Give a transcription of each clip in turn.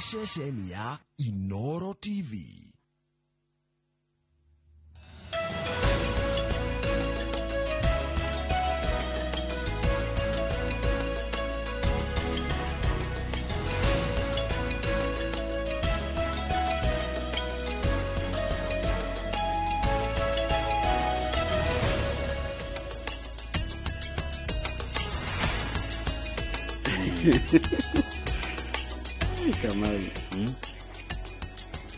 Nĩ ceceni ya Inoro TV. Kamau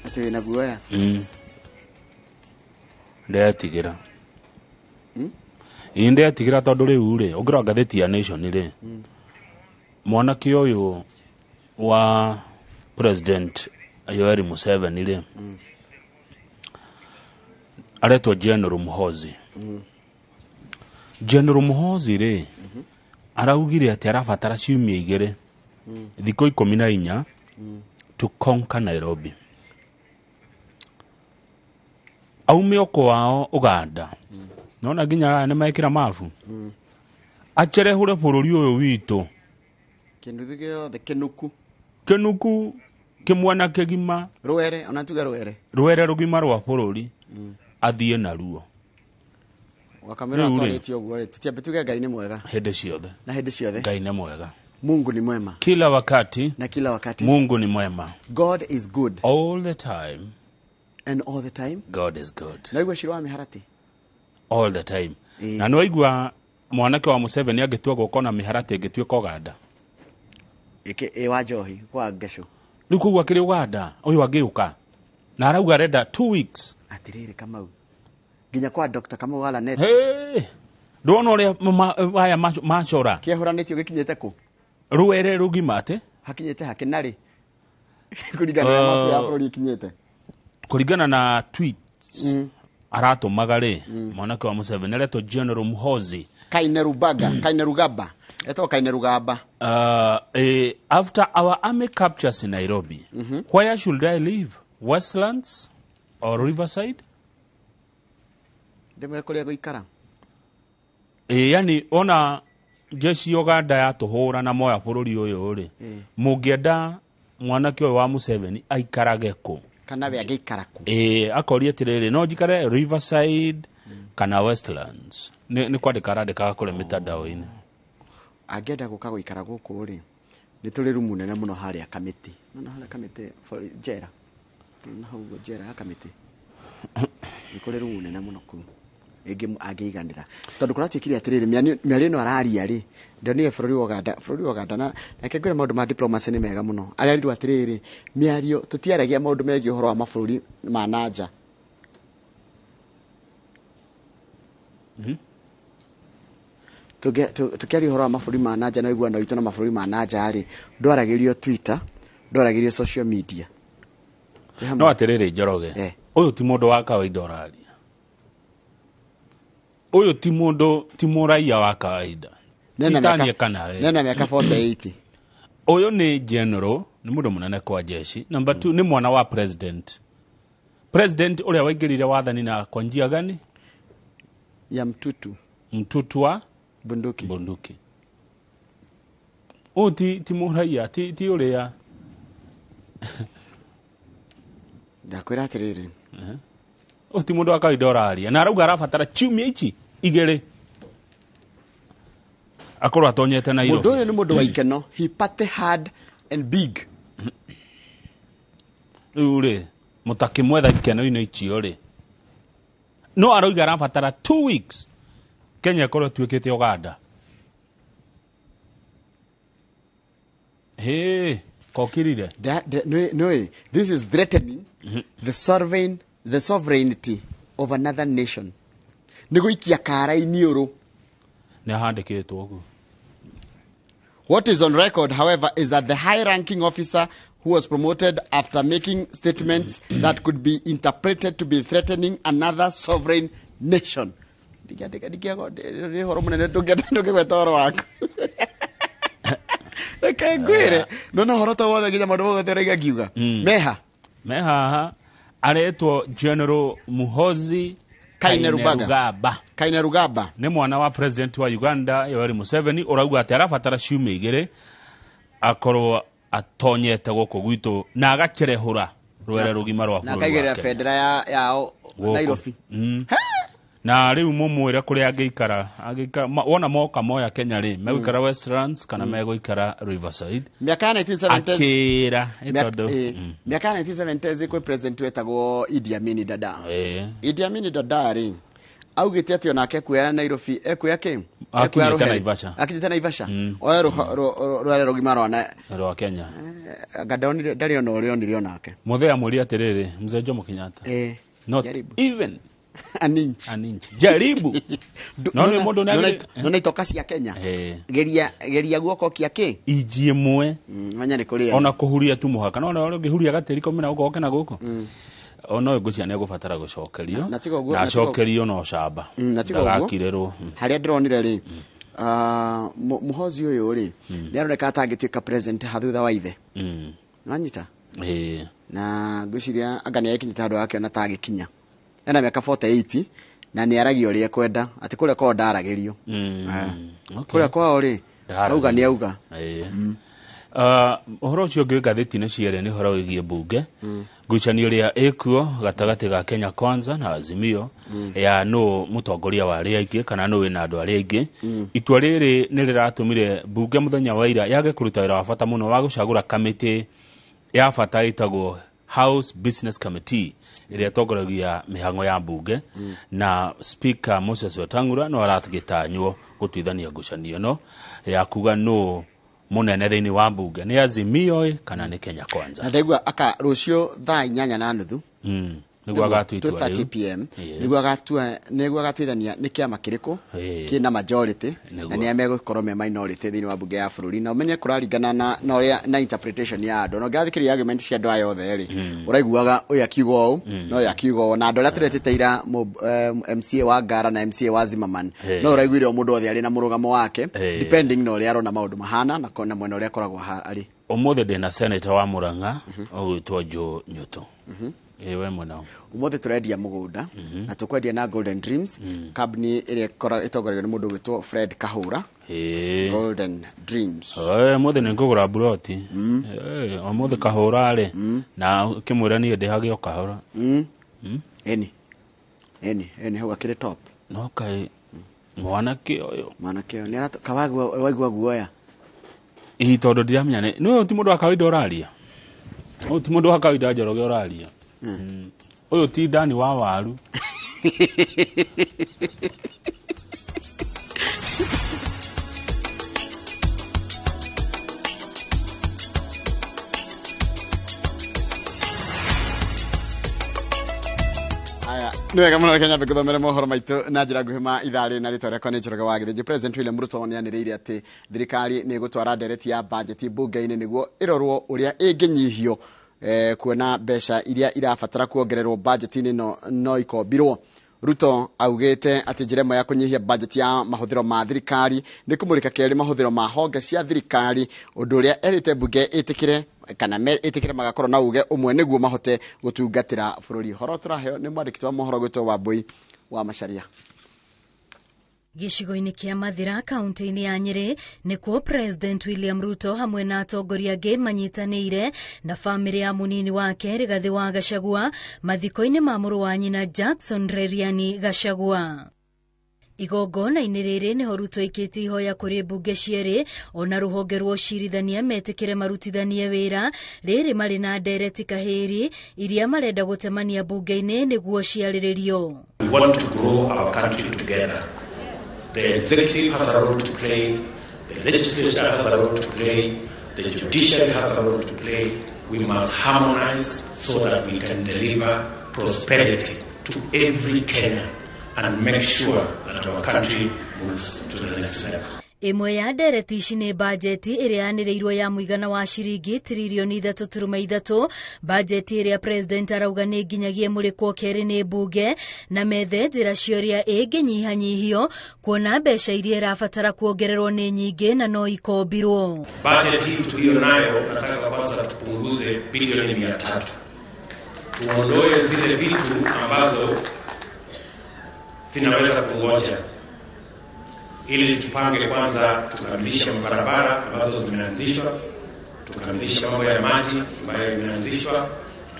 atĩ wĩna guoya? Ndetigĩra, ĩ ndetigĩra tondũ rĩu rĩ, ũngĩrora ngathĩti ya Nation rĩ, mwanake ũyũ wa President Yoweri Museveni rĩ, aretwo General Muhoozi. General Muhoozi rĩ, araugire atĩ arabatara ciumia 2, thikũ 14, to conquer Nairobi. Aume o kwao Uganda, nona nginya aya nĩ mekĩra mabu, acerehũre bũrũri ũyũ witũ. Kĩnuthu gĩothe kĩnuku. Kĩnuku kĩmwena kĩgima. Rwere, ona tuge rwere. Rwere rũgima rwa bũrũri athiĩ naruo. Wakamĩra. Rĩu rĩ. Atwarĩtie ũguo rĩ, tũtiambe tuge Ngai nĩ mwega. Hĩndĩ ciothe. Na hĩndĩ ciothe. Ngai nĩ mwega. Mungu ni mwema. Kila wakati. Na kila wakati. Mungu ni mwema. God is good. All the time. And all the time. God is good. Naigua cira wa mĩharatĩ. All the time. Ĩĩ. Na nĩwaigua mwanake wa Museveni angĩtua gũka na mĩharatĩ ĩngĩtuĩka Uganda. Ĩ wa njohi kwa ngecũ. Rĩu koguo akĩrĩ Uganda ũyũ angĩũka na arauga arenda 2 weeks. Atĩrĩrĩ Kamau, nginya kwa Dr. Kamau wa Lanet. Hey! Ndwona ũrĩa aya macora. Kĩahũranĩtio gĩkinyĩte kũ? Rwere rũgima atĩ. Hakinyĩte hakĩnarĩ kũringana na mabu ya bũrũri ikinyĩte. Kũringana na tweets aratũmaga rĩ, mwanake wa Museveni aretwo General Muhoozi Kainerubaga, Kainerugaba, etagwo Kainerugaba. After our army captures Nairobi, where should I live, Westlands or Riverside? Ndĩmwĩre kũrĩa gũikara. Yani ona jeshi ya Uganda yatũhũra na moya bũrũri ũyũ rĩ, mũngĩenda mwanake ũyũ wa Museveni aikarage kũ? Kana we angĩikara kũ? Akoria atĩrĩrĩ, no njikare Riverside kana Westlands? Nĩ kwandĩka arandĩkaga kũrĩa mĩtandao-inĩ. Angĩenda gũka gũikara gũkũ rĩ, nĩ tũrĩ rumu nene mũno harĩa Kamĩtĩ. Nona harĩa Kamĩtĩ njera, nona hau ũguo njera ya Kamĩtĩ, nĩ kũrĩ rumu nene mũno kũu ĩngĩ angĩiganĩra, tondũ kũratuĩkire atĩrĩrĩ, mĩario ĩno araria rĩ, ndonire bũrũri wa Uganda, bũrũri wa Uganda, na reke ngwĩre maũndũ ma diplomacy nĩ mega mũno. Arerirwo atĩrĩrĩ, mĩario tũtiaragia maũndũ megiĩ ũhoro wa mabũrũri ma nanja. Tũkĩaria ũhoro wa mabũrũri ma nanja na ũiguano witũ na mabũrũri ma nanja rĩ, ndwaragĩrio Twitter, ndwaragĩrio social media. Twĩ hamwe? No atĩrĩrĩ Njoroge, ũyũ ti mũndũ wa kawaida ũraria, ũyũ ti mũndũ, ti mũraia wa kawaida. Nena Ti tanie mĩaka kana we. Nena mĩaka 48. Ũyũ nĩ general, nĩ mũndũ mũnene kwa jeshi. Number two, nĩ mwana wa president, president ũrĩa waingĩrire wathani na kwa njia gani? Ya mtutu. Mtutu wa bunduki. Bunduki. Ũyũ ti mũraia, ti ũrĩa. Ndakwĩra atĩrĩrĩ. Ũyũ ti mũndũ wa kawaida ũraria, na arauga arabatara ciumia ici 2 akorwo atonyete Mũndũ Nairobi. ũyũ nĩ mũndũ wa ikeno, he party hard and big. Rĩu rĩ, mũtakĩmwetha ikeno-inĩ icio rĩ, no arauga arabatara 2 weeks Kenya ĩkorwo ĩtuĩkĩte Uganda. Hĩ, kokirire. Nĩ this is threatening the sovereignty of another nation, nĩ gũikia kara iniũrũ. Nĩ ahandĩkĩtwo ũguo. What is on record, however, is that the high ranking officer who was promoted after making statements that could be interpreted to be threatening another sovereign nation. Nĩ ũhoro mũnene ndũngĩgweta ũhoro waku. Reke ngwĩre, nona ũhoro to wothe nginya maũndũ mothe ũraiga ngiuga. Meha. Me haha aretwo General Muhozi Kainerugaba. Kainerugaba. Kainerugaba. Nĩ mwana wa president wa Uganda Yoweri Museveni, ũrauga atĩ arabatara ciumia 2 akorwo Atonyete gũkũ gwitũ na agacerehũra rwere rũgima rwa Na bũrũri wa akaigĩrĩra Kenya. bendera ya yao Gũkũ. Nairobi. Na rĩu mũmwĩre kũrĩa angĩikara wona moka moya Kenya rĩ megũikara Westlands kana megũikara Riverside. Mĩaka ya 1970s akĩra ĩ tondũ mĩaka ya 1970s kwĩ president wetagwo Idi Amin Dada. Idi Amin Dada rĩ augĩte atĩ onake ekuoya Nairobi, ekuoya kĩ? Ekuoya Akinyĩte rũhere. Naivasha. Akinyĩte Naivasha. Oe rwere rũgima rwa rwa Kenya. Anga ndarĩ ona ũrĩa onire onake. Mũthee amwĩrire atĩrĩrĩ, Mzee Jomo Kenyatta, not jaribu. even An inch. an inch. Jaribu. No nĩ mũndũ nĩ Nona itoka cia Kenya. Geria guoko kia kĩ? Inji ĩmwe. Manya nĩ kũrĩa. Ona kũhuria tu mũhaka. No ũrĩa ũngĩhuria gatĩri komena gũkũ oke na gũkũ. Ona ũyũ ngwĩciria nĩ egũbatara gũcokerio. Na tiga ũguo- Na acokerio no camba. Na tiga ũguo. Ndagakirĩrwo. Harĩa ndĩronire rĩ, Muhozi ũyũ rĩ, nĩ aroneka atangĩtuĩka president ha thutha wa ithe. Wanyita? Na ngwĩciria anga nĩ agĩkinyĩte handũ akĩona ta agĩkinya. Ena mĩaka 48 na nĩ aragia ũrĩa ekwenda, atĩ kũrĩa kwao ndaragĩrio. Kũrĩa kwao rĩ, auga nĩ auga. Ũhoro ũcio ũngĩ wĩ ngathĩti-inĩ cierĩ nĩ ũhoro wĩgiĩ mbunge. Ngucanio ĩrĩa ĩkuo gatagatĩ ga Kenya Kwanza na Azimio ya nũ mũtongoria wa arĩa aingĩ kana nũ wĩna andũ arĩa aingĩ. Itua rĩrĩ nĩ rĩratũmire mbunge mũthenya wa ira yage kũruta wĩra wa bata mũno wa gũcagũra kamĩtĩ ya bata ĩtagwo House Business Committee ĩrĩa ĩtongoragia mĩhang'o ya mbunge. Na Speaker Moses Wetang'ula no aragĩtanywo gũtuithania ngucanio ĩno ya kuga nũ mũnene thĩinĩ wa mbunge, nĩ Azimio kana nĩ Kenya Kwanza. Na ndaigua aka rũciũ thaa 8:30. Nĩguo agatua itua 2:30 rĩu. PM. Nĩguo agatuithania nĩ kĩama kĩrĩkũ kĩna majority na nĩa megũkorwo me minority thĩinĩ wa mbunge ya bũrũri. Na ũmenye kũraringana na ũrĩa na interpretation ya andũ. Na ũngĩrathikĩrĩria argument cia andũ aya othe rĩ, ũraiguaga ũyũ akiuga ũũ na ũyũ akiuga ũũ. Na andũ arĩa tũretĩte ira MCA wa Ngara na MCA wa Zimmerman, no ũraiguire o mũndũ othe arĩ na mũrũgamo wake depending na ũrĩa arona maũndũ mahana na mwena ũrĩa akoragwo arĩ. Ũmũthĩ ndĩna senator wa Murang'a ũgwĩtwo Joe Nyuto. We mwena. Ũmũthĩ tũrendia mũgũnda na tũkwendia na Golden Dreams, kambuni ĩrĩa ĩtongoragio nĩ mũndũ ũgwĩtwo Fred Kahũra. Golden Dreams. Ũmũthĩ nĩ ngũgũra buroti. Ũmũthĩ Kahũra rĩ, na ũkĩmwĩra niĩ ndĩhage o kahora. Eni. Eni hau akĩrĩ top. No kaĩ mwanake ũyũ. Mwanake ũyũ nĩ waigua guoya. Ĩ tondũ ndiramenya nĩ ũyũ ti mũndũ wa kawaida ũraria. Ũyũ ti mũndũ wa kawaida Njoroge ũraria. Ũyũ ti Dani wa waru. Aya, nĩ wega mũno reke nyambe ngũthomere mohoro maitũ na njĩra nguhĩ ma ithaa rĩrĩ na rĩtwa rĩakwa nĩ Njoroge wa Gĩthĩnji. President William Ruto nĩ anĩrĩire atĩ thirikari nĩ ĩgũtwara ndereti ya bajeti mbunge-inĩ nĩguo ĩrorwo ũrĩa ĩngĩnyihio kuona mbeca iria irabatara kuongererwo bajeti-inĩ no ikombirwo. Ruto augĩte atĩ njĩra ĩmwe ya kũnyihia bajeti ya mahũthĩro ma thirikari nĩ kũmũrĩka kerĩ mahũthĩro ma honge cia thirikari, ũndũ ũrĩa erĩte mbunge ĩtĩkĩre kana ĩtĩkĩre magakorwo na uge ũmwe nĩguo mahote gũtungatĩra bũrũri. Ũhoro tũraheo nĩ mwandĩki wa mohoro gwĩtwo Wambui wa Macharia. Gĩcigo-inĩ kĩa Mathira kaunti-inĩ ya Nyĩrĩ nĩkuo President William Ruto hamwe na atongoria angĩ manyitanĩire na bamĩrĩ ya mũnini wake Rigathĩ wa Gachagua mathiko-inĩ ma mũrũ wa nyina Jackson Reriani Gachagua. Igongona-inĩ rĩrĩ nĩho Ruto aikĩtie ihoya kũrĩ mbunge cierĩ ona rũhonge rwa ũcirithania metĩkĩre marutithanie wĩra rĩrĩ marĩ na ndereti kahĩri iria marenda gũtemania mbunge-inĩ nĩguo ciarĩrĩrio. We want to grow our country together. The executive has a role to play, the legislature has a role to play, the judiciary has a role to play. We must harmonize so that we can deliver prosperity to every Kenyan and make sure that our country moves to the next level. Ĩmwe ya ndereti ici nĩ bajeti ĩrĩa yanĩrĩirwo ya mũigana wa ciringi tiririoni 3.3, bajeti ĩrĩa president arauga nĩ nginyagie mũrĩkwo kerĩ nĩ mbunge na methe njĩra cia ũrĩa ĩngĩnyihanyihio kuona mbeca iria irabatara kuongererwo nĩ nyingĩ na no ikombirwo. Bajeti hii tuliyo nayo, nataka kwanza tupunguze bilioni 300, tuondoe zile vitu ambazo zinaweza kungoja ili tupange kwanza, tukamilishe barabara ambazo zimeanzishwa, Tukamilishe mambo ya maji ambayo imeanzishwa,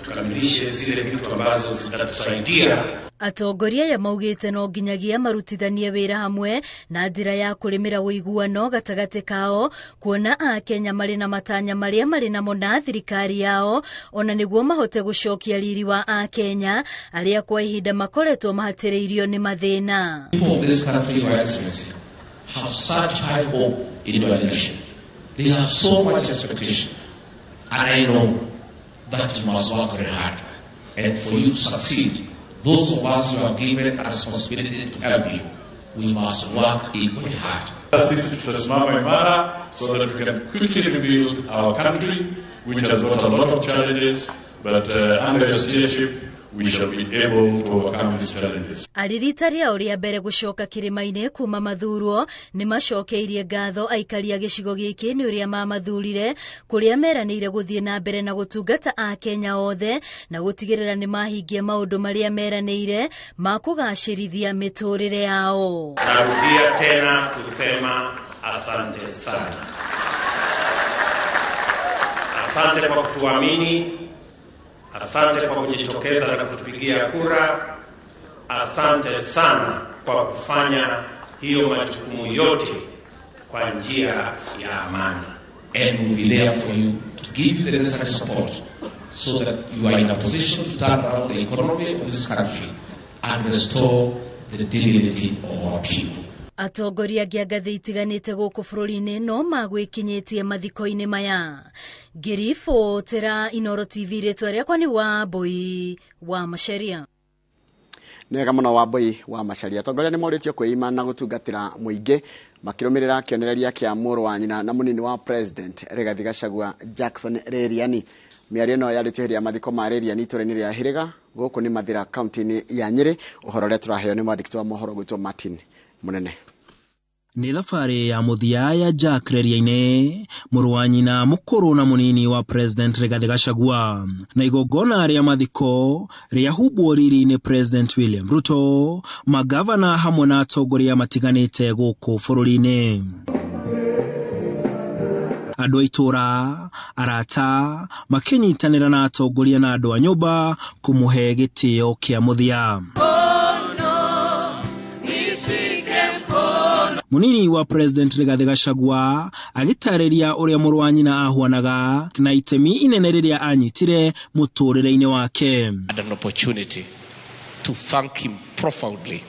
tukamilishe zile vitu ambazo zitatusaidia. Atongoria aya maugĩte no nginyagia marutithanie wĩra hamwe na njĩra ya kũrĩmĩra ũiguano gatagatĩ kao, kuona akenya marĩ na matanya marĩa marĩ namo na thirikari yao, ona nĩguo mahote gũcokia riri wa akenya arĩa kwa ihinda makoretwo mahatĩrĩirio nĩ mathĩna. People of this country, Your Excellency, have such high hope in your leadership. They have so much expectation. And I know that you must work very hard. And for you to succeed, those of us who are given a responsibility to help you, we must work equally hard. Sisi tutasimama imara so that we can quickly rebuild our country, which has got a lot of challenges, but under your leadership, we shall be able to overcome these challenges. Arĩ rita rĩao rĩa mbere gũcoka kĩrĩma-inĩ kuma mathurwo, nĩ macokeirie ngatho aikari a gĩcigo gĩkĩ nĩ ũrĩa mamathurire, kũrĩa meranĩire gũthiĩ na mbere na gũtungata akenya othe na gũtigĩrĩra nĩ mahingia maũndũ marĩa meranĩire ma kũgacĩrithia mĩtũrĩre yao. Narudia tena kusema asante sana. Asante kwa kutuamini. Asante kwa kujitokeza na kutupigia kura. Asante sana kwa kufanya hiyo majukumu yote kwa njia ya amani. And we'll be there for you to give you the necessary support so that you are in a position to turn around the economy of this country and restore the dignity of our people. Atongoria angĩ a ngathĩ itiganĩte gũkũ bũrũri-inĩ no magwĩkinyĩtie mathiko-inĩ maya. Ngĩribotera Inooro TV, rĩtwa rĩakwa nĩ Wambui wa Macharia. Nĩ wega mũno Wambui wa Macharia. Atongoria nĩ morĩtio kwĩima na gũtungatĩra mũingĩ makĩrũmĩrĩra kĩonereria kĩa mũrũ wa nyina na mũnini wa President Rigathi Gachagua Jackson Reriani. Mĩario ĩno yarĩtio hĩndĩ ya mathiko ma Reriani itũũra-inĩ rĩa Hĩrĩga gũkũ nĩ Mathĩra kaunti-inĩ ya Nyĩrĩ. Ũhoro ũrĩa tũraheo nĩ mwandĩki wa mohoro gwĩtwo Martin Mũnene. Nĩ thabarĩ ya mũthia ya Jack Reriainĩ, mũrũ wa nyina mũkũrũ na mũnini wa President Rigathi Gachagua, na igongona rĩa mathiko rĩahumbwo riri-inĩ President William Ruto, magavana hamwe na atongoria matiganĩte gũkũ bũrũri-inĩ. Andũ a itũũra, arata, makĩnyitanĩra na atongoria na andũ a nyũmba kũmũhe gĩtĩo kĩa mũthia. Munini wa President Rigathi Gachagua agĩtarĩria ũrĩa mũrũ wa nyina ahuanaga na itemi inene rĩrĩa anyitire mũtũrĩre-inĩ wake. And an opportunity to thank him profoundly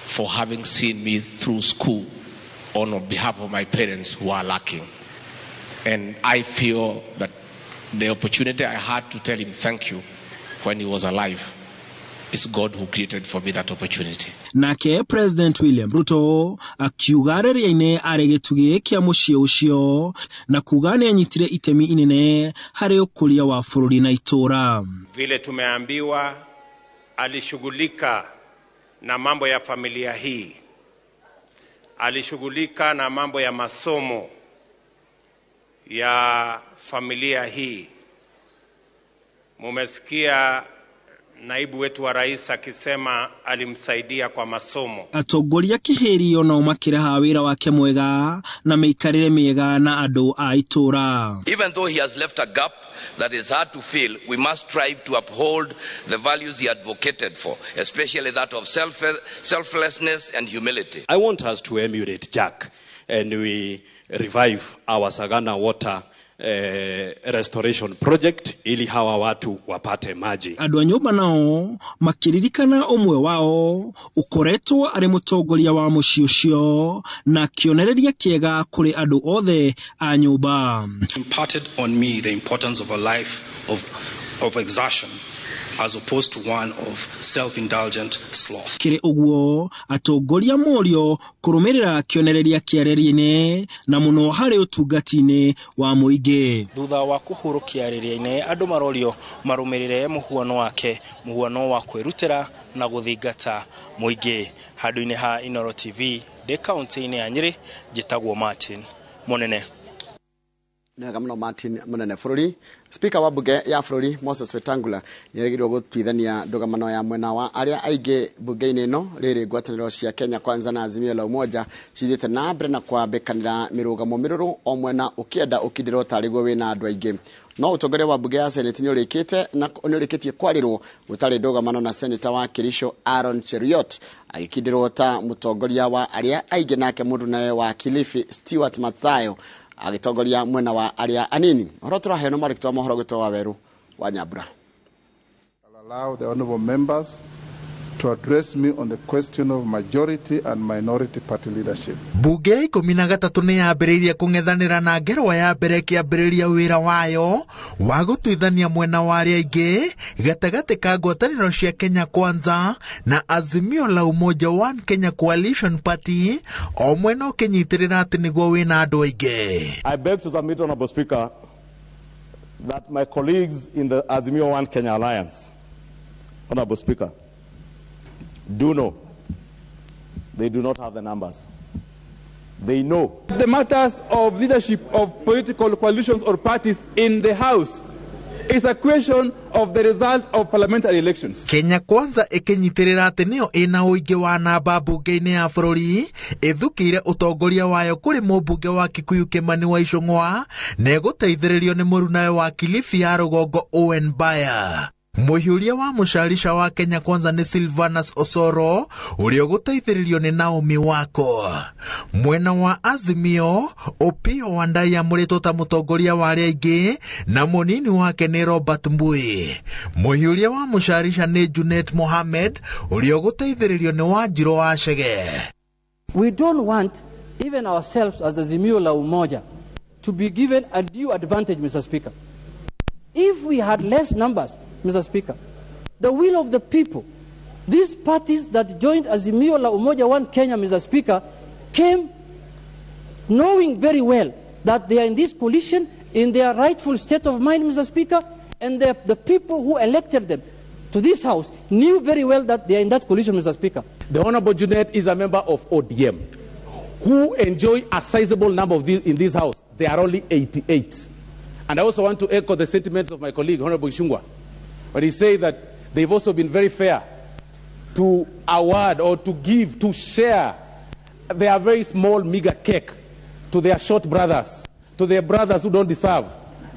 for having seen me through school on behalf of my parents who are lacking. And I feel that the opportunity I had to tell him thank you when he was alive, it's God who created for me that opportunity. Nake President William Ruto akiuga rĩrĩa-inĩ arĩ gĩtugĩ kĩa mũciĩ ũcio na kuga nĩ anyitire itemi inene harĩ ũkũria wa bũrũri na itũũra. Vile tumeambiwa alishughulika na mambo ya familia hii, alishughulika na mambo ya masomo ya familia hii. Mumesikia naibu wetu wa rais akisema alimsaidia kwa masomo. Atongoria kĩhĩrio nao makĩraha wĩra wake mwega na mĩikarĩre mĩega na andũ a itũũra. Even though he has left a gap that is hard to fill, we must strive to uphold the values he advocated for, especially that of selflessness and humility. I want us to emulate Jack and we revive our Sagana water restoration project ili hawa watu wapate maji. Andũ a nyũmba nao makĩririkana ũmwe wao ũkoretwo arĩ mũtongoria wa mũciĩ ũcio na kĩonereria kĩega kũrĩ andũ othe a nyũmba. Imparted on me the importance of a life of exertion as opposed to one of self-indulgent sloth. Kĩrĩ ũguo atongoria morio kũrũmĩrĩra kĩonereria kĩa reri-inĩ na mũno harĩ ũtungati-inĩ wa mũingĩ. Thutha wa kũhurũkia reri-inĩ, andũ marorio marũmĩrĩre mũhuano wake, mũhuano wa kwĩrutĩra na gũthingata mũingĩ. Handũ-inĩ ha Inooro TV ndĩ kaunti-inĩ ya Nyĩrĩ, njĩtagwo Martin Mũnene. Nĩ wega mũno Martin Mũnene. Bũrũri Speaker wa bunge ya bũrũri Moses Wetangula nĩ erĩgĩrĩirwo gũtuithania ndũgamano ya mwena wa arĩa aingĩ bunge-inĩ ĩno. Rĩrĩ ngwatanĩro cia Kenya Kwanza na Azimio la Umoja cithiĩte na mbere na kwambĩkanĩra mĩrũgamo mĩrũrũ, o mwena ũkĩenda ũkindĩrwo tarĩguo wĩna andũ aingĩ. No ũtongoria wa bunge ya Senate nĩ ũrĩkĩte na nĩ ũrĩkĩtie kwarĩrwo gũtarĩ ndũgamano, na Senator wa Kericho Aaron Cheruiyot agĩkindĩrwo ta mũtongoria wa arĩa aingĩ, nake mũndũ nawe wa Kilifi Stewart Mathayo agĩtongoria mwena wa arĩa anini. Ũhoro tũraheo nĩ mwandĩki wa mohoro gwĩtwo Wawerũ wa Nyambura. Allow the honorable members to address me on the question of majority and minority party leadership. Bunge ya 13 nĩ yambĩrĩirie kũng'ethanĩra na ngerwa ya mbere ĩkĩambĩrĩria wĩra wayo wa gũtuithania mwena wa arĩa aingĩ gatagatĩ ka ngwatanĩro cia Kenya Kwanza na Azimio la Umoja One Kenya Coalition Party, o mwena ũkĩnyitĩrĩra atĩ nĩguo wĩna andũ aingĩ. I beg to submit, Honorable Speaker, that my colleagues in the Azimio One Kenya Alliance, Honorable Speaker, do know they do not have the numbers. They know. The matters of leadership of political coalitions or parties in the House is a question of the result of parliamentary elections. Kenya Kwanza ĩkĩnyitĩrĩra atĩ nĩyo ĩna ũingĩ wa namba bunge-inĩ ya bũrũri, ĩthukĩire ũtongoria wayo kũrĩ mũmbunge wa Kikuyu Kimani wa Ichung'wa, na ĩgũteithĩrĩrio nĩ mũrunawe wa Kilifi ya rũgongo Owen Baya. Mũhiũria wa mũcarica wa Kenya Kwanza nĩ Silvanus Osoro ũrĩa ũgũteithĩrĩrio nĩ Naomi Wako. Mwena wa Azimio, Opiyo Wandayi amũrĩtwo ta mũtongoria wa arĩa aingĩ na mũnini wake nĩ Robert Mbui. Mũhiũria wa mũcarica nĩ Junet Mohamed ũrĩa ũgũteithĩrĩrio nĩ Wanjirũ wa Chege. We don't want even ourselves as Azimio la Umoja to be given a due advantage, Mr. Speaker. If we had less numbers, Mr. Speaker, the will of the people, these parties that joined Azimio la Umoja One Kenya, Mr. Speaker, came knowing very well that they are in this coalition in their rightful state of mind, Mr. Speaker, and the people who elected them to this house knew very well that they are in that coalition, Mr. Speaker. The Honorable Junet is a member of ODM, who enjoy a sizable number of these in this house. They are only 88. And I also want to echo the sentiments of my colleague, Honorable Ichung'wah, when he said that they've also been very fair to award or to give, to share their very small meager cake to their short brothers, to their brothers who don't deserve,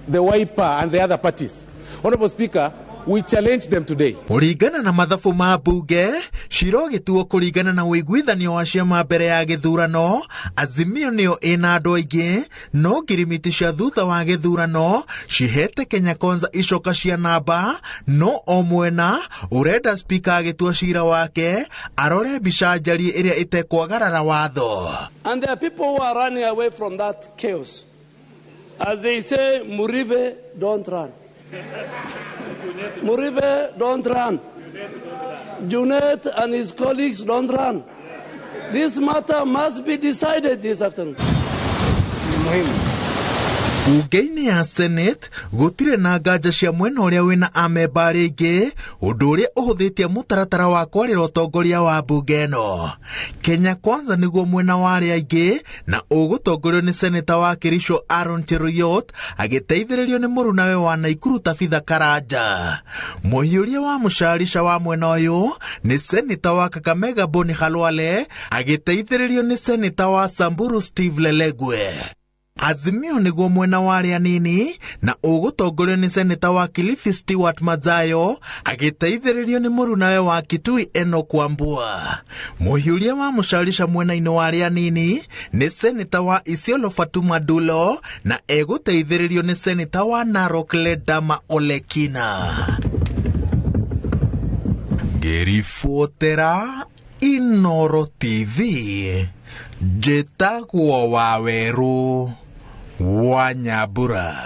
the Wiper and the other parties. Honorable Speaker, we challenge them today. Kũringana na mathabu ma bunge, cira ũgĩtuo kũringana na ũiguithanio wa ciama mbere ya gĩthurano, Azimio nĩyo ĩna andũ aingĩ, no ngirimiti cia thutha wa gĩthurano cihete Kenya Kwanza icoka cia namba, no o mwena ũrenda spika agĩtua cira wake arore mbica njariĩ ĩrĩa ĩtekwagarara watho. And there are people who are running away from that chaos. As they say, Murive, don't run. Murive, don't run. Junet and his colleagues, don't run. This matter must be decided this afternoon. Bunge-inĩ ya Senate gũtirĩ na nganja cia mwena ũrĩa wĩna amemba arĩa aingĩ, ũndũ ũrĩa ũhũthĩtie mũtaratara wa kwarĩra ũtongoria wa bunge ĩno. Kenya Kwanza nĩguo mwena wa arĩa aingĩ na ũgũtongorio nĩ seneta wa Kericho Aaron Cheruiyot agĩteithĩrĩrio nĩ mũrunawe wa Naikuru Tabitha Karanja. Mũhiũria wa mũcarica wa mwena ũyũ nĩ seneta wa Kakamega Boni Khalwale agĩteithĩrĩrio nĩ seneta wa Samburu Steve Lelegwe. Azimio nĩguo mwena wa arĩa anini na ũgũtongorio nĩ seneta wa Kilifi Stewart Madzayo agĩteithĩrĩrio nĩ mũrunawe wa Kitui Enoch Wambua. Mũhiũria wa mũcarica mwena-inĩ wa arĩa anini nĩ seneta wa Isiolo Fatuma Dulo na egũteithĩrĩrio nĩ seneta wa Narok Ledama Olekina. Ngĩribotera Inooro TV, njĩtagwo Wawerũ wa Nyambura.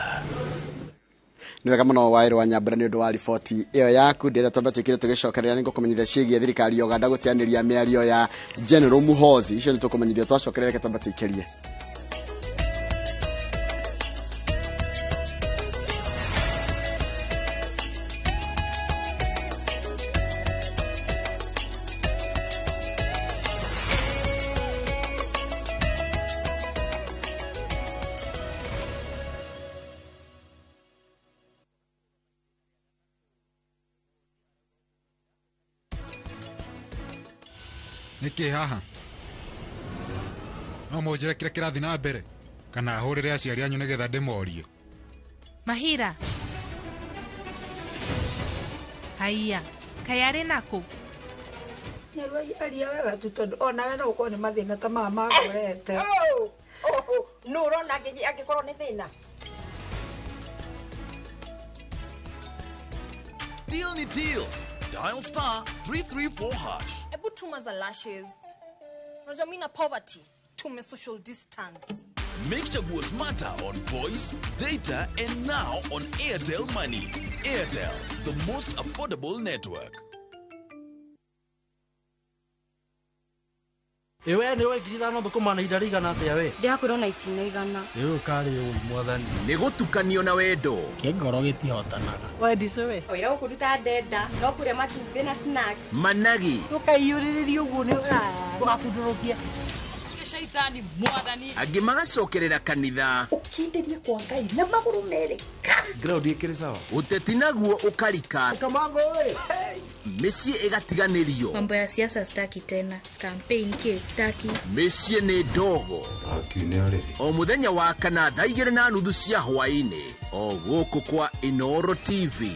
Nĩ wega mũno Wawerũ wa Nyambura nĩ ũndũ wa riboti ĩyo yaku. Ndĩrenda twambe twĩkire tũgĩcokerera, nĩngũkũmenyithia ciĩgiĩ thirikari ya Uganda gũteanĩria mĩario ya General Muhoozi. Icio nĩ tũkũmenyithio twacokerera, reke twambe tũikĩrie. Nĩkĩ haha? No mũnjĩre kĩrĩa kĩrathiĩ na mbere kana hũrĩre aciari anyu nĩgetha ndĩmorie. Mahira. Haiya, kaĩ arĩ nakũ? Nyarua aria wega tu tondũ onawe no ũkorwo nĩ mathĩna ta maya magũrete. Nũ ũrona angĩkorwo nĩ thĩna? Deal ni deal. Dial star 334 hash. Ebu tuma za lashes. Unajua mimi na poverty. Tume social distance. Make Chaguo smarter on voice, data, and now on Airtel Money. Airtel, the most affordable network. Ĩwe nĩ 5,000 thũkũma na ihinda rĩigana atĩa we? Ndĩrakwĩrwo na itina 100. Ĩĩ ũkarĩ ũi mwathani. Nĩ gũtukanio na wendo. Kĩngoro gĩtihotanaga. Wendicũ we. Wĩra gũkũruta ndenda no kũrĩa matumbĩ na snacks. Managi. Tũkaiyũrĩrĩria ũguo nĩ ũgabundũrũkia. Shaitani mwathani. Angĩ magacokerera kanitha. Ũkindĩrie kwa Ngai na magũrũ merĩ. Ground ĩkĩrĩ sawa. Ũteti naguo ũkarika. Kamango ĩ. Mĩciĩ ĩgatiganĩrio. Mambo ya siasa staki tena. Campaign case staki. Mĩciĩ nĩ ndogo. O mũthenya wa kana thaa 2:30 cia hwaĩ-inĩ. O gũkũ kwa Inooro TV.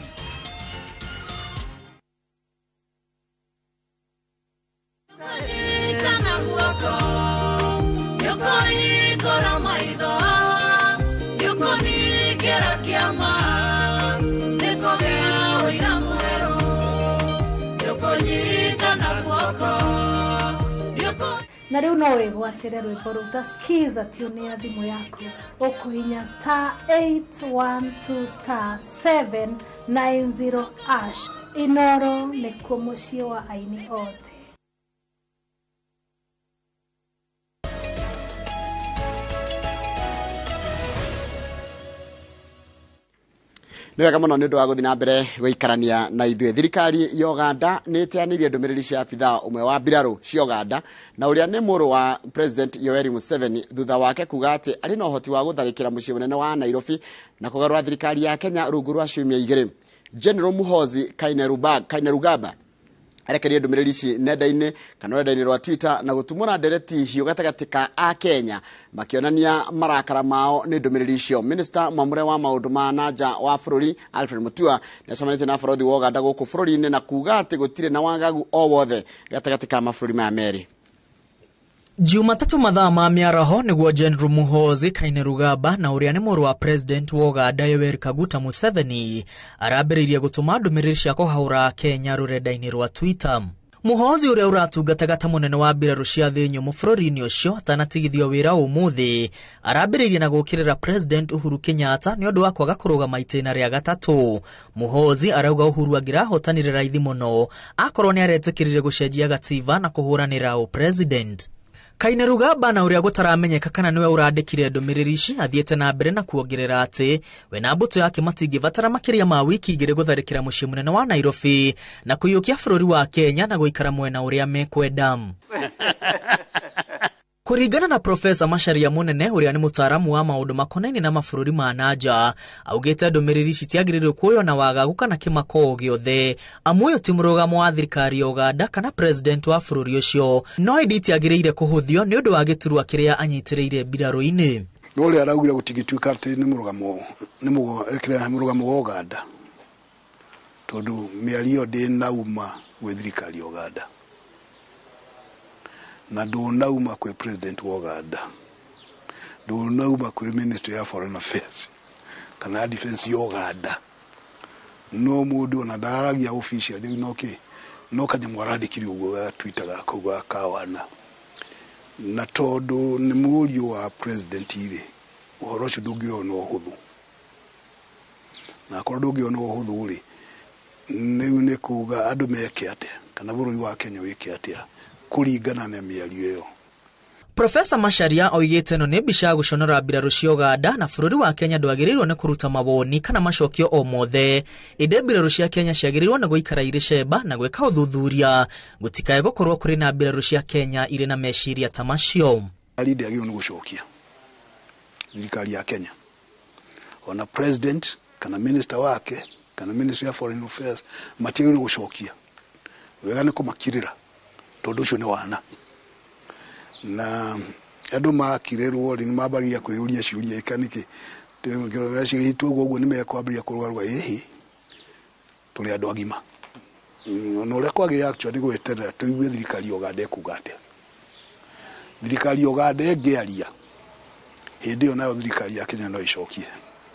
Na rĩu no wĩgwatĩre rwĩmbo rũu ta skiza tune ya thimũ yaku ũkũhinya star 812 star 790 hash. Inooro nĩkuo mũciĩ wa aini othe. Nĩ wega mũno nĩ ũndũ wa gũthiĩ na mbere gũikarania na ithuĩ. Thirikari ya Uganda nĩ ĩteanĩirie ndũmĩrĩri cia abithaa ũmwe wa mbirarũ cia Uganda na ũrĩa nĩ mũrũ wa President Yoweri Museveni thutha wake kuga atĩ arĩ na ũhoti wa gũtharĩkĩra mũciĩ mũnene wa Nairobi na kũgarũra thirikari ya Kenya rungu rwa ciumia 2. General Muhoozi Kainerugaba arekerie ndũmĩrĩri ici nenda-inĩ kana rũrenda-inĩ rwa Twitter na gũtumũra ndereti hiũ gatagatĩ ka Akenya makĩonania marakara mao nĩ ndũmĩrĩri icio. Minister mwamũre wa maũndũ ma nanja wa bũrũri Alfred Mutua nĩacemanĩtie na bũrũri wa Uganda gũkũ bũrũri-inĩ na kuga atĩ gũtirĩ na wagagu o wothe gatagatĩ ka mabũrũri maya merĩ. Jumatatu mathaa ma mĩaraho nĩguo General Muhoozi Kainerugaba na ũrĩa nĩ mũrũ wa President wa Uganda Yoweri Kaguta Museveni arambĩrĩirie gũtũma ndũmĩrĩri cia kũhaũra Kenya rũrenda-inĩ rwa Twitter. Muhoozi ũrĩa ũratungataga ta mũnene wa mbirarũ cia thĩ nyũmũ bũrũri-inĩ ũcio atanatigithio wĩra ũmũthĩ arambĩrĩirie na gũũkĩrĩra President Uhuru Kenyatta nĩ ũndũ wa kwaga kũrũgama itĩna rĩa gatatũ. Muhoozi arauga Uhuru angĩrahotanire raithi mũno akorwo nĩ aretĩkĩrire gũcenjia gatiba na kũhũranĩra ũpresident. Kainerugaba na ũrĩa gũtaramenyeka kana nĩwe ũrandĩkire ndũmĩrĩri ici athiĩte na mbere na kuongerera atĩ we na mbũtũ yake matingĩbatara makĩria ma wiki 2 gũtharĩkĩra mũciĩ mũnene wa Nairobi na kũiyũkia bũrũri wa Kenya na gũikara mwena ũrĩa mekwenda. Kũringana na Profesa Macharia Mũnene ũrĩa nĩ mũtaaramu wa maũndũ makonainie na mabũrũri ma nanja augĩte ndũmĩrĩri ici itiagĩrĩirwo kuoywo na wagagu kana kĩmako o gĩothe amu ũyũ ti mũrũgamo wa thirikari ya Uganda kana president wa bũrũri ũcio no ĩndĩ itiagĩrĩire kũhũthio nĩ ũndũ wa gĩturwa kĩrĩa anyitĩrĩire mbirarũ-inĩ. No ũrĩa araugire gũtingĩtuĩka atĩ nĩ mũrũgamo wa Uganda tondũ mĩario ndĩnauma gwĩ thirikari ya Uganda na ndũnauma kwĩ president wa Uganda, ndũnauma kwĩ ministry ya foreign affairs kana defense ya Uganda. No mũndũ ona ndaragia official rĩu no kĩ no kanyamũ arandĩkire ũguo ga Twitter gako ga kawana na tondũ nĩ mũriũ wa president rĩ ũhoro ũcio ndũngĩona ũhũthũ na akorwo ndũngĩona ũhũthũ rĩ rĩu nĩ kuga andũ meke atĩa kana bũrũri wa Kenya wĩke atĩa kũringana na mĩario ĩyo. Profesa Macharia oigĩte ĩno nĩ mbica ya gũconora mbirarũ cia Uganda na bũrũri wa Kenya ndwagĩrĩirwo nĩ kũruta mawoni kana macokio o mothe ĩndĩ mbirarũ cia Kenya ciagĩrĩirwo nĩ gũikara irĩ cemba na gwĩka ũthuthuria gũtikae gũkorwo kũrĩ na mbirarũ cia Kenya irĩ na meciria ta macio. Ndĩagĩrĩirwo nĩ gũcokia thirikari ya Kenya ona president kana minister wake kana ministry ya foreign affairs matiagĩrĩirwo nĩ gũcokia wega nĩ kũmakirĩra Tondu ucio ni wana na andu makirerwo ri mambagia kwiyuria ciuria ika niki twĩrwo ũguo nĩ mekwambĩrĩria kũrũgarũga ĩhĩ tũrĩ andũ agima na ũrĩa kwagĩrĩire actually gweterera tũigue thirikari ya Uganda ĩkuga atĩa. Thirikari ya Uganda ĩngĩaria hĩndĩ ĩyo nayo thirikari ya Kenya no ĩcokie.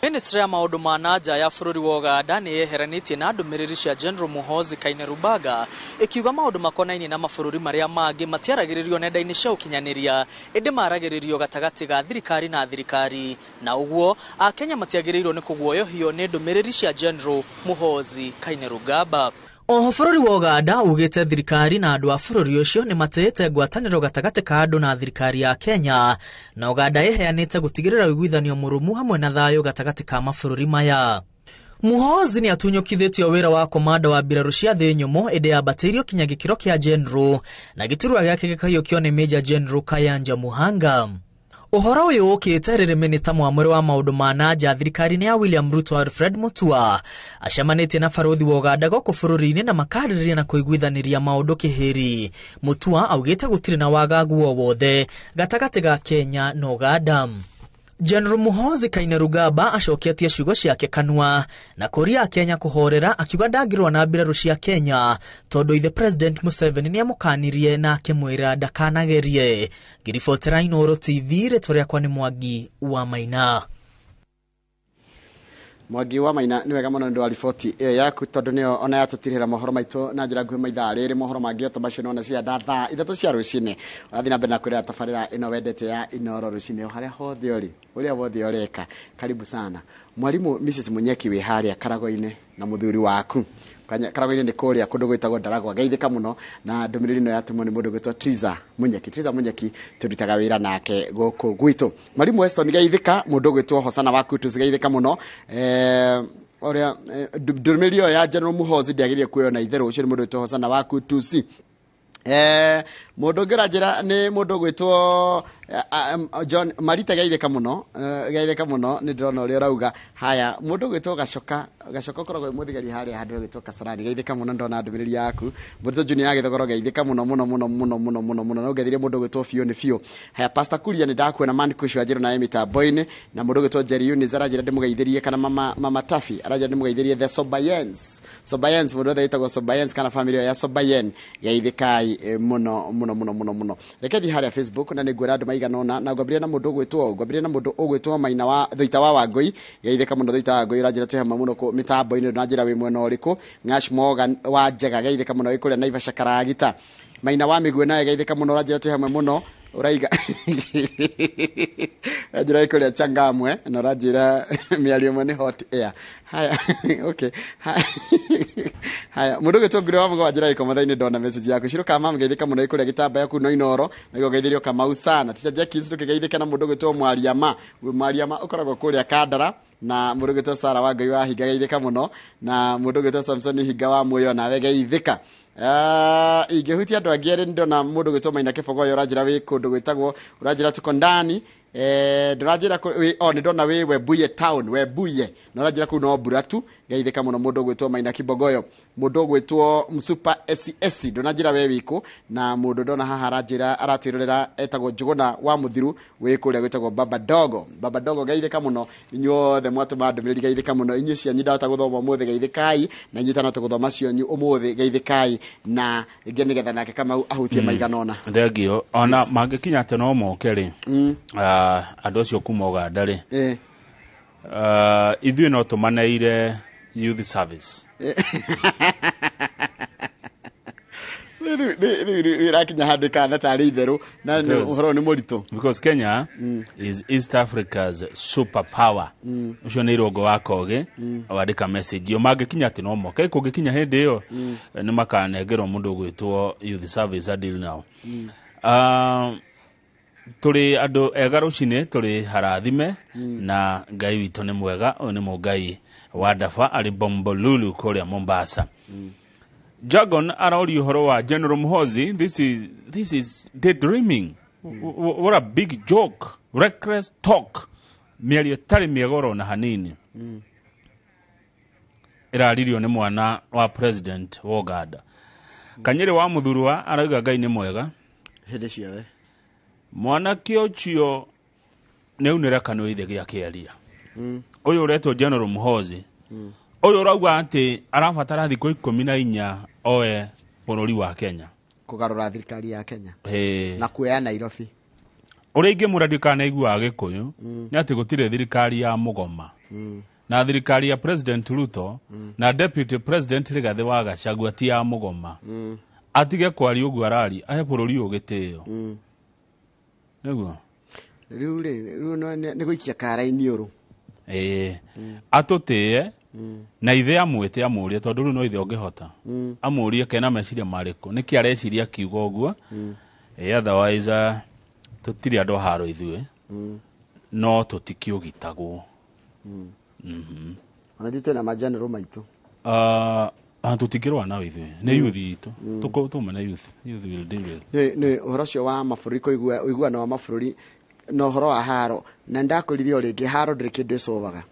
Ministry ya maũndũ ma na nja ya bũrũri wa Uganda nĩ yeheranĩtie na ndũmĩrĩri cia General Muhoozi Kainerugaba ĩkiuga maũndũ makonainie na mabũrũri marĩa mangĩ matiaragĩrĩrio nenda-inĩ cia ũkinyanĩria ĩndĩ maragĩrĩrio gatagatĩ ga thirikari na thirikari, na ũguo Akenya matiagĩrĩirwo nĩ kũguoyohio nĩ ndũmĩrĩri cia General Muhoozi Kainerugaba. Oho bũrũri wa Uganda ugĩte thirikari na andũ a bũrũri ũcio nĩ matĩĩte ngwatanĩro gatagatĩ ka andũ na thirikari ya Kenya, na Uganda ĩheanĩte gũtigĩrĩra ũiguithanio mũrũmu hamwe na thayũ gatagatĩ ka mabũrũri maya. Muhoozi nĩ atunyũkithĩtio wĩra wa komanda wa mbirarũ cia thĩ nyũmũ ĩndĩ yambatĩirio kinya gĩkĩro kĩa General na gĩturwa gĩake gĩkaiyũkio nĩ Major General Kayanja Muhanga. Ũhoro ũyũ ũkĩte rĩrĩ minista mwamũre wa maũndũ ma na nja thirikari-inĩ ya William Ruto Alfred Mutua acemanĩtie na barũthi wa Uganda gũkũ bũrũri-inĩ na makarĩrĩria na kũiguithanĩria maũndũ kĩhĩri. Mutua augĩte gũtirĩ na wagagu o wothe gatagatĩ ga Kenya na Uganda. General Muhoozi Kainerugaba acoketie ciugo ciake kanua na kũria Kenya kũhorera akiuga ndangĩrũa na mbirarũ cia Kenya tondũ ithe President Museveni nĩamũkanirie na akĩmwĩra ndakanagerie. Ngĩribotera Inooro TV, rĩtwa rĩakwa nĩ Mwangi wa Maina. Mwangi wa Maina nĩ wega mũno nĩ ũndũ wa riboti ĩyo yaku tondũ nĩyo ona yatũtirĩra mohoro maitũ na njĩra nguhĩ maithaa rĩrĩ mohoro mangĩ o ta macio nona cia thaa 3 cia rũcinĩ. Ũrathiĩ na mbere na kwĩrora tabarĩra ĩno wendete ya Inooro rũcinĩ o harĩa hothe ũrĩ, ũrĩa wothe ũreka. Karibu sana Mwalimu Mrs Munyeki wĩ harĩa Karago-inĩ na mũthuri waku. Karago-inĩ nĩ kũrĩa kũndũ gwĩtagwo Ndaragwa. Geithĩka mũno na ndũmĩrĩri ĩno yatũmwo nĩ mũndũ gwĩtwo Triza Munyeki. Triza Munyeki tũrutaga wĩra nake gũkũ gwitũ. Mwalimu Weston geithĩka, mũndũ gwĩtwo Hosana wa Kutus geithĩka mũno. Ũrĩa ndũmĩrĩri ĩyo ya General Muhoozi ndĩagĩrĩire kuoywo na itherũ, ũcio nĩ mũndũ gwĩtwo Hosana wa Kutus. Mũndũ ũngĩ ũranjĩra nĩ mũndũ gwĩtwo John Marita geithĩka mũno, geithĩka mũno nĩ ndĩrona ũrĩa ũrauga. Haya, mũndũ gwĩtwo Gacoka, Gacoka ũkoragwo wĩ mũthigari harĩa handũ hegwĩtwo Kasarani, geithĩka mũno ndona ndũmĩrĩri yaku. Mũndũ Junior ya Gĩthogoro geithĩka mũno mũno mũno mũno mũno mũno mũno. No ngeithĩrie mũndũ gwĩtwo Biũ nĩ Biũ. Haya, Pastor Kuria nĩ ndakuona man Kush wa Njĩrũ naye mĩtambo-inĩ, na mũndũ gwĩtwo Jerry Eunice aranjĩra ndĩmũgeithĩrie, kana mama Taffy aranjĩra ndĩmũgeithĩrie the Sobayens. Sobayens, mũndũ wothe wĩtagwo Sobayens kana family ya Sobayen, geithĩkai mũno mũno mũno mũno mũno. Reke thiĩ harĩa Facebook na nĩnguona andũ maigana ũna, na ngwambĩrĩria na mũndũ ũgwĩtwo, ngwambĩrĩria na mũndũ ũgwĩtwo Maina wa Thũita wa Wangũi, geithĩka mũno Thũita wa Wangũi, ũranjĩra twĩ hamwe mũno mĩtambo-inĩ, na njĩra wĩ mwena ũrĩkũ. Ngash Morgan wa Njega geithĩka mũno wĩ kũrĩa Naivasha Karagita. Maina wa Mĩguĩ nawe geithĩka mũno, ũranjĩra twĩ hamwe mũno, ũraiga ũranjĩra wĩ kũrĩa Changamwe na ũranjĩra mĩario ĩmwe nĩ hot air. Haya, okay. Haya, mũndũ ũgwĩtwo Ngure wa Mũgo wanjĩra wĩ Komatha-inĩ, ndona message yaku. Shiro Kamau geithĩka mũno wĩ kũrĩa Gĩtambaya kũu Inooro, na nĩguo ngeithĩrio Kamau sana. Teacher Jenkins ndũkĩgeithĩka na mũndũ ũgwĩtwo Mwariama. Mwariama ũkoragwo kũrĩa Kandara, na mũndũ ũgwĩtwo Sara wa Ngai wa Hinga geithĩka mũno, na mũndũ ũgwĩtwo Samson Hinga wa Muoyo nawe geithĩka. Ingĩhutia andũ angĩ erĩ, ndona mũndũ ũgwĩtwo Maina Kĩbogoyo ũranjĩra wĩ kũndũ gwĩtagwo, ũranjĩra tuko ndani. Ndũranjĩra nĩ ndona wĩ Webuye town, Webuye, na ũranjĩra kũu no mbura tu. Geithĩka mũno mũndũ ũgwĩtwo Maina Kibogoyo. Mũndũ ũgwĩtwo Msupa SCS ndũnanjĩra we wĩkũ, na mũndũ ndona haha aranjĩra aratwĩrorera etagwo Njũgũna wa Mũthiru wĩ kũrĩa gwĩtagwo Baba Dogo. Baba Dogo geithĩka mũno inyuothe mwatũma ndũmĩrĩri, geithĩka mũno inyuĩ cianyu ndahota gũthoma ũmũthĩ, geithĩkai, na inyuĩ itanahota gũthoma cianyu ũmũthĩ, geithĩkai, na ingĩ nĩgetha nake Kamau ahutie maigana ũna. Thengio. Ona mangĩkinya atĩ no moke rĩ, andũ acio kuma Uganda rĩ, ithuĩ no tũmaneire youth service. Rĩu ĩrakinya handũ ĩkahana tarĩ itherũ, na ũhoro nĩ mũritũ. Because Kenya is East Africa's superpower. Ũcio nĩ Irũngũ wa Kogi, wandĩka message ĩyo, mangĩkinya atĩ no moke, kũngĩkinya hĩndĩ ĩyo nĩ makanengerwo mũndũ ũgwĩtwo youth service a deal now. Tũrĩ andũ ega rũcinĩ, tũrĩ harathime na Ngai witũ nĩ mwega. Ũyũ nĩ Mũngai wa Ndaba arĩ Bombolulu kũrĩa Mombasa. Jagon aroria ũhoro wa General Muhoozi. This is daydreaming. What a big joke, reckless talk, mĩario ĩtarĩ mĩega oro na hanini, ĩraririo nĩ mwana wa president wa Uganda. Kanyĩrĩ wa Mũthurwa arauga Ngai nĩ mwega hĩndĩ ciothe. Mwanake ũcio nĩ aunĩra kanua ithe gĩakĩaria. Ũyũ ũretwo General Muhozi, ũyũ ũrauga atĩ arabatara thikũ 14 oe bũrũri wa Kenya. Kũgarũra thirikari ya Kenya. Ĩĩ. Na kuoya Nairobi. Ũrĩa ingĩmwĩra ndikanaigua Gĩkũyũ nĩ atĩ gũtirĩ thirikari ya mũgoma na thirikari ya President Ruto na Deputy President Rigathĩ wa Gachagua ti ya mũgoma. Atige kwaria ũguo araria, ahe bũrũri ũyũ gĩtĩo. Nĩguo. Rĩu rĩ, rĩu nĩ gũikia kara-inĩ ũrũ. Ĩĩ. Atũtĩe na ithe amwĩte amũrie, tondũ rĩu no ithe ũngĩhota. Amũrie kena meciria marĩkũ, nĩkĩ areciria akiuga ũguo. Ĩĩ, otherwise tũtirĩ andũ a haro ithuĩ, no tũtikĩũgitagwo. Ona ithuĩ twĩna mageneral maitũ. Tũtingĩrũa nao ithuĩ, nĩ youth itũ. Tũmene youth, youth will deal with. Nĩ ũhoro ũcio wa mabũrũri kũigua ũiguano wa mabũrũri na ũhoro wa haro, na nĩndakwĩrire o rĩngĩ, haro ndĩrĩ kĩndũ ĩcovaga.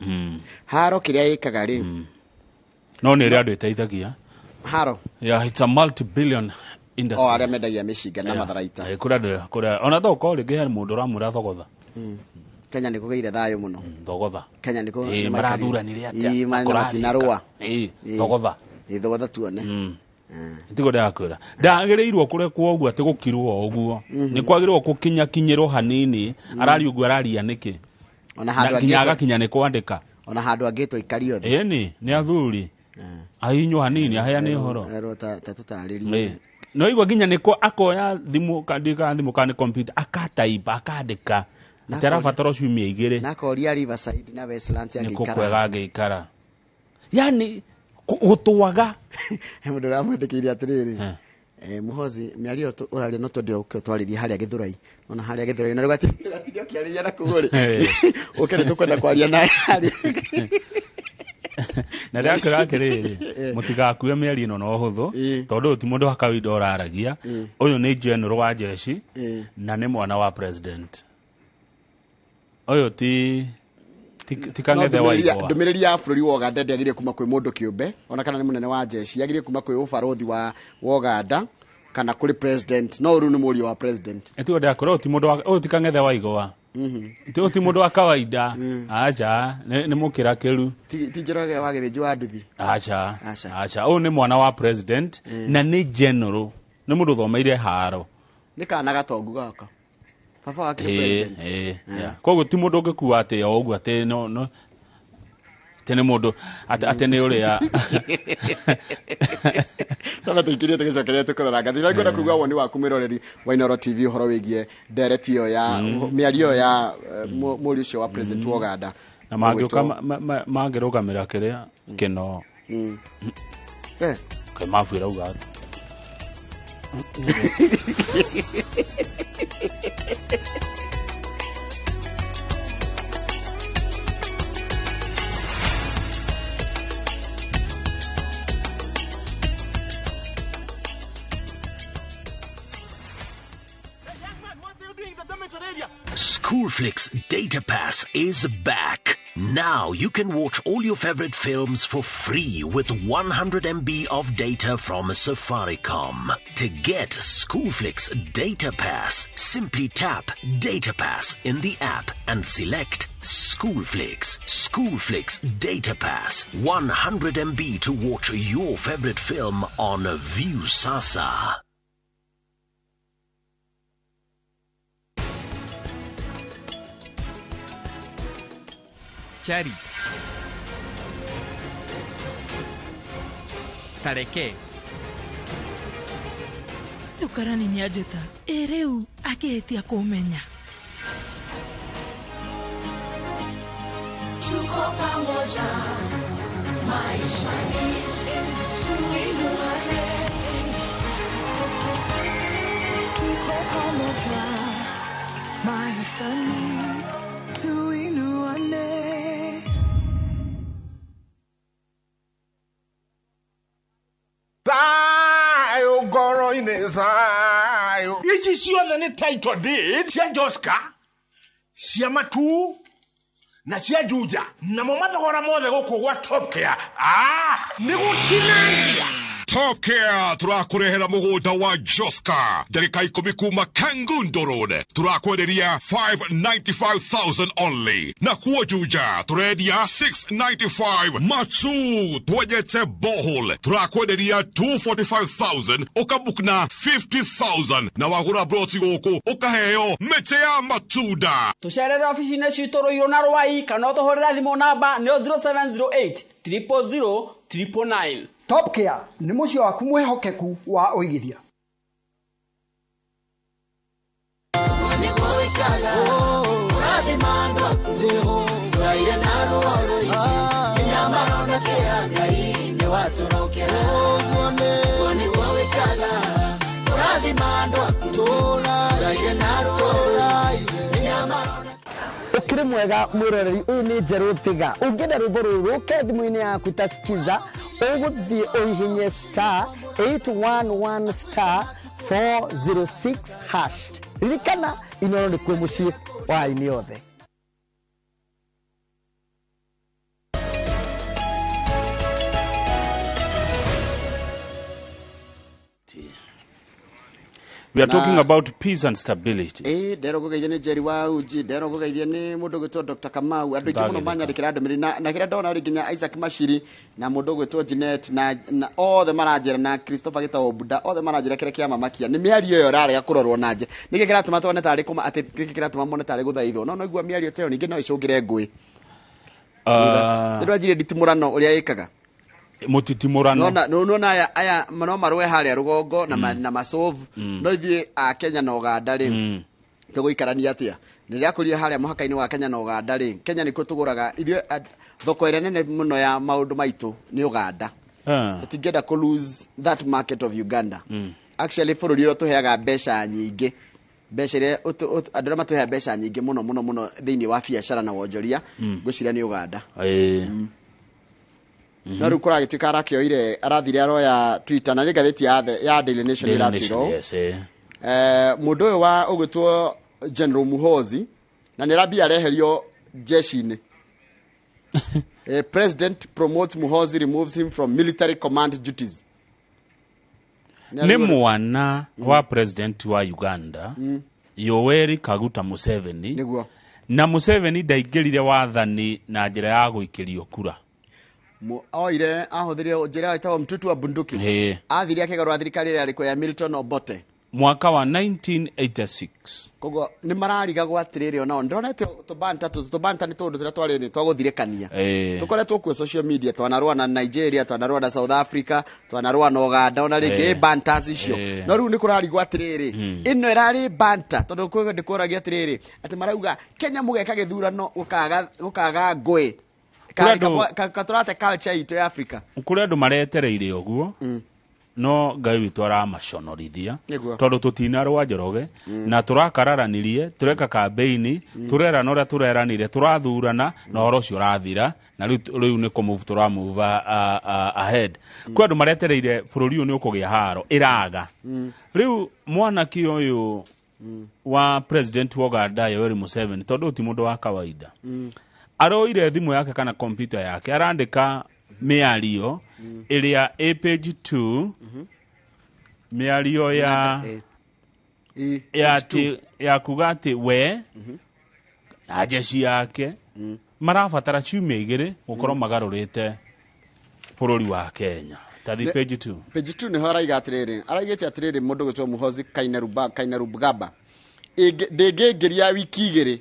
Haro kĩrĩa ĩkaga rĩ, No nĩ ĩrĩ andũ ĩteithagia. Haro. Yeah, it's a multi-billion industry. O arĩa mendagia mĩcinga na matharaita. Kũrĩ andũ, kũrĩ ona to ũkorwo rĩngĩ he mũndũ ũramwĩra thogotha. Kenya nĩ kũgĩire thayũ mũno. Thogotha. Kenya nĩ Ĩĩ, marathuranire atĩa? Ĩĩ, matinarũa. Ĩĩ, thogotha. Ĩĩ, thogotha tuone. Tigo ndakwĩra ndagĩrĩirwo kũrekwo ũguo atĩ gũkirwo o ũguo. Nĩ kwagĩrĩirwo gũkinyakinyĩrwo hanini. Araria ũguo araria nĩkĩ? Ona handũ Na nginya angĩtwo- agakinya nĩ kwandĩka. Ona handũ angĩtwo ikario thĩ. Ĩni nĩ athuri ahinywo hanini aheane ũhoro. Erwo ta tũtarĩrie. Ĩĩ. No igua nginya nĩ kwa akoya thimũ kandika thimũ kana nĩ computer akataipa akandĩka Na atĩ arabatara ciumia 2. Na akoria Riverside na Westlands nĩ angĩikara. kũkwega angĩikara, yani gũtwaga. He mũndũ ũramwandĩkĩire atĩrĩrĩ, Muhozi, mĩario ĩyo ũraria no twende ũke ũtwarĩrie harĩa Gĩthũrai. Ona harĩa Gĩthũrai na rũgatinde ũkĩarĩria na kũu rĩ. Ũke nĩ tũkwenda kwaria nawe harĩa. Na ndĩrakwĩra atĩrĩrĩ, mũtigakue mĩario ĩno na ũhũthũ, tondũ ũyũ ti mũndũ wa kawaida ũraragia. Ũyũ nĩ general wa jeshi na nĩ mwana wa president. Ũyũ ti No kang'ethe wa igwa. Ndũmĩrĩri ya bũrũri wa Ũganda ndĩagĩrĩire kuma kwĩ mũndũ kĩũmbe, ona kana nĩ mũnene wa jeshi, yagĩrĩire kuma kwĩ ũbarũthi wa Ũganda kana kũrĩ president. No rĩu nĩ mũriũ wa president. Ĩtigo ndĩrakwĩra, ũyũ ti mũndũ wa, ũyũ ti kang'ethe wa igwa. Ũyũ ti mũndũ wa kawaida. Aca, nĩ mũkĩrakĩru. Ti Njoroge wa Gĩthĩnji wa Nduthi. Aca, aca, ũyũ nĩ mwana wa president na nĩ general, nĩ mũndũ ũthomeire haro. Nĩ kana gatongu gaka. Baba wake nĩ president. Koguo ti mũndũ ũngĩkua atĩ o ũguo atĩ no, no, atĩ nĩ mũndũ, atĩ nĩ ũrĩa. Tama tũikirie tũgĩcokeria tũkũrora ngathĩ. Na ngwenda kũigua woni waku mwĩroreri wa Inooro TV ũhoro wĩgiĩ ndereti ĩyo ya mĩario ĩyo ya mũriũ ũcio wa president wa Ũganda. Na mangĩũka mangĩrũgamĩra kĩrĩa kĩno. Kaĩ mabu ĩrauga atĩa? Schoolflix Data Pass is back. Now you can watch all your favorite films for free with 100 MB of data from Safaricom. To get Schoolflix Data Pass, simply tap Data Pass in the app and select Schoolflix. Schoolflix Data Pass, 100 MB to watch your favorite film on Viusasa. Chari. Tareke. Rĩu karani nĩanjĩta. Ĩ rĩu akĩhĩtia kũmenya. Tuko pamoja maishani, tuinuane. Tuko pamoja maishani, tuinuane. Thayo ngoro-inĩ, thayo. Ici ciothe nĩ title deed cia Joska, cia Matu na cia Juja, namo mathogora mothe gũkũ gwa Top Care. Nĩ gũtinangia. Top Care turakũrehera mũgũnda wa Joska ndagĩka 10 kuma Kangundo Road, turakwenderia 595,000 only. Na kuo Juja turendia 695, Matu twenyete borehole turakwenderia 245,000, ũkabukna 50,000 na wagũra broti gũkũ ũkaheo mĩtĩ ya matunda. Tũcerere ofici-inĩ citũ Rũirũ na Rwai kana ũtũhũrĩre thimũ namba nĩyo 0708 000 999. Top Care nĩ mũciĩ waku mwĩhokeku wa ũigithia. Ukiri mwega mwiroreri uyu ni Njerũ Tiga. Ũngĩenda rwĩmbo rũrũ rũke thimũ-inĩ yaku ta skiza, ũgũthiĩ ũhihinye star 811 star 406 hash. Ririkana Inoro nĩ kuo mũciĩ wa aini othe. We are talking about peace and stability. Ndero ngũgeithia nĩ Jerry wa Uji, ndero ngũgeithia nĩ mũndũ ũgwĩtwo Dr. Kamau, andũ aingĩ mũno manyandĩkĩra ndũmĩrĩri na kĩrĩa ndona rĩ nginya Isaac Mashiri na mũndũ ũgwĩtwo Jeanette na othe maranjĩra na Christopher Gitau Buda, othe maranjĩra kĩrĩa kĩamamakia nĩ mĩario ĩyo ĩrarega kũrorwo na nja. Nĩkĩ kĩratũma tuone tarĩ kũma atĩ nĩkĩ kĩratũma mone tarĩ gũthaithwo. No noigua mĩario ta ĩyo ningĩ no ĩcũngĩre ngũĩ. Nĩ ndwanjirie nditimũrano ũrĩa ĩkaga. Mutitimurano. Nona aya no marũe harĩa rũgongo na masovu. No ithuĩ a Kenya na Uganda rĩ, tũgũikarania atĩa? Rĩrĩa kũria harĩa mũhaka-inĩ wa Kenya na Uganda rĩ, Kenya nĩkuo tũgũraga ithuĩ thoko ĩrĩa nene mũno ya maũndũ maitũ nĩ Uganda. Tũtingĩenda kũ lose that market of Uganda. Actually bũrũri ũrĩa ũtũheaga mbeca nyingĩ, mbeca iria andũ arĩa matũheaga mbeca nyingĩ mũno mũno mũno thĩinĩ wa biacara na wonjoria, ngwĩciria nĩ Uganda. No rĩu kũragĩtuĩka arakĩoire arathire aroya Twitter na nĩ ngathĩti ya Daily Nation ĩratwĩra ũũ. Mũndũ ũyũ wa ũgwĩtwo General Muhoozi na nĩ arambia areherio jeshi-inĩ. President promotes Muhoozi, removes him from military command duties. Nĩ mwana wa president wa Uganda, Yoweri Kaguta Museveni. Nĩguo. Na Museveni ndaingĩrire wathani na njĩra ya gũikĩrio kura. Oire ahũthĩrire njĩra ĩtagwo mtutu wa bunduki. Athire akĩgarũra thirikari ĩrĩa yarĩ ya Milton Obote mwaka wa 1986. Koguo nĩ mararigagwo atĩrĩrĩ onao ndĩronete tũbanta tũbanta nĩ tũndũ tũrĩa twarĩ twagũthirĩkania. Tũkoretwo kuo social media, twanarũa na Nigeria, twanarũa na South Africa, twanarũa na Uganda, ona rĩngĩ bantas icio. No rĩu nĩ kũrarigwo atĩrĩrĩ, ĩno ĩrarĩ banta tondũ kwĩ ndĩkũragia atĩrĩrĩ atĩ marauga Kenya mũgeka gĩthurano gũkaga ngũĩ. Katũrate culture itũ ya Africa. Kũrĩ andũ maretereire ũguo, no Ngai witũ aramaconorithia tondũ tũtinarũa Njoroge na tũrakararanirie, tũreka kambeini, tũrerana ũrĩa tũreranire, tũrathurana na ũhoro ũcio ũrathira na rĩu nĩ kũmove tũramove ahead. Kwĩ andũ maretereire bũrũri ũyũ nĩ ũkũgĩa haro ĩraga. Rĩu mwanake ũyũ wa president wa Uganda Yoweri Museveni, tondũ ti mũndũ wa kawaida, aroire thimũ yake kana kompyuta yake arandĩka mĩario ĩrĩa ĩ page 2, mĩario ya kuga atĩ we na jeshi yake marabatara ciumia igĩrĩ gũkorwo magarũrĩte bũrũri wa Kenya. Tathi page 2. Page 2 nĩho araiga atĩrĩrĩ, araigĩte atĩrĩrĩ mũndũ gwĩtwo Muhoozi Kainerugaba, ndĩngĩingĩria wiki igĩrĩ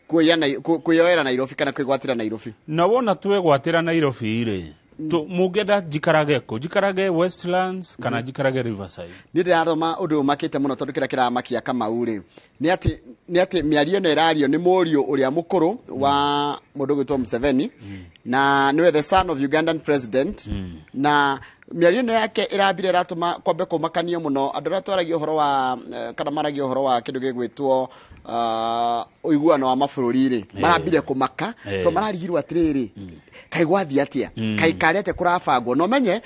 kwĩyoera Nairobi kana kwĩgwatĩra Nairobi. Na wona twegwatĩra Nairobi rĩ, mũngĩenda njikarage kũ? Njikarage Westlands kana njikarage Riverside? Niĩ ndĩrathoma ũndũ ũmakĩte mũno tondũ kĩrĩa kĩramakia Kamau rĩ, nĩ atĩ mĩario ĩno ĩrario nĩ mũriũ ũrĩa mũkũrũ wa mũndũ ũgwĩtwo Museveni, na nĩwe the son of Ugandan president, na mĩario ĩno yake ĩrambire ĩratũma kwambe kũmakanio mũno andũ arĩa twaragia ũhoro wa kana maragia ũhoro wa kĩndũ gĩgwĩtwo Ũiguano wa mabũrũri rĩ, marambire kũmaka tondũ mararigirwo atĩrĩrĩ, kaĩ gwathiĩ atĩa, kaĩ karĩ atĩa kũrabangwo. Na ũmenye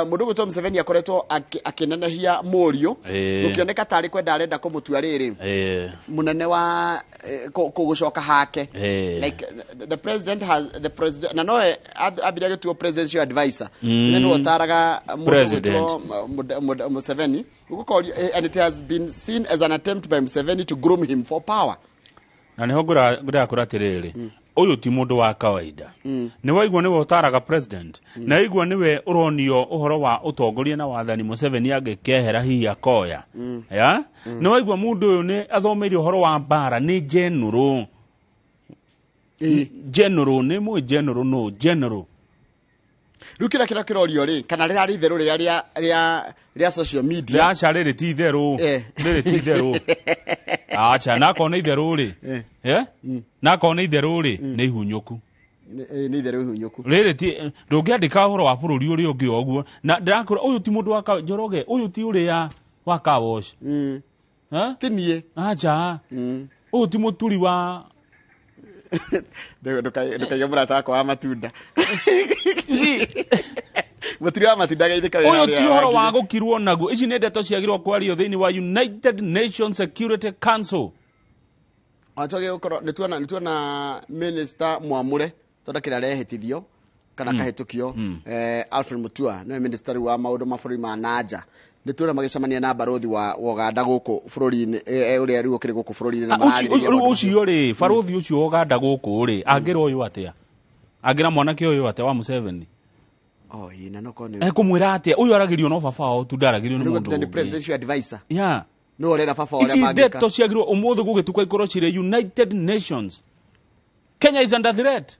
mũndũ ũgwĩtwo Museveni akoretwo akĩnenehia mũriũ, gũkĩoneka tarĩ kwenda arenda kũmũtua rĩrĩ mũnene wa gũcoka hake, like the president has the president, na nowe ambire agĩtuo presidential advisor. Nĩ nĩwe ũtaraga mũndũ President. ũgwĩtwo Museveni. Gũkorio, and it has been seen as an attempt by Museveni to groom him for power. Na nĩho ngũraga kũra atĩrĩrĩ, ũyũ ti mũndũ wa kawaida. Nĩ waigua nĩwe ũtaraga president, na igua nĩwe ũronio ũhoro wa ũtongoria na wathani Museveni angĩkehera hihi akoya ya. Nĩ waigua mũndũ ũyũ nĩ athomeire ũhoro wa mbara, nĩ general. General nĩ mũĩ, general no general. Rĩu kĩrĩa kĩrorio rĩ, kana rĩrarĩ itherũ rĩrĩa rĩa social media? Aca, rĩrĩ ti itherũ. Rĩrĩ ti itherũ, aca. Nakorwo nĩ itherũ rĩ, nakorwo nĩ itherũ rĩ, nĩ ihunyũku. Nĩ itherũ ihunyũku. Rĩrĩ ti ndũngĩandĩka ũhoro wa bũrũri ũrĩa ũngĩ o ũguo, na ndĩrakwĩra ũyũ ti mũndũ wa Njoroge, ũyũ ti ũrĩa wa car wash. Ti niĩ. Aca, ũyũ ti mũturi wa Ndũkaige mũrata wakwa wa matunda, mũturi wa matunda geithĩka wĩra Ũyũ ũrĩa ti ũhoro wa wagire. gũkirwo naguo. Ici nĩ ndeto ciagĩrĩirwo kwario thĩinĩ wa United Nations Security Council. Wacoke gũkorwo nĩ tuona minister mwamũre tondũ kĩrĩa arehĩtithio kana kahĩtũkio, Alfred Mutua nĩwe minister rĩu wa maũndũ ma bũrũri ma nanja. Nĩ tuona magĩcemania na barothi wa Uganda gũkũ bũrũri-inĩ, ũrĩa rĩu ũkĩrĩ gũkũ bũrũri-inĩ na Ah, ũcio mararĩrĩria rĩu maũndũ macio. Ũcio rĩ, barothi ũcio wa Uganda gũkũ rĩ, angĩra ũyũ atĩa? Angĩra mwanake ũyũ atĩa wa Museveni? Oh, ĩĩ, na no korwo nĩ Ekũmwĩra atĩa? Ũyũ aragĩrio no baba wao tu, ndaragĩrio nĩ Rĩu mũndũ nĩ ũngĩ. presidential advisor. Nĩwe ũrera baba ũrĩa Ici mangĩka. ndeto ciagĩrĩirwo ũmũthĩ gũgĩtuka ikorwo cirĩ United Nations. Kenya is under threat.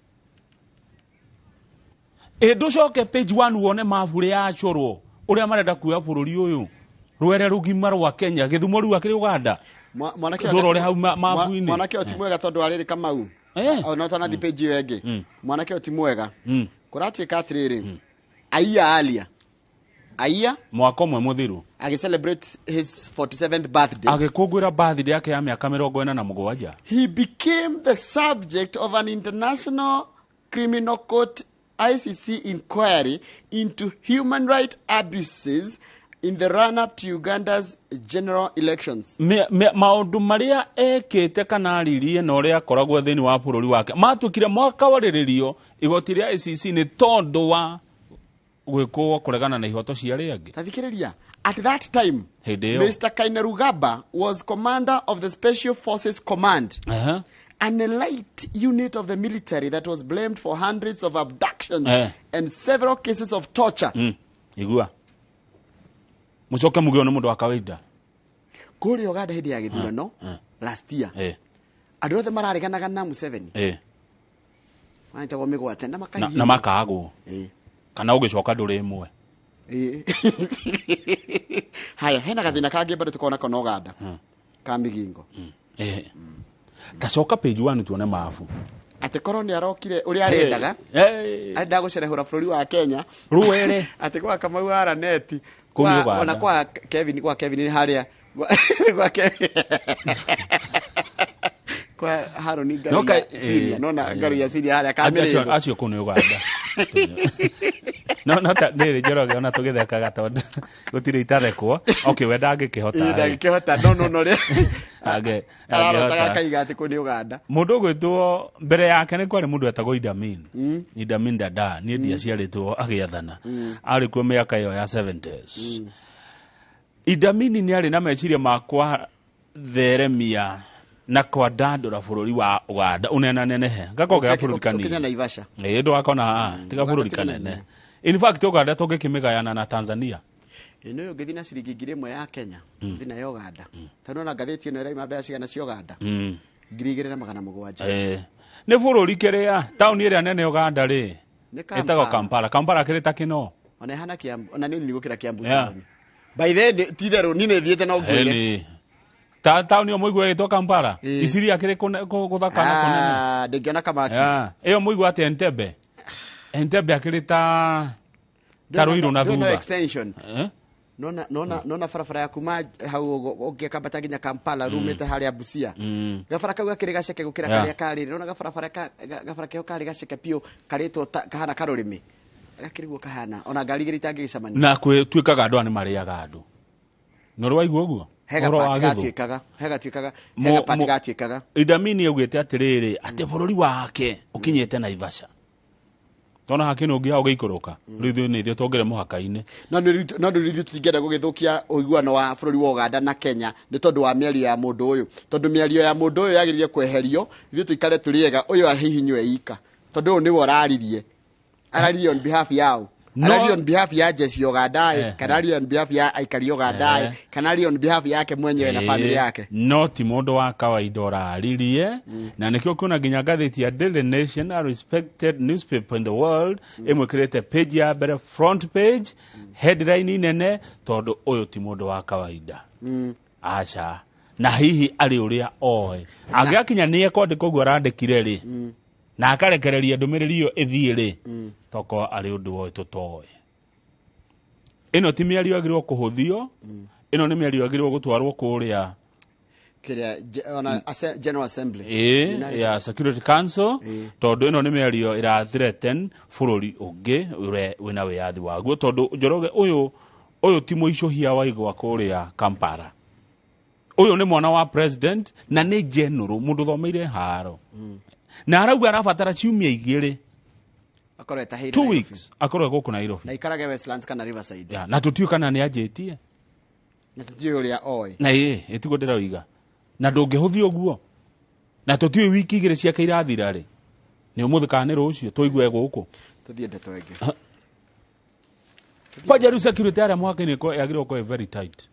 Ĩ ndũcoke page 1 wone mabu ũrĩa yacorwo, ũrĩa marenda kuoya bũrũri ũyũ, rwere rũgima rwa Kenya, gĩthumo rĩu akĩrĩ Uganda. Mwanake ũyũ Ndũrore hau mabu-inĩ. Mwanake ũyũ ti mwega tondũ arĩrĩ Kamau ona ũtanathi page ĩyo ĩngĩ, mwanake ũyũ ti mwega. Kũratuĩka atĩrĩrĩ, Aiya alia Aiya Mwaka ũmwe mũthiru agĩ celebrate his 47th birthday, agĩkũngũĩra birthday yake ya mĩaka 47. He became the subject of an International Criminal Court ICC inquiry into human rights abuses in the run-up to Uganda's general elections. Maũndũ marĩa ekĩte kana aririe na ũrĩa akoragwo thĩinĩ wa bũrũri wake matuĩkire mwaka warĩrĩrio igoti rĩa ICC nĩ tondũ wa gwĩkwo kũregana na ihoto cia arĩa angĩ. Tathikĩrĩria, at that time, Hĩndĩ ĩyo Mr. Kainerugaba was commander of the Special Forces Command, an elite unit of the military that was blamed for hundreds of abductions and several cases of torture. Igua mũcoke muge ũyũ nĩ mũndũ wa kawaida. Kũrĩa Uganda hĩndĩ ya gĩthurano last year, andũ othe marareganaga na Museveni manyitagwo mĩgwate na Na makahihinywo. Makagwo kana ũgĩcoka ndũrĩ ĩmwe. Haya, hena gathĩna kangĩ bado tũkona kona Uganda ka Migingo. Tacoka page 1 tuone mabu. Atĩ korwo nĩ arokire ũrĩa arendaga, arendaga gũcerehũra bũrũri wa Kenya Rũere. Atĩ gwa Kamau wa Raneti, Kũu nĩ Uganda. Ona kwa Kevin, kwa Kevin nĩ harĩa kwa Kevin, kwa Haroni No, Ngaruiya Senior, nona Ngaruiya Senior harĩa Acio Kamĩrĩgũ. Acio kũu nĩ Uganda. No ta rĩrĩ, Njoroge, ona tũgĩthekaga tondũ gũtirĩ itarekwo. Okay, we ndangĩkĩhota. Ĩĩ, ndangĩkĩhota, no rĩ ararotaga Angĩhota. akaiga atĩ kũu nĩ Uganda. Mũndũ ũgwĩtwo mbere yake nĩ kwarĩ mũndũ etagwo Idi Amin. Idi Amin Dada, niĩ ndiaciarĩtwo agĩathana. Arĩ kuo mĩaka ĩyo ya 70s. Idi Amin nĩ arĩ na meciria ma kwatheremia na kwandandũra bũrũri wa Uganda ũnenanenehe gakongega bũrũri Ũkinya kanini. Naivasha. Ĩĩ, ndwakona haha tiga Uganda bũrũri ti kanene. In fact, Uganda tũngĩkĩmĩgayana na Tanzania. Ĩno ũyũ ũngĩthiĩ na ciringi 1,000 ya Kenya ũthiĩ nayo Uganda, tondũ ona ngathĩti ĩno ĩraima mbeca cigana cia Uganda? 2,700. Nĩ bũrũri kĩrĩa taũni ĩrĩa nene Uganda rĩ Nĩ ĩtagwo Kampala. Kampala kĩrĩ ta kĩno. Ona ĩhana Kiambu, ona nĩ nini gũkĩra Kiambu taũni. By then ti itherũ niĩ nĩ thiĩte no ngwĩre. Ĩni. Ta taũni ĩyo mũigua ĩgĩtwo Kampala, Isiria kĩrĩ gũthaka na kũnene. Ah, ndĩngĩona Kamakis. Yeah. Ĩyo mũigua atĩ Entebbe akĩrĩ ta Ruiru na Ndũĩ no thutha. extension. Eh? Nona nona nona barabara ya kuma hau ũguo ũngĩkambata nginya Kampala rumĩte harĩa Busia. Gabara kau gakĩrĩ gaceke gũkĩra karĩa karĩ. Nona gabarabara gabara keho karĩ gaceke biũ karĩtwo kahana karũrĩmĩ. Gakĩrĩ guo kahana. Ona ngari igĩrĩ itangĩgĩcemania. Na kwĩtuĩkaga andũ aya nĩ marĩaga andũ. Na ũrĩ waigua ũguo? He Ũhoro wa gapati gĩthũ. gatuĩkaga. He gatuĩkaga. He gapati gatuĩkaga. Idi Amin augĩte atĩrĩrĩ atĩ bũrũri wake ũkinyĩte Naivasha. Tona hakĩ ũngĩ hau ũgĩikũrũka. Rĩu ithuĩ nĩ ithuĩ twongere mũhaka-inĩ. No nĩ no nĩ ithuĩ tũtingĩenda gũgĩthũkia ũiguano wa bũrũri wa Uganda na Kenya nĩ tondũ wa mĩario ya mũndũ ũyũ. Tondũ mĩario ya mũndũ ũyũ yagĩrĩire kweherio, ithuĩ tũikare tũrĩ ega, ũyũ ahihinywo e ika. Tondũ ũyũ nĩwe ũraririe. Araririe on behalf yao. No. Araririe on behalf ya jeshi ya Uganda ĩ, kana araririe on behalf ya aikari a Uganda ĩ, kana araririe on behalf yake mwenyewe na family yake. No ti mũndũ wa kawaida ũraririe na nĩkĩo kuona nginya ngathĩti ya Daily Nation, a respected newspaper in the world, ĩmwĩkĩrĩte page ya mbere, front page, headline nene, tondũ ũyũ ti mũndũ wa kawaida. Aca. Na hihi arĩ ũrĩa oĩ angĩgakinya nĩ ekwandĩka ũguo arandĩkire rĩ, na akarekereria ndũmĩrĩri ĩyo ĩthiĩ rĩ, tokorwo arĩ ũndũ oĩ tũtoĩ. Ĩno ti mĩario yagĩrĩirwo kũhũthio, ĩno nĩ mĩario yagĩrĩirwo gũtwarwo kũrĩa Kĩrĩa ona General Assembly. Ĩĩ, ya Security Council, tondũ ĩno nĩ mĩario ĩra threaten bũrũri ũngĩ ũrĩa wĩna wĩyathi waguo, tondũ Njoroge ũyũ ũyũ ti mũicũhia wa igwa kũrĩa Kampala. Ũyũ nĩ mwana wa president na nĩ general, mũndũ ũthomeire haro. Na arauga arabatara ciumia igĩrĩ. Akorwo etaheire 2 Nairobi. weeks akorwo e gũkũ Nairobi. Na ikarage Westlands kana Riverside. Ya, na tũtiũĩ kana nĩ anjĩtie. Na tũtiũĩ ũrĩa oĩ. Na ĩĩ, ĩtiguo ndĩroiga. Na ndũngĩhũthia ũguo. Na tũtiũĩ wiki igĩrĩ ciake irathira rĩ. Nĩ ũmũthĩ kana nĩ rũciũ tũigue gũkũ. Tũthiĩ ndeto ĩngĩ. Kwanja rĩu security arĩa mũhaka-inĩ yagĩrĩirwo gũkorwo ĩ very tight.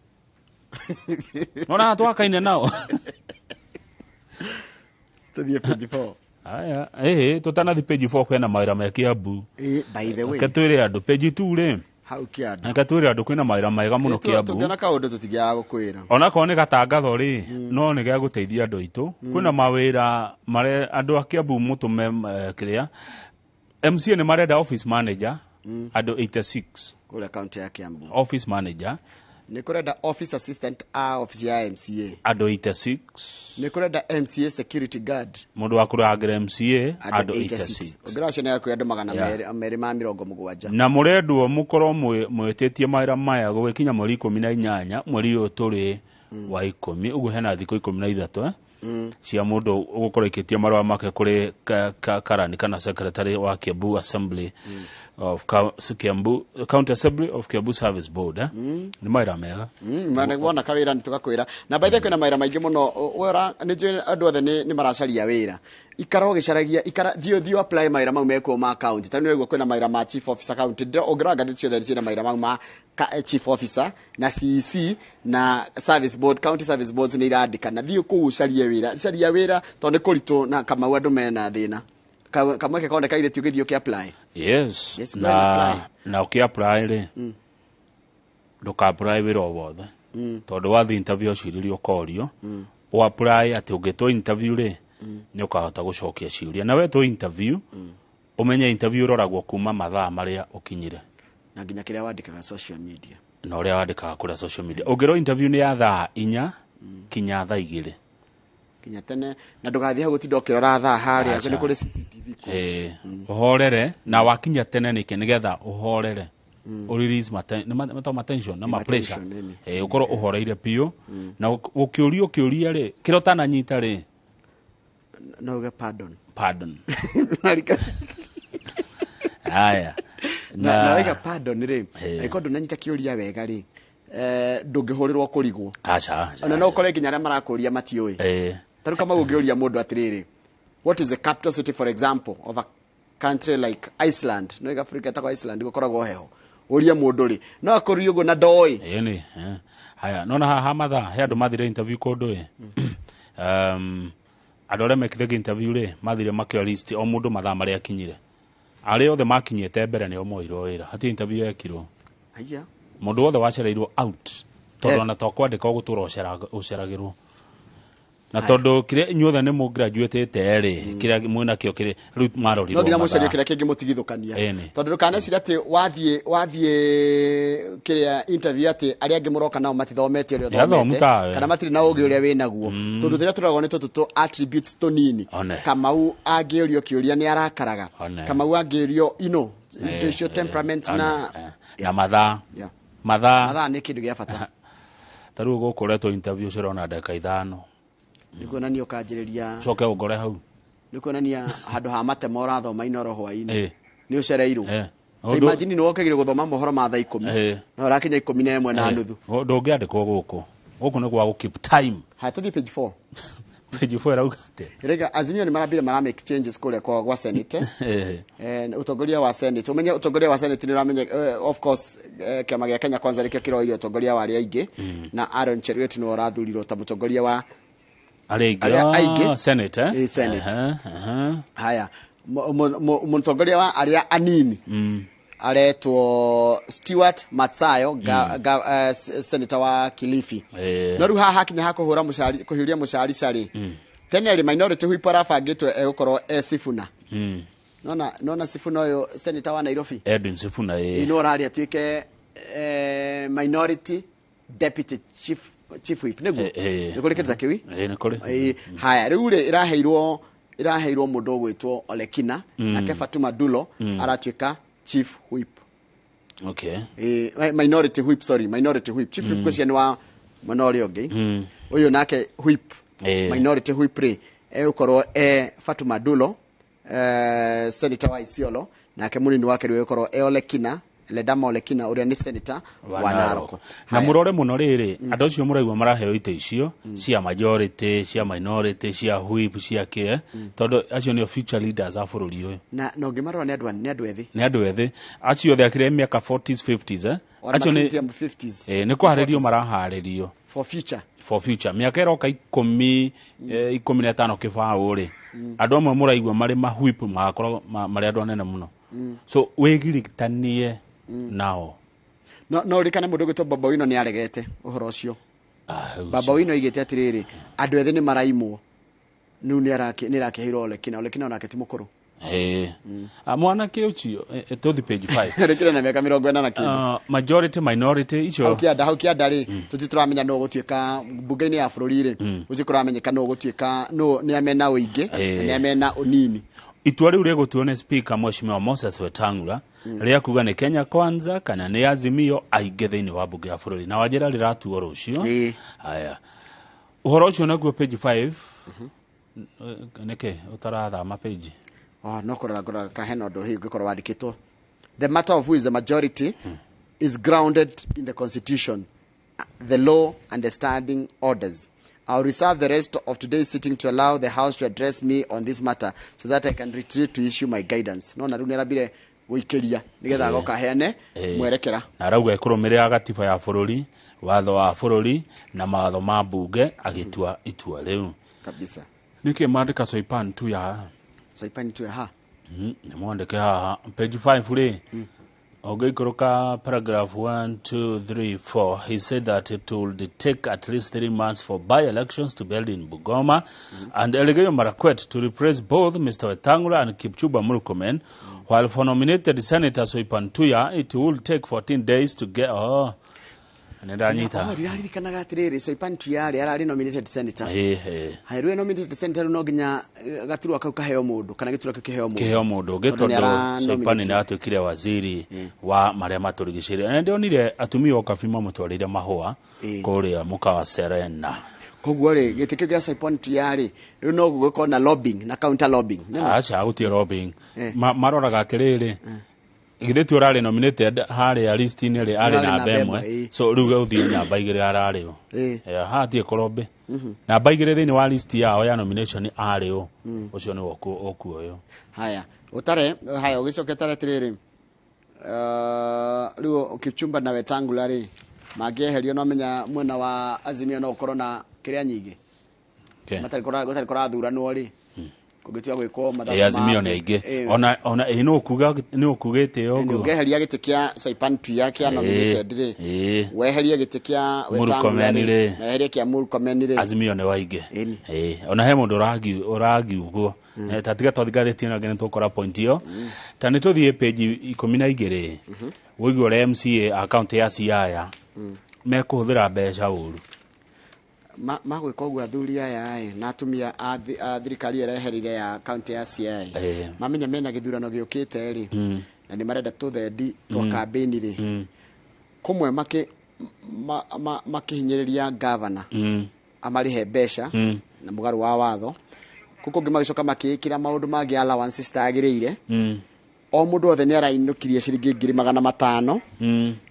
Nona twakaine nao. Tũthiĩ page 4. Aya, ĩhĩ, tũtanathi page 4 kwĩna mawĩra me Kiambu. Ĩ, by the way. Reke twĩre andũ page 2 rĩ. Hau Kiambu. Reke twĩre andũ kwĩna mawĩra mega mũno Kiambu. Tũngĩona kaũndũ tũtingĩaga gũkwĩra. Onakorwo nĩ gatangatho rĩ, no nĩ gĩa gũteithia andũ aitũ. Kwĩna mawĩra marĩa andũ a Kiambu mũtũme, kĩrĩa. MCA nĩ marenda office manager, andũ 86. Kũrĩa county ya Kiambu. Office manager. Nĩ kũrenda office assistant a office ya MCA. Andũ 86. Nĩ kũrenda MCA security guard. Mũndũ wa kũrangĩra MCA, Andũ andũ 86. 86. Ũngĩrora acio nĩ hakuhĩ andũ magana Yeah. merĩ ma mĩrongo mũgwanja. Na mũrendwo mũkorwo mwĩtĩtie mawĩra maya gũgĩkinya mweri ikũmi na inyanya, mweri ũyũ tũrĩ wa ikũmi, ũguo hena thikũ ikũmi na ithatũ, cia mũndũ ũgũkorwo aikĩtie marũa make kũrĩ karani kana secretary wa Kiambu Assembly of Kiambu County Assembly of Kiambu Service Board, Nĩ mawĩra mega. Mana wona kawĩra nĩ tũgakwĩra. Na by the way kwĩna mawĩra maingĩ mũno. We ũra, nĩ njũĩ andũ othe nĩ maracaria wĩra. Ikara ũgĩcaragia, ikara, thiĩ apply mawĩra mau mekuo ma county. Tondũ nĩ ũraigua kwĩna mawĩra ma chief officer county. Ndĩra, ũngĩrora ngathĩti ciothe ciĩna mawĩra mau ma chief officer na CEC na service board, county service boards nĩ irandĩka. Na thiĩ kũu ũcarie wĩra. Caria wĩra tondũ nĩ kũritũ na Kamau andũ mena thĩna. Kamweke koneka ithe ti ũgĩthiĩ ũkĩ apply. Yes. Yes, go and apply. Na ũkĩ apply rĩ, ndũka apply wĩra o wothe. Tondũ wathiĩ interview ciũria ũkorio. Ũ apply atĩ ũngĩtwo interview rĩ, nĩ ũkahota gũcokia ciũria. Na wetwo interview, ũmenye interview ĩroragwo kuma mathaa marĩa ũkinyire. Na nginya kĩrĩa wandĩkaga social media. Na ũrĩa wandĩkaga kũrĩa social media. Ũngĩrwo interview nĩ ya thaa inya, kinya thaa igĩrĩ. Kinya tene, na ndũgathiĩ hau gũtinda ũkĩrora thaa harĩa, Aca. nĩ kũrĩ CCTV kũu. Ũhorere, na wakinya tene nĩkĩ, nĩgetha ũhorere. Ũ release nĩ metagwo ma tension, na Nĩ ma ma pressure. tension, ĩni. Ũkorwo ũhoreire biũ. Na ũkĩũrio kĩũria rĩ, kĩrĩa ũtananyita rĩ? No uge pardon. Pardon. Haya. Na waiga pardon rĩ, angĩkorwo ndũnanyita kĩũria wega rĩ, ndũngĩhũrĩrwo kũrigwo. Aca, aca. Ona no ũkore nginya arĩa marakũria matiũĩ. Ta rĩu Kamau ũngĩũria mũndũ atĩrĩrĩ, what is the capital city, for example, of a country like Iceland? No iga Africa ĩtagwo Iceland, gũkoragwo heho. Ũrie mũndũ rĩ, no akũrie ũguo na ndoĩ. Ĩĩ nĩ, Haya, nona haha mathaa, he andũ mathire interview kũndũ ĩ. Andũ arĩa mekire interview rĩ, mathire makĩoya list o mũndũ mathaa marĩa akinyire. Arĩa othe makinyĩte mbere nĩo moirwo wĩra. Hatirĩ interview yekirwo. Haiya. Mũndũ wothe wacereirwo out. Tondũ ona to kwandĩka ũgũtũra ũceragĩrwo. Na tondũ kĩrĩa inyuothe nĩ mũgraduatĩte rĩ, kĩrĩa mwĩnakĩo kĩrĩ rĩu marorirwo No nginya mũcarie mathaa. kĩrĩa kĩngĩmũtigithũkania. Ĩni. Tondũ ndũkanecirie atĩ wathiĩ kĩrĩa interview atĩ arĩa angĩ mũroka nao matithomete ũrĩa Nĩ athomu ũthomete tawe. kana matirĩ na ũgĩ ũrĩa wĩ naguo, tondũ tũrĩa tũragwo nĩ tũtũ tũ attributes tũnini. One. Kamau angĩũrio kĩũria nĩ arakaraga. One. Kamau angĩũrio indo icio, temperament One. na Na mathaa. Yeah. Mathaa. Mathaa nĩ kĩndũ gĩa bata. Ta rĩu gũkũ ũretwo interview ũcio ũrona ndagĩka 5. Nĩ kuonania ũkanjĩrĩria. Ũcoke ũngore hau. Nĩ kuonania handũ ha matemo ũrathoma Inoro hwaĩ-inĩ, nĩ ũcereirwo. Ta imagine nĩ wokagire gũthoma mohoro ma thaa 10, na ũrakinya 11:30. Ndũngĩandĩkwo gũkũ. Gũkũ nĩ gwa gũ keep time. Haya, tũthiĩ page 4. Page 4 ĩrauga atĩa? Rega Azimio nĩ marambire mara make changes kũrĩa kwa Senate. Ũtongoria wa Senate, ũmenye ũtongoria wa Senate nĩ ũramenya, of course, kĩama gĩa Kenya Kwanza nĩkĩo kĩroire ũtongoria wa arĩa aingĩ, na Aaron Cheruiyot nĩwe ũrathurirwo ta mũtongoria wa arĩa aingĩ. Arĩa aingĩ. Senate, eh? Ĩ, Senate. Aha, aha. Haya, mũtongoria wa arĩa anini aretwo Stewart Matsayo, senator wa Kilifi. No rĩu haha hakinya ha kũhũra mũcari, kũhiũria mũcarica rĩ, tene rĩ minority whip arabangĩtwo egũkorwo e Sifuna. Nona Sifuna ũyũ senator wa Nairobi. Edwin Sifuna, ĩ. No ũrarĩ atuĩke minority deputy chief whip, nĩguo? Nĩ kũrĩ kĩndũ ta kĩu? Ĩ, nĩ kũrĩ. Ĩ, haya, rĩu rĩ ĩraheirwo mũndũ ũgwĩtwo Olekina, nake Fatuma Dulo aratuĩka chief whip. Minority whip, sorry, minority whip. Chief whip kwĩcia nĩ wa mwena ũrĩa ũngĩ. Ũyũ nake whip, minority whip rĩ egũkorwo e Fatuma Dulo, senator wa Isiolo, nake mũnini wake rĩu egũkorwo e Olekina, Ledama Olekina, ũrĩa nĩ senator wa Narok. Na mũrore mũno rĩrĩ, andũ acio mũraigua maraheo itĩ icio cia majority, cia minority, cia whip, cia kĩ, tondũ acio nĩo future leaders a bũrũri ũyũ. Na ũngĩmarora nĩ andũ ethĩ. Nĩ andũ ethĩ acio othe akĩrĩ mĩaka 40s, 50s, eh? Ona Acio nĩ 50 50s. Nĩ kũharĩrio 40s. maraharĩrio for future. For future. Mĩaka ĩroka 10, 15 kĩbaũ rĩ, andũ amwe mũraigua marĩ mahwip magakorwo marĩ andũ anene mũno. So wĩgiritanie nao. No ririkane mũndũ ũgwĩtwo Baba Wino nĩ aregete ũhoro ũcio. Baba Wino aigĩte atĩrĩrĩ, andũ ethĩ nĩ maraimwo rĩu, nĩ arakĩheirwo Olekina. Olekina onake ti mũkũrũ. Mwanake ũcio, tũthi page 5. Rĩkĩrĩ na mĩaka 40 na kĩndũ. Majority, minority icio. Hau kĩanda rĩ, tũti tũramenya nũ ũgũtuĩka mbunge-inĩ ya bũrũri rĩ, gũtirĩ kũramenyeka nũ ũgũtuĩka, nũ nĩ amena ũingĩ na nĩ amena ũnini. Itua rĩu rĩgũtuo nĩ speaker Mheshimiwa Moses Wetangula, rĩa kuga nĩ Kenya Kwanza kana nĩ Azimio aingĩ thĩinĩ wa mbunge ya bũrũri, na wanjĩra rĩratuo rũciũ. Haya, ũhoro ũcio naguo page 5 nĩkĩ ũtarathama page? Oh, no kũrora ngũroraga ka hena ũndũ hihi ũngĩkorwo wandĩkĩtwo. The matter of who is the majority is grounded in the constitution, the law and the standing orders. I'll reserve the rest of today's sitting to allow the house to address me on this matter so that I can retreat to issue my guidance. No na rĩu nĩarambire gũikĩria nĩgetha agoka aheane mwerekera. Na arauga ĩkũrũmĩrĩra gatiba ya bũrũri, watho wa bũrũri na mawatho ma mbunge agĩtua itua rĩu. Kabisa. Nĩkĩ mandĩka Soipan tu ya haha? Soipan tu ya ha. Nĩ mwandĩke haha page 5 rĩ, ũngĩikũrũka paragraph 1, 2, 3, 4, he said that it would take at least 3 months for by-elections to be held in Bungoma and Elgeyo Marakwet to replace both Mr. Wetangula and Kipchumba Murkomen, while for nominated Senator Soipan Tuya it will take 14 days to get, oh, nĩndanyita. Oh, ndiraririkanaga atĩrĩrĩ, Soipan Tuya rĩ ararĩ nominated senator. Ĩĩ. Haya, rĩu nominated senator, rĩu no nginya gaturwa kau kaheo mũndũ kana gĩturwa kĩu kĩheo mũndũ. Kĩheo mũndũ ũngĩ. Tondũ nĩ Tondũ ara Soipani nominate. nĩ atuĩkire waziri wa marĩa matũrigicĩirie, na ndĩonire atumia okabi mamũtwarĩire mahũa kũrĩa mũkawa Serena. Koguo rĩ, gĩtĩ kĩu gĩa Soipan Tuya rĩ, rĩu no gũgĩkorwo na lobbying na counter lobbying. Nĩma? Aca, gũtirĩ lobbying. Maroraga atĩrĩrĩ, githĩ tu ũrarĩ nominated harĩa list-inĩ rĩ, arĩ Arĩ namba namba 1, ĩmwe, ĩĩ. so rĩu ũthiĩ namba 2 ararĩ ũ? Haha hatirĩ kũrobĩ namba 2 thĩinĩ wa list yao ya nomination arĩ ũ? Ũcio nĩwe ũkuoywo. Haya, ũtare haya, ũgĩcoke tare atĩrĩrĩ, rĩu Kipchumba na Wetangula rĩ mangĩeherio, no menya mwena wa Azimio no ũkorwo na kĩrĩa nyingĩ. Okay. Matarĩ gũtarĩ kũrathuranwo rĩ, Kũngĩtua gwĩkwo mathabu Ĩ, Azimio nĩ aingĩ. Ona ĩ nĩ ũkuga nĩ ũkugĩte ũguo. Ũngĩeheria gĩtĩ kĩa Soipan Tuya kĩa nominated rĩ, weherie gĩtĩ kĩa Murkomen Wetangula rĩ. na weherie kĩa Murkomen rĩ. Azimio nĩ waingĩ. Ĩ, ona he mũndũ ũrangiugwo. Ta tiga twathi ngathĩti ĩno ĩngĩ nĩ tũkora point ĩyo. Ta nĩ tũthiĩ page 12 ũigue ũrĩa MCA a kaũntĩ ya Siaya mekũhũthĩra mbeca ũru. Magwĩka ũguo athuri aya ĩ, na atumia a thirikari ĩrĩa ĩreherire ya kaunti ya Siaya, mamenya mena gĩthurano gĩũkĩte rĩ, na nĩ marenda tũthendi twa kambĩini rĩ, kũmwe makĩhinyĩrĩria gavana amarĩhe mbeca na mũgarũ wa watho, kũu kũngĩ magĩcoka makĩĩkĩra maũndũ mangĩ allowances citagĩrĩire. O mũndũ wothe nĩ arainũkirie ciringi 500,000,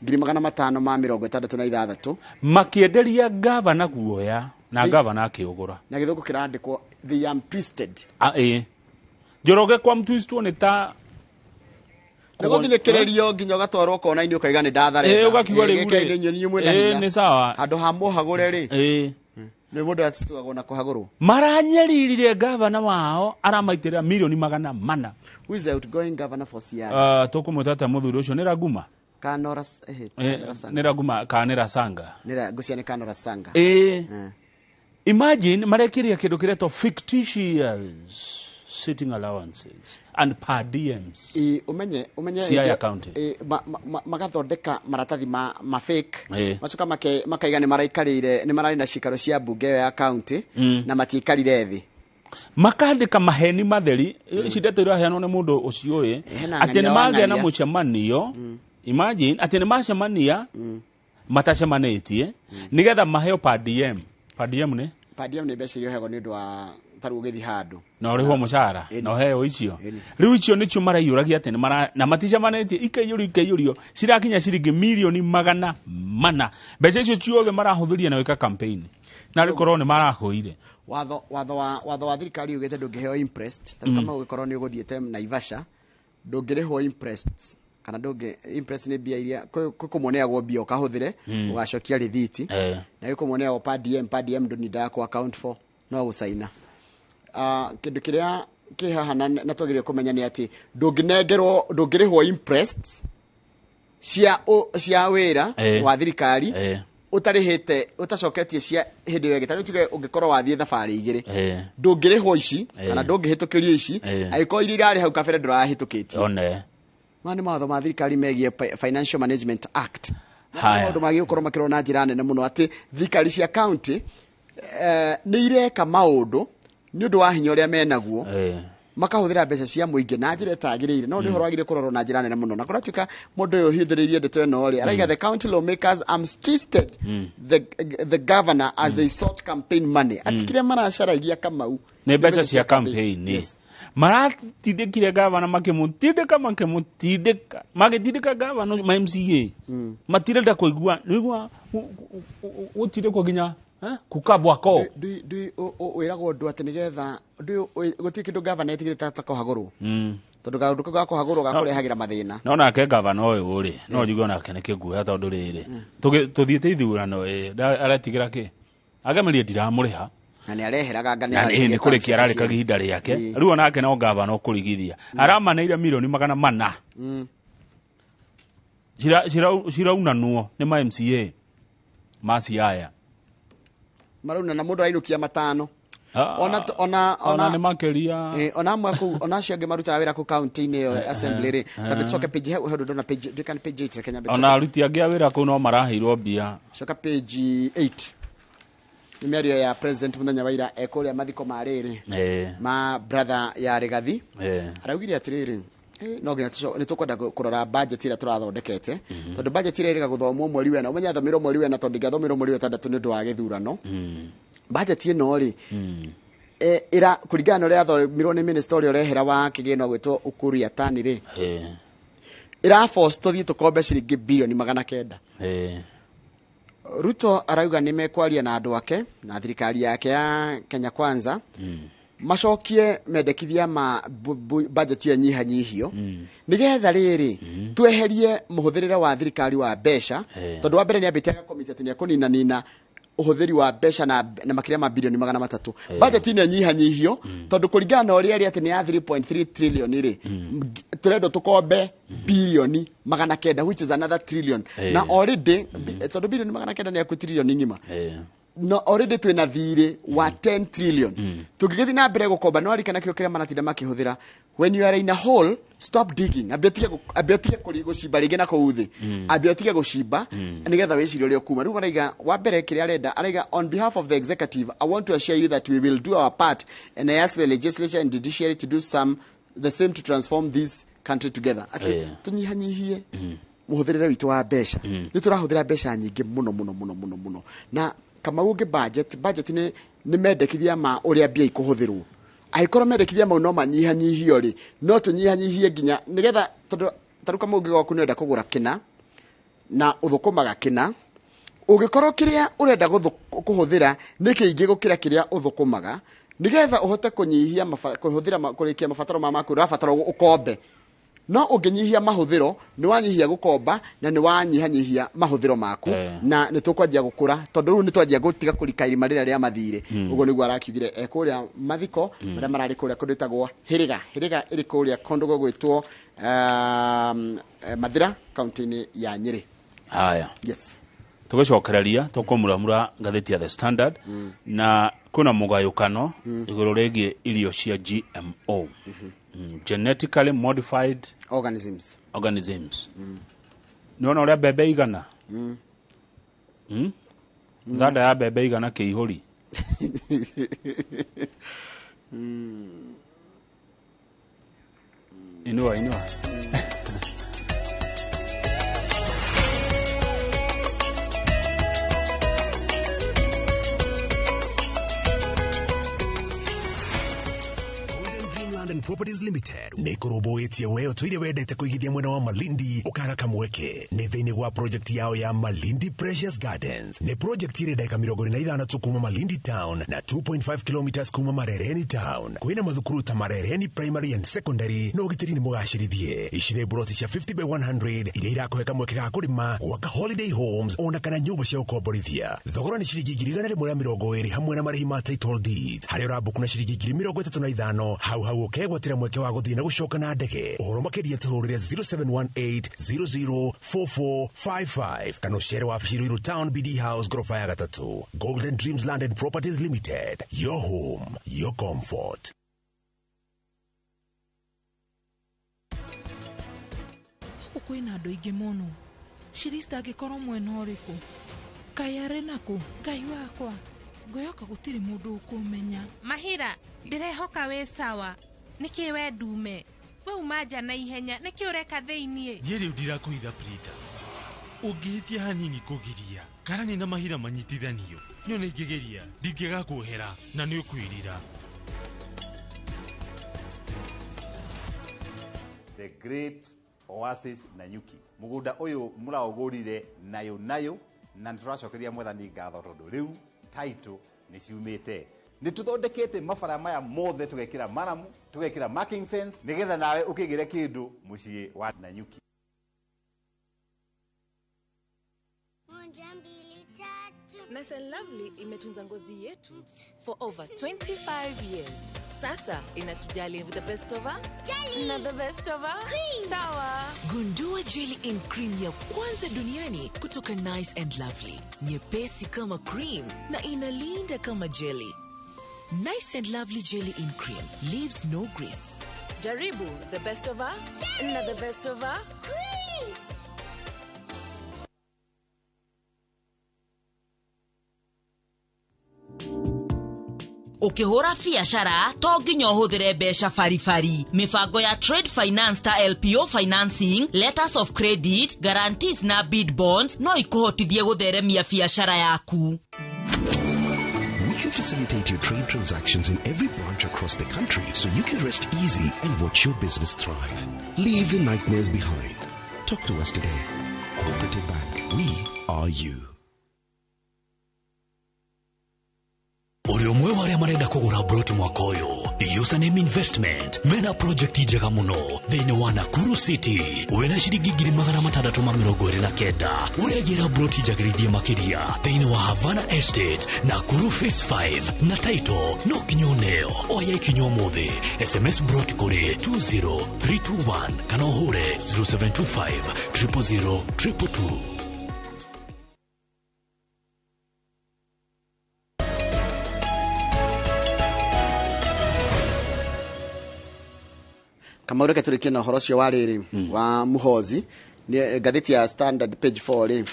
566,000. Makĩenderia gavana guoya na gavana akĩũgũra. Na gĩthũngũ kĩrandĩkwo they am twisted. Ah, ĩ Njoroge kwa mtwistwo nĩ ta Nĩgũthinĩkĩrĩrio nginya ũgatwarwo kona-inĩ ũkaiga nĩ ndatharenda. Ĩ, ũgakiuga rĩu rĩ, Gĩkĩ nyoni mwĩna ĩ, hinya. nĩ sawa. Handũ ha mũhagũre rĩ, ĩ nĩ mũndũ atuagwo na kũhagũrwo. Maranyariririre gavana wao aramaitĩrĩra milioni 400. Who is the outgoing governor for Siaya? Tũkũmwĩta atĩa mũthuri ũcio? Nĩ Raguma? Kanora Kanora Sanga. Nĩ Raguma kana nĩ Rasanga? Nĩ ngũcia nĩ Kanora Sanga. Ĩ, imagine marekĩria kĩndũ kĩretwo fictitious sitting allowances and per diems. Ĩ, ũmenye Siaya County. Ĩ, magathondeka maratathi ma fake, macoka makaiga nĩ maraikarĩire, nĩ mararĩ na cikaro cia mbunge ĩyo ya county, na matiikarire thĩ. Makandĩka maheni matheri. Ici ndeto iraheanwo nĩ mũndũ ũcio ĩ Hena atĩ nĩ ng'ania wa magĩa na ng'ania. mũcemanio. Imagine atĩ nĩ macemania matacemanĩtie nĩgetha maheo per diem. Per diem nĩ Per diem nĩ mbeca iria ũheagwo nĩ ũndũ wa tarĩu ũgĩthiĩ handũ. Na ũrĩhwo mũcara na ũheo icio. Rĩu icio nĩcio maraiyũragia atĩ nĩ mara na maticemanĩtie, ikaiyũrio cirakinya ciringi milioni 400. Mbeca icio ciothe marahũthĩria na gwĩka campaign na rĩkorwo nĩ marahũire. Watho wa thirikari ugĩte ndũngĩheo imprest tarĩu kama ũgĩkorwo nĩ ũgũthiĩte Naivasha, ndũngĩrĩhwo imprest kana ndũngĩ imprest nĩ mbia iria kwĩ kũmwe ũneagwo mbia ũkahũthĩre, ũgacokia rĩthiti, na gwĩ kũmwe ũneagwo per diem. Per diem ndũnindaga ku account for no gũcaina. Kĩndũ kĩrĩa kĩ haha na twagĩrĩire kũmenya nĩ atĩ ndũngĩnengerwo, ndũngĩrĩhwo imprest cia wĩra wa thirikari ũtarĩhĩte, ũtacoketie cia hĩndĩ ĩyo ĩngĩ. Tarĩu tuge ũngĩkorwo wathiĩ thabarĩ igĩrĩ, ndũngĩrĩhwo ici kana ndũngĩhĩtũkĩrio ici angĩkorwo iria irarĩ hau kabere ndũrahĩtũkĩtie. One. Maya nĩ mawatho ma thirikari megiĩ Financial Management Act. Haya. Maũndũ magĩrĩirwo gũkorwo makĩrorwo na njĩra nene mũno atĩ thirikari cia county nĩ ireka maũndũ nĩ ũndũ wa hinya ũrĩa menaguo, makahũthĩra mbeca cia mũingĩ na njĩra ĩtagĩrĩire. No nĩ ũhoro wagĩrĩire kũrorwo na njĩra nene mũno, na kũratuĩka mũndũ ũyũ ũhithũrĩirie ndeto ĩno rĩ, araiga the county lawmakers arm twisted the governor as they sought campaign money, atĩ kĩrĩa maracaragia Kamau nĩ mbeca cia campaign. Maratindĩkire gavana, makĩmũtindĩka, makĩmũtindĩka, magĩtindĩka gavana ũcio, ma MCA matirenda kũigua nĩigua gũtindĩkwo nginya kukabwa ko. Wĩragwo ũndũ atĩ nĩgetha gũtirĩ kĩndũ gavana etigĩrĩte ta kũhagũrwo, tondũ kaũndũ kau ga kũhagũrwo gakũrehagĩra mathĩna. No nake gavana ũyũ rĩ, no njigue onake nĩ kĩguoya, tondũ rĩrĩ tũthiĩte ithurano ĩ, aretigĩra kĩ agemerie ndiramũrĩha. Na nĩ areheraga nga. Na nĩ kũrĩkia ararĩkagia ihinda rĩake. Rĩu onake no gavana ũkũrigithia aramaneire milioni 400 ciraunanwo nĩ ma MCA ma Siaya. Marauna na mũndũ arainũkia matano. Ah, Ona ona nĩ makĩria. Ona amwe kũu, ona acio angĩ marutaga wĩra kũu county-inĩ ĩyo assembly rĩ, ta tucoke page hau hau ndona page ndikana page 8, reke nyambe. Ona aruti angĩ a wĩra kũu no maraheirwo mbia. Coka page 8, nĩ mĩario ya president mũthenya wa ira ekũrĩa mathiko ma rĩrĩ ma brother ya Rigathi. Araugire atĩrĩrĩ, no nginya nĩ tũkwenda kũrora budget ĩrĩa tũrathondekete, tondũ budget ĩrĩa ĩrĩga gũthomwo mweri wena, ũmenye yathomirwo mweri wena, tondũ ndĩngĩathomirwo mweri wa ĩtandatũ nĩ ũndũ wa gĩthurano. Budget ĩno rĩ, ĩra kũringana na ũrĩa yathomirwo nĩ minister ũrĩa ũrehera wa kĩgĩna gwĩtwo Ukur Yatani rĩ, ĩra force tũthiĩ tũkombe ciringi bilioni 900. Ruto arauga nĩ mekwaria na andũ ake na thirikari yake ya Kenya Kwanza, macokie mendekithia ma budget ĩyo nyihanyihio, nĩgetha rĩrĩ tweherie mũhũthĩrĩre wa thirikari wa mbeca, tondũ wa mbere nĩ ambĩte agakomiti atĩ nĩ ekũninanina Ũhũthĩri wa mbeca na makĩria ma birioni 300. Budget ĩno ĩnyihanyihio tondũ kũringana na ũrĩa ĩrĩ atĩ nĩ ya 3.3 trillion rĩ, tũrendwo tũkombe birioni 900, which is another trillion. Na already tondũ birioni 900 nĩ yaku trillion ng'ima, no already twĩna thirĩ wa 10 trillion. Tũngĩgĩthiĩ na mbere gũkomba, no arikana kĩo kĩrĩa maratinda makĩhũthĩra: when you are in a hole, stop digging. Ambia ũtige gũcimba rĩngĩ na kũu thĩ. Ambia ũtige gũcimba nĩgetha wĩcirie ũrĩa ũkuma. Rĩu maraiga wa mbere kĩrĩa arenda, araiga, "On behalf of the executive, I want to assure you that we will do our part and I ask the legislature and judiciary to do some the same to transform this country together." Atĩ tũnyihanyihie mũhũthĩrĩre witũ wa mbeca. Nĩ tũrahũthĩra mbeca nyingĩ mũno mũno mũno mũno mũno. Na Kamau, ũngĩ budget nĩ mendekithia ma ũrĩa mbia ikũhũthĩrwo. Angĩkorwo mendekithia mau no manyihanyihio rĩ, no tũnyihanyihie nginya nĩgetha, tondũ tarĩu Kamau, ũngĩ gwaku nĩ ũrenda kũgũra kĩna na ũthũkũmaga kĩna, ũngĩkorwo kĩrĩa ũrenda kũhũthĩra nĩ kĩingĩ gũkĩra kĩrĩa ũthũkũmaga, nĩgetha ũhote kũnyihia kũhũthĩra kũrĩkia mabataro ma maku, ũrabatara ũkombe. No ũngĩnyihia mahũthĩro, nĩ wanyihia gũkomba na nĩ wanyihanyihia mahũthĩro maku. Na nĩ tũkwanjia gũkũra, tondũ rĩu nĩ twanjia gũtiga kũrika irima rĩrĩa rĩa mathirĩ. Ũguo nĩguo arakiugire e kũrĩa mathiko marĩa mararĩ kũrĩa kũndũ ĩtagwo Hĩrĩga. Hĩrĩga ĩrĩ kũrĩa kũndũ gũgwĩtwo Mathĩra, kaunti-inĩ ya Nyĩrĩ. Haya. Yes. Tũgĩcokereria tũkũmuramura ngathĩti ya The Standard, na kwĩna mũgayũkano igũrũ rĩgiĩ irio cia GMO, genetically modified organisms. Organisms. Nĩwona ũrĩa mbembe igana? Thanda ya mbembe igana kĩihũri. Inua, inua. Dreamland and Properties Limited nĩ kũrũmbũĩtie we ũtũire wendete kũigithia mwena wa Malindi ũkaga kamweke nĩ thĩinĩ wa project yao ya Malindi Precious Gardens. Nĩ project ĩrĩ ndagĩka 45 tu kuma Malindi Town na 2.5 kilometers kuma Marereni Town. Kwĩna mathukuru ta Marereni Primary and Secondary na ũgitĩri nĩ mũgacĩrithie. Ici nĩ buroti cia 50 by 100 iria irakũhe kamweke ga kũrĩma, gwaka holiday homes ona kana nyũmba cia gũkomborithia. Thogora nĩ ciringi 120,000 hamwe na marĩhi ma title deeds, harĩa ũrambuku na ciringi 35,000. Hau hau ũkegwatĩra mweke wa gũthiĩ na gũcoka na ndege. Ũhoro makĩria tũhũrĩre 0718 004455 kana ũcere wabici Ruiru Town, BD House, ngoroba ya gatatũ. Golden Dreams Land and Properties Limited, your home, your comfort. Gũkũ kwĩna andũ aingĩ mũno. Shirista angĩkorwo mwena ũrĩkũ? Kaĩ arĩ nakũ? Ngai wakwa, ngwĩhoka gũtirĩ mũndũ ũkũmenya. Mahira, ndĩrehoka wĩ sawa. Nĩkĩ we ndume we uma nja na ihenya? Nĩkĩ ũreka thĩiniĩ? Niĩ rĩu ndirakũhitha, Prita. Ũngĩhĩtia hanini kũgiria karani na Mahira manyitithanio, nĩ ona ingĩgeria ndingĩgakuohera na nĩ ũkwĩrira. The Great Oasis Nanyuki, mũgũnda ũyũ mũraũgũrire nayo nayo, na nĩ tũracokeria Mwathani ngatho tondũ rĩu title nĩ ciumĩte. Nĩ tũthondekete mabara maya mothe, tũgekĩra maramu, tũgekĩra marking fence, nĩgetha nawe ũkĩgĩre kĩndũ mũciĩ wa Nanyuki. Moja, mbili, tatu. Nice and Lovely imetunza ngozi yetu for over 25 years. Sasa inatujali with the best of her Jelly. Na the best of her Cream. Sawa. Gundua jelly in cream ya kwanza duniani kutoka Nice and Lovely. Nyepesi kama cream na inalinda kama jelly. Nice and Lovely jelly in cream leaves no grease. Jaribu the best of her na the best of her Creams. Ũkĩhũra biacara to nginya ũhũthĩre mbeca baribari. Mĩbango ya trade finance ta LPO financing, letters of credit, guarantees na bid bonds no ikũhotithie gũtheremia biacara yaku. We can facilitate your trade transactions in every branch across the country so you can rest easy and watch your business thrive. Leave the nightmares behind. Talk to us today. Cooperative Bank. We are you. Ũrĩ ũmwe wa arĩa marenda kũgũra mburoti mwaka ũyũ? Username Investment mena project njega muno thiini wa Nakuru City wina ciringi 629 uregira broti njagĩrithie makiria thiini wa Havana Estate Nakuru Phase 5 na title no kinya ũneo. Oya ikinya ũmũthĩ, SMS broti kũrĩ 20321 kana ũhũre 0725 000 222. Kamau, reke tũrĩkie na ũhoro ũcio wa rĩrĩ wa Muhozi. Nĩ ngathĩti ya Standard page 4 rĩ,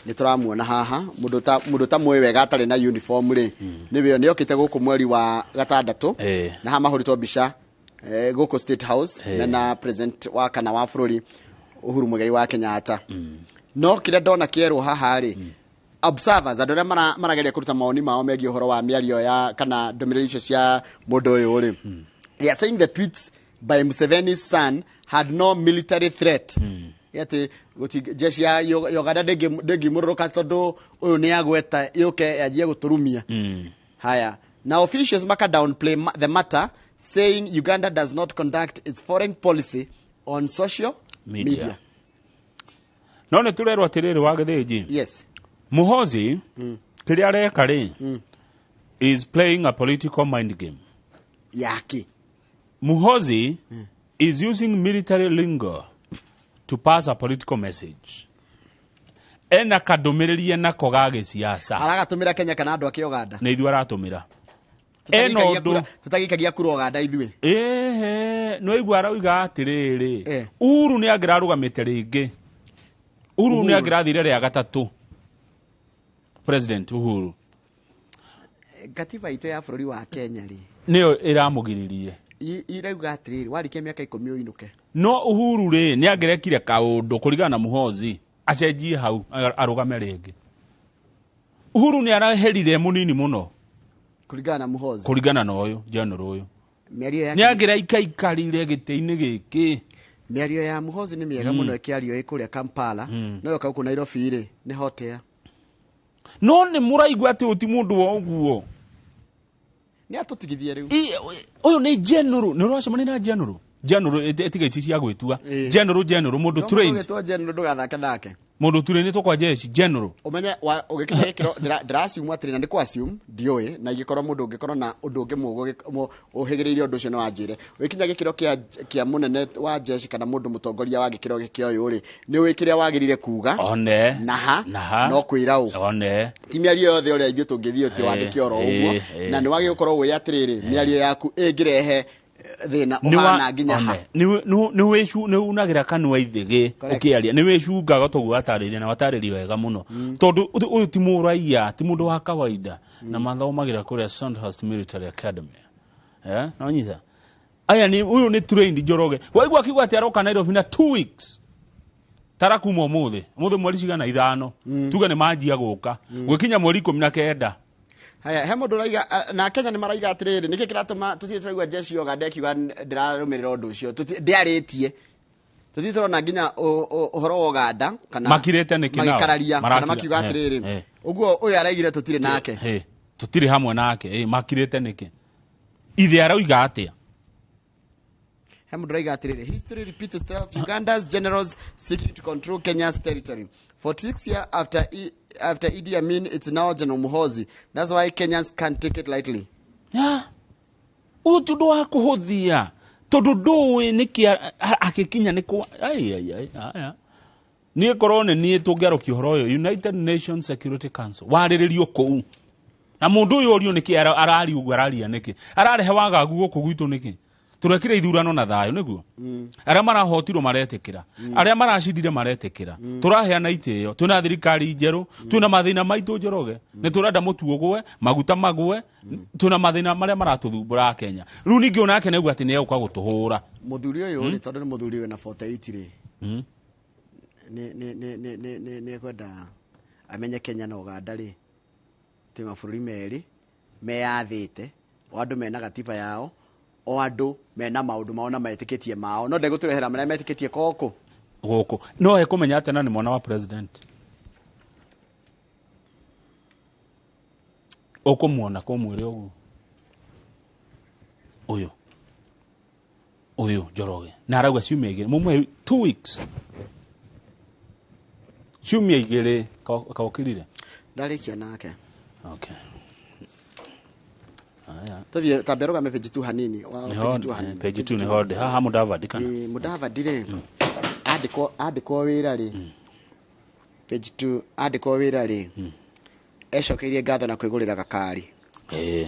nĩ tũramuona haha mũndũ ta mũndũ ta mũĩ wega atarĩ na uniform rĩ, nĩwe nĩ okĩte gũkũ mweri wa gatandatũ na haha mahũrĩtwo mbica gũkũ State House na president wa kana wa bũrũri Uhuru Muigai wa Kenyatta. No kĩrĩa ndona kĩerwo haha rĩ, observers, andũ arĩa marageria kũruta mawoni mao megiĩ ũhoro wa mĩario ya kana ndũmĩrĩri icio cia mũndũ ũyũ rĩ, they are saying the tweets by Museveni's son had no military threat. Ati jeshi ya Uganda ndĩngĩmũrũrũka tondũ ũyũ nĩ agweta yũke yanjie gũtũrumia. Haya, na officials maka downplay the matter, saying Uganda does not conduct its foreign policy on social media. No nĩ tũrerwo atĩrĩrĩ wa Gĩthĩnji. Yes. Muhozi kĩrĩa areka rĩ is playing a political mind game. Yake. Muhozi is using military lingo to pass a political message. Ena kadũmĩrĩria nako ga gĩciaca. Aragatũmĩra Kenya kana andũ ake Uganda? Nĩ ithuĩ aratũmĩra. Ena ũndũ Tũtagĩikagia kura Uganda ithuĩ. Ĩhĩ, nĩ waigua arauga atĩrĩrĩ, Uhuru nĩ angĩrarũgamĩte rĩngĩ. Uhuru nĩ angĩrathire rĩa gatatũ. President Uhuru. Katiba itũ ya bũrũri wa Kenya rĩ, nĩyo ĩramũgiririe. Irauga atĩrĩrĩ, warĩkia mĩaka 10 ũinũke. No Uhuru rĩ nĩ angĩrekire kaũndũ kũringana na Muhozi acenjie hau arũgame rĩngĩ. Uhuru nĩ araherire mũnini mũno kũringana na Muhozi, kũringana na ũyũ general ũyũ. Mĩario yake nĩ angĩraikaikarire gĩtĩ-inĩ gĩkĩ. Mĩario ya Muhozi nĩ mĩega mũno ĩkĩario ĩ kũrĩa Kampala, no yoka gũkũ Nairobi rĩ nĩ hotea. No nĩ mũraigua atĩ ũyũ ti mũndũ wa ũguo. Nĩ atũtigithie rĩu. Ũyũ nĩ general, nĩ ũracemania na general. General ĩtiga ici cia gwĩtua. General general mũndũ trained. Ũgĩtwo general ndũgathake nake. Mũndũ trained twa jeshi general. Ũmenye ũgĩkinya gĩkĩro ndĩra-assume atĩrĩ, na nĩ kũ-assume ndiũĩ, na ingĩkorwo mũndũ ũngĩkorwo na ũndũ ũngĩ mũgũ ũhĩgĩrĩire ũndũ ũcio no anjĩre. Ũgĩkinya gĩkĩro kĩa mũnene wa jeshi kana mũndũ mũtongoria wa gĩkĩro gĩkĩ ũyũ rĩ, nĩ ũĩ kĩrĩa wagĩrĩire kuga. One. Na ha, Na no kwĩra ũ. One. Ti mĩario yothe ũrĩa ithuĩ tũngĩthiĩ ũtĩ wandĩke oro ũguo, na nĩ wagĩrĩirwo gũkorwo ũĩ atĩrĩrĩ, mĩario yaku ĩngĩrehe thĩna ũhana nginya ha. Nĩ unagĩra kanua ithĩgĩ ũkĩaria, nĩ wĩcungaga toguo watarĩria na watarĩria wega mũno, tondũ ũyũ ti mũraiya, ti mũndũ wa kawaida, na mathomagĩra kũrĩa Sandhurst Military Academy. No nyita aya nĩ ũyũ nĩ trained Njoroge. Waigua akiuga atĩ aroka Nairobi na 2 weeks tara kuma ũmũthĩ, ũmũthĩ mweri cigana 5, tuge nĩ manjia gũka gwĩkinya mweri 19. Haya, he mũndũ ũraiga na Kenya nĩ maraiga atĩrĩrĩ, nĩkĩ kĩratũma tũtirĩ tũraigua jeshi ya Uganda ĩkiuga ndĩrarũmĩrĩra ũndũ ũcio, ndĩarĩtie. Tũtirĩ tũrona nginya ũhoro wa Uganda kana makirĩte nĩkĩ nao? Magĩkararia kana Marakira. makiuga atĩrĩrĩ, ũguo ũyũ araigire tũtirĩ nake. Tũtirĩ hamwe nake, makirĩte nĩkĩ? Ithe arauga atĩa? He mũndũ ũraiga atĩrĩrĩ, history repeats itself, Uganda's generals seeking to control Kenya's territory. 46 years after Idi Amin, it's now General Muhozi. That's why Kenyans can't take it lightly. Ũyũ ti ũndũ wa kũhũthia, tondũ ndũĩ nĩkĩ akĩkinya nĩ kwa ai ai ai aya. Niĩ korwo nĩ niĩ tũngĩarũkia ũhoro ũyũ United Nations Security Council warĩrĩrio kũu. Na mũndũ ũyũ orio nĩkĩ araria ũguo araria nĩkĩ? Ararehe wagagu gũkũ gwitũ nĩkĩ? Tũrekire ithurano na thayũ nĩguo. Arĩa marahotirwo maretĩkĩra, arĩa maracindire maretĩkĩra. Tũraheana itĩo, twĩna thirikari njerũ, twĩna mathĩna maitũ Njoroge. Nĩ tũrenda mũtu ũgwe, maguta magwe, twĩna mathĩna marĩa maratũthumbũra Kenya. Rĩu ningĩ onake nĩ auga atĩ nĩ egũka gũtũhũra. Mũthuri ũyũ rĩ, tondũ nĩ mũthuri wĩna 48 rĩ, nĩ ekwenda amenye Kenya na Uganda rĩ, twĩ mabũrũri merĩ meyathĩte, o andũ mena gatiba yao, o andũ mena maũndũ mao na metĩkĩtie mao, no ndegũtũrehera marĩa metĩkĩtie gũkũ gũkũ. No ekũmenya atĩa na nĩ mwana wa president? Ũkũmuona kũmwĩre ũguo. Ũyũ ũyũ Njoroge na arauga ciumia 2, mumwe 2 weeks, ciumia 2 kaũkirire. Ndarĩkia nake. Okay. Aya. Tũthiĩ tambe rũgame page 2 hanini. Page 2 hanini. Page 2 nĩ hode haha Mudavadi kana? Ĩĩ, Mudavadi rĩ, andĩkwo wĩra rĩ, page 2, andĩkwo wĩra rĩ, ecokeirie ngatho na kwĩgũrĩra gakari. Ĩĩ.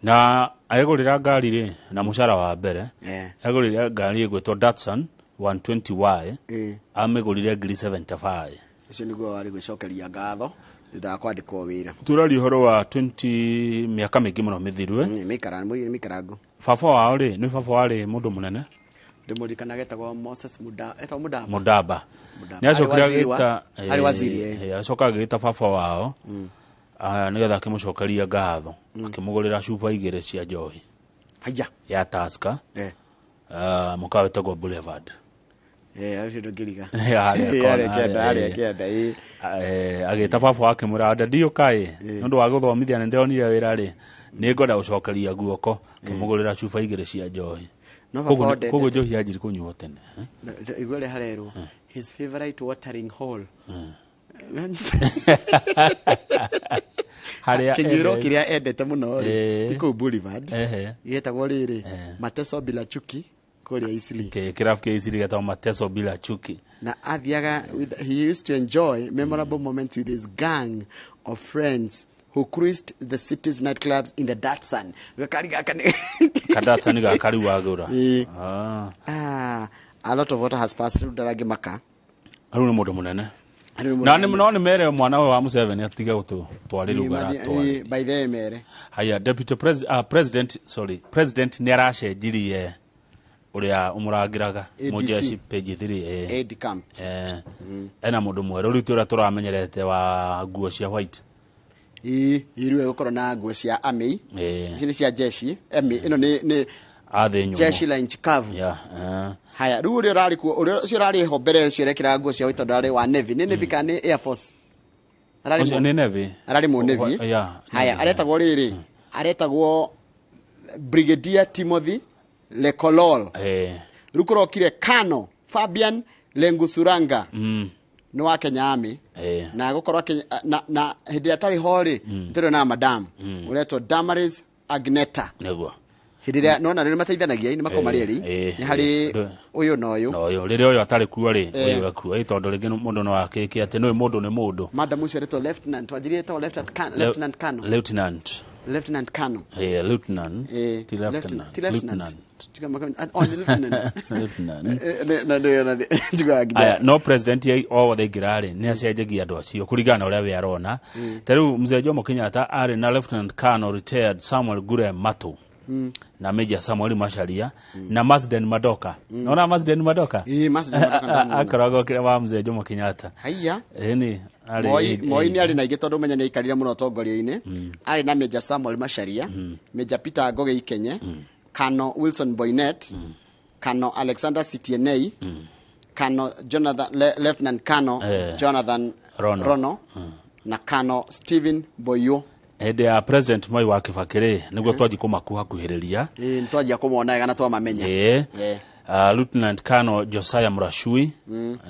Na agĩgũrĩra ngari rĩ na mũcara wa mbere, agũrĩra ngari ĩgwĩtwo Datsun 120Y, amĩgũrire ngiri 75. Ũcio nĩguo warĩ gwĩcokeria ngatho thutha wa kwandĩkwo wĩra. Tũraria ũhoro wa 20 mĩaka mĩingĩ mũno mĩthiru. Mĩikarangu. Baba wao rĩ, nĩ baba warĩ mũndũ mũnene. Ndĩmũririkanaga, etagwo Moses Muda, etagwo Mudamba. Mudamba. Mudamba. Nĩ acokire agĩta Arĩ waziri, eh. Acoka agĩta baba wao nĩgetha akĩmũcokeria ngatho, akĩmũgũrĩra cuba 2 cia njohi. Haya. Ya Tusker. Mũkawa wĩtagwo Boulevard. Ũcio ndũngĩriga. Harĩa kona, Harĩa kĩanda, harĩa, harĩa kĩanda, ĩĩ. Agĩta baba wake akĩmwĩra, "Daddy, ũkaĩ nĩ ũndũ wa gũthomithia nĩ ndĩronire wĩra rĩ, nĩ ngwenda gũcokeria guoko," akĩmũgũrĩra cuba 2 cia njohi. No baba wendete- Koguo njohi yanjirie kũnyuo tene. Igua ũrĩa harerwo his favorite watering hole. Harĩa kĩnyuĩro endete. Kĩrĩa endete mũno rĩ, ti kũu Boulevard, Ehe. gĩtagwo rĩrĩ Mateso Bila Chuki kũrĩa Eastleigh. Kĩrabu kĩa Eastleigh gĩtagwo Mateso Bila Chuki. Na athiaga he used to enjoy memorable moments with his gang of friends who cruised the city's nightclubs in the Datsun. Gakari gaka nĩ Kadatsun gaka rĩu wagũra. Ĩĩ. Ah. Ah, a lot of water has passed, rĩu ndarangĩmaka. Rĩu nĩ mũndũ mũnene. Rĩu nĩ Na mũndũ nĩ no nĩ mere mwana ũyũ wa Museveni atige gũtwarĩra ũguo aratwara. Ĩĩ, by the way mere. Haya, deputy president, sorry, president nĩ aracenjirie ũrĩa ũmũrangĩraga. ADC. Mũjeshi, page 3. Aide camp. Ena mũndũ mwerũ rĩu, ti ũrĩa tũramenyerete wa nguo cia white. Ĩĩ, rĩu egũkorwo na nguo cia army. Ici nĩ cia jeshi. Army ĩno nĩ Athĩ nyũmũ. Jeshi la nchi kavu. Yeah. Haya, rĩu ũrĩa ũrarĩ kuo, ũrĩa ũcio ũrarĩ ho mbere ũcio ũrekĩraga nguo cia white tondũ arĩ wa navy. Nĩ navy kana nĩ air force? Ararĩ Ũcio nĩ navy. Ararĩ mu navy. Yeah, Haya, navy. aretagwo rĩrĩ, aretagwo Brigadier Timothy Lekolol. Rĩu kũrokire Kano Fabian Lengusuranga, nĩ wa Kenya Army. Na gũkorwo na hĩndĩ ĩrĩa atarĩ ho rĩ, tũrĩ madam ũretwo Damaris Agneta. Nĩguo. Hĩndĩ ĩrĩa nona rĩrĩ mateithanagia, nĩ makoragwo marĩ erĩ, nĩ harĩ ũyũ na ũyũ. Na ũyũ rĩrĩa ũyũ atarĩ kuo rĩ, ũyũ ekuo. Tondũ rĩngĩ mũndũ no akĩke atĩ nĩ mũndũ nĩ mũndũ. Madam ũcio aretwo Lieutenant, wanjirie etagwo Lieutenant Lieutenant Kano. Lieutenant. Lieutenant Kano. Lieutenant. Ti lieutenant. Ti lieutenant. Lieutenant. Tiga oh, nĩ lieutenant. Lieutenant. Na nĩ Aya, no president o wothe aingĩra rĩ, nĩ acenjagia andũ acio kũringana na ũrĩa we arona. Ta rĩu mzee Jomo Kenyatta arĩ na Lieutenant Colonel retired Samuel Gure Matu na Major Samuel Macharia na Masden Madoka. Naona Masden Madoka? Ĩĩ, Masden Madoka ndamuona. Akoragwo kĩrĩa wa mzee Jomo Kenyatta. Haiya. Ĩni arĩ Moi nĩ arĩ na ingĩ tondũ menya nĩ aikarire mũno ũtongoria-inĩ. Arĩ na Major Samuel Macharia, Major Peter Ngũgĩ Ikenye, Kano Wilson Boynet, Kano Alexander Sitienei, Kano Jonathan Lieutenant Kano Jonathan Rono. Rono na Kano Stephen Boyo. Hĩndĩ ya President Moi wa Kibaki rĩ, nĩguo twanji kũmakuhakuhĩrĩria. Ĩĩ, nĩ twanjia kũmona wega na twamamenya. Ĩĩ. Lieutenant Colonel Josiah Murashui,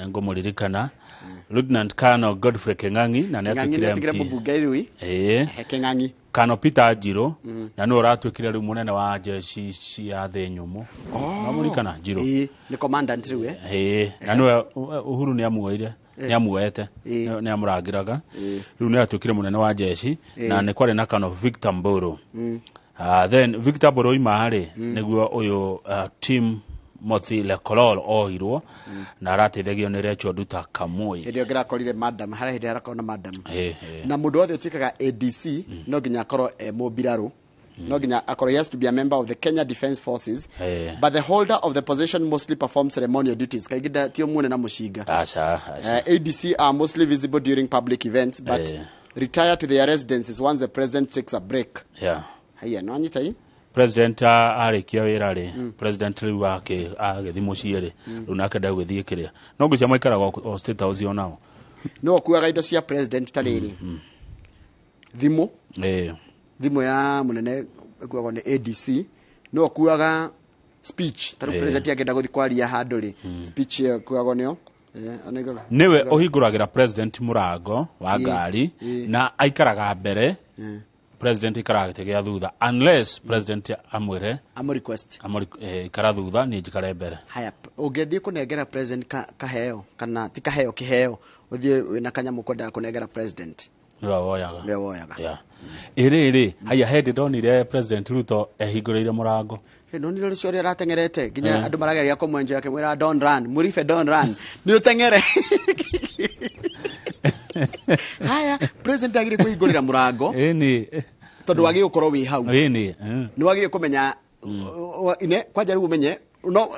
ngũmũririkana. Lieutenant Colonel Godfrey Keng'ang'i, na nĩ Kĩng'ang'i nĩ atuĩkire atigire MP. mũmbunge rĩu. Ĩĩ. Kĩng'ang'i. Colonel Peter Njirũ, na nĩwe ũratuĩkire rĩu mũnene wa jeshi cia thĩ nyũmũ. Namũririkana Njirũ? Ĩĩ, nĩ commandant rĩu, eh. Ĩĩ, na nĩwe Uhuru nĩ amuoire, nĩ amuoete, nĩ amũrangĩraga. Rĩu nĩ atuĩkire mũnene wa jeshi na nĩ kwarĩ na Colonel Victor Mburu. Then Victor Mburu ima rĩ, nĩguo ũyũ Tim Mothi Lekolol oirwo na arateithagio nĩ Rachel Nduta Kamui. Hĩndĩ ĩyo ngĩrakorire madam, harĩa hĩndĩ harakorwo na madam. Ĩĩ, ĩĩ. Na mũndũ wothe ũtuĩkaga ADC no nginya akorwo e mũmbirarũ, no nginya akorwo, he has to be a member of the Kenya Defence Forces, but the holder of the position mostly performs ceremonial duties. Kaingĩ tio muone na mũcinga. Aca, aca. ADC are mostly visible during public events but retire to their residences once the president takes a break. Haiya, no anyita hii. President arĩkia wĩra rĩ, president rĩu agĩthiĩ mũciĩ rĩ, rĩu nake ndegũgĩthiĩ kĩrĩa no ngwĩciria maikaraga o State House o nao. No akuaga indo cia president ta rĩrĩ, thimũ, Thimũ ya mũnene ĩkuagwo nĩ ADC, no ũkuaga speech. Ta rĩu president angĩenda gũthiĩ kwaria handũ rĩ, speech ĩyo ĩkuagwo nĩo. Nĩwe ũhingũragĩra president mũrango wa ngari na aikaraga mbere, president aikaraga gĩtĩ gĩa thutha unless president amwĩre Amũ request. Ikara thutha, niĩ njikare mbere. Haya, ũngĩthiĩ kũnengera president kaheo kana ti kaheo, kĩheo, ũthiĩ wĩna kanyamũ kwendaga kũnengera president, nĩwe woyaga. Nĩwe woyaga. Yeah. Ĩrĩrĩ haya, hĩndĩ ndonire President Ruto ehingũrĩire mũrango. Nonire ũcio ũrĩa arateng'erete nginya andũ marageria kũmwenja, akĩmwĩra, "Don't run, Mũribe, don't run, nĩ ũteng'ere." Haya, president agĩrĩire kũhingũrĩra mũrango tondũ wagĩrĩire gũkorwo wĩ hau. Ĩni. Nĩ wagĩrĩire kũmenya ine kwanja rĩu ũmenye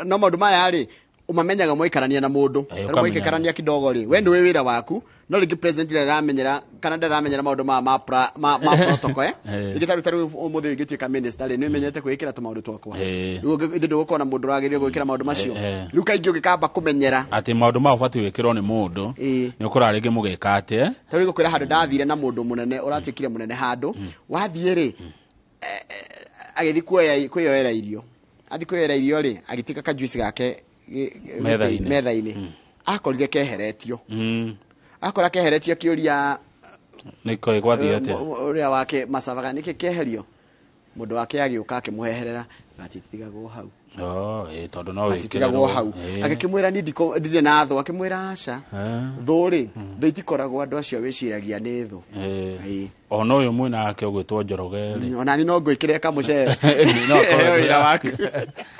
no maũndũ maya rĩ, ũmamenyaga mwaikarania na mũndũ. Tarĩu ũkamenya. Mwaikarania kidogo rĩ, we nĩwe wĩra waku, no rĩngĩ president ndaramenyera kana ndaramenyera maũndũ maya ma protocol. Rĩngĩ tarĩu ũmũthĩ ũngĩtuĩka minister rĩ, nĩ ũmenyete kwĩĩkĩra tũmaũndũ twakwa. Rĩu ithuĩ ndũgũkorwo na mũndũ ũragĩrĩire gwĩkĩra maũndũ macio. Rĩu kaingĩ ũngĩkamba kũmenyera atĩ maũndũ maya ũbatiĩ gwĩkĩrwo nĩ mũndũ, nĩ ũkũra rĩngĩ mũgĩka atĩa. Tarĩu gũkwĩra handũ ndathire na mũndũ mũnene ũratuĩkire mũnene handũ wathiĩ rĩ, agĩthiĩ kwĩyoera irio, athiĩ kwĩyoera irio rĩ, agĩtiga kajuici gake Metha-inĩ. Metha-inĩ akorire keheretio. Akora keheretio, akĩũria nĩ koĩ gwathiĩ atĩa. Ũrĩa wake macabaga, nĩkĩ keherio? Mũndũ wake agĩũka akĩmũheherera, gatitigagwo hau. Oh, tondũ no Gatitigagwo wĩkĩrĩrwo. hau. Agĩkĩmwĩra, "Niĩ ndirĩ na thũ." Akĩmwĩra, "Aca, thũ rĩ, thũ itikoragwo andũ acio wĩciragia nĩ thũ." Ona ũyũ mwĩna wake ũgwĩtwo Njoroge rĩ, Ona ni no ngwĩkĩre kamũcere. No akorwo Heo wĩra waku.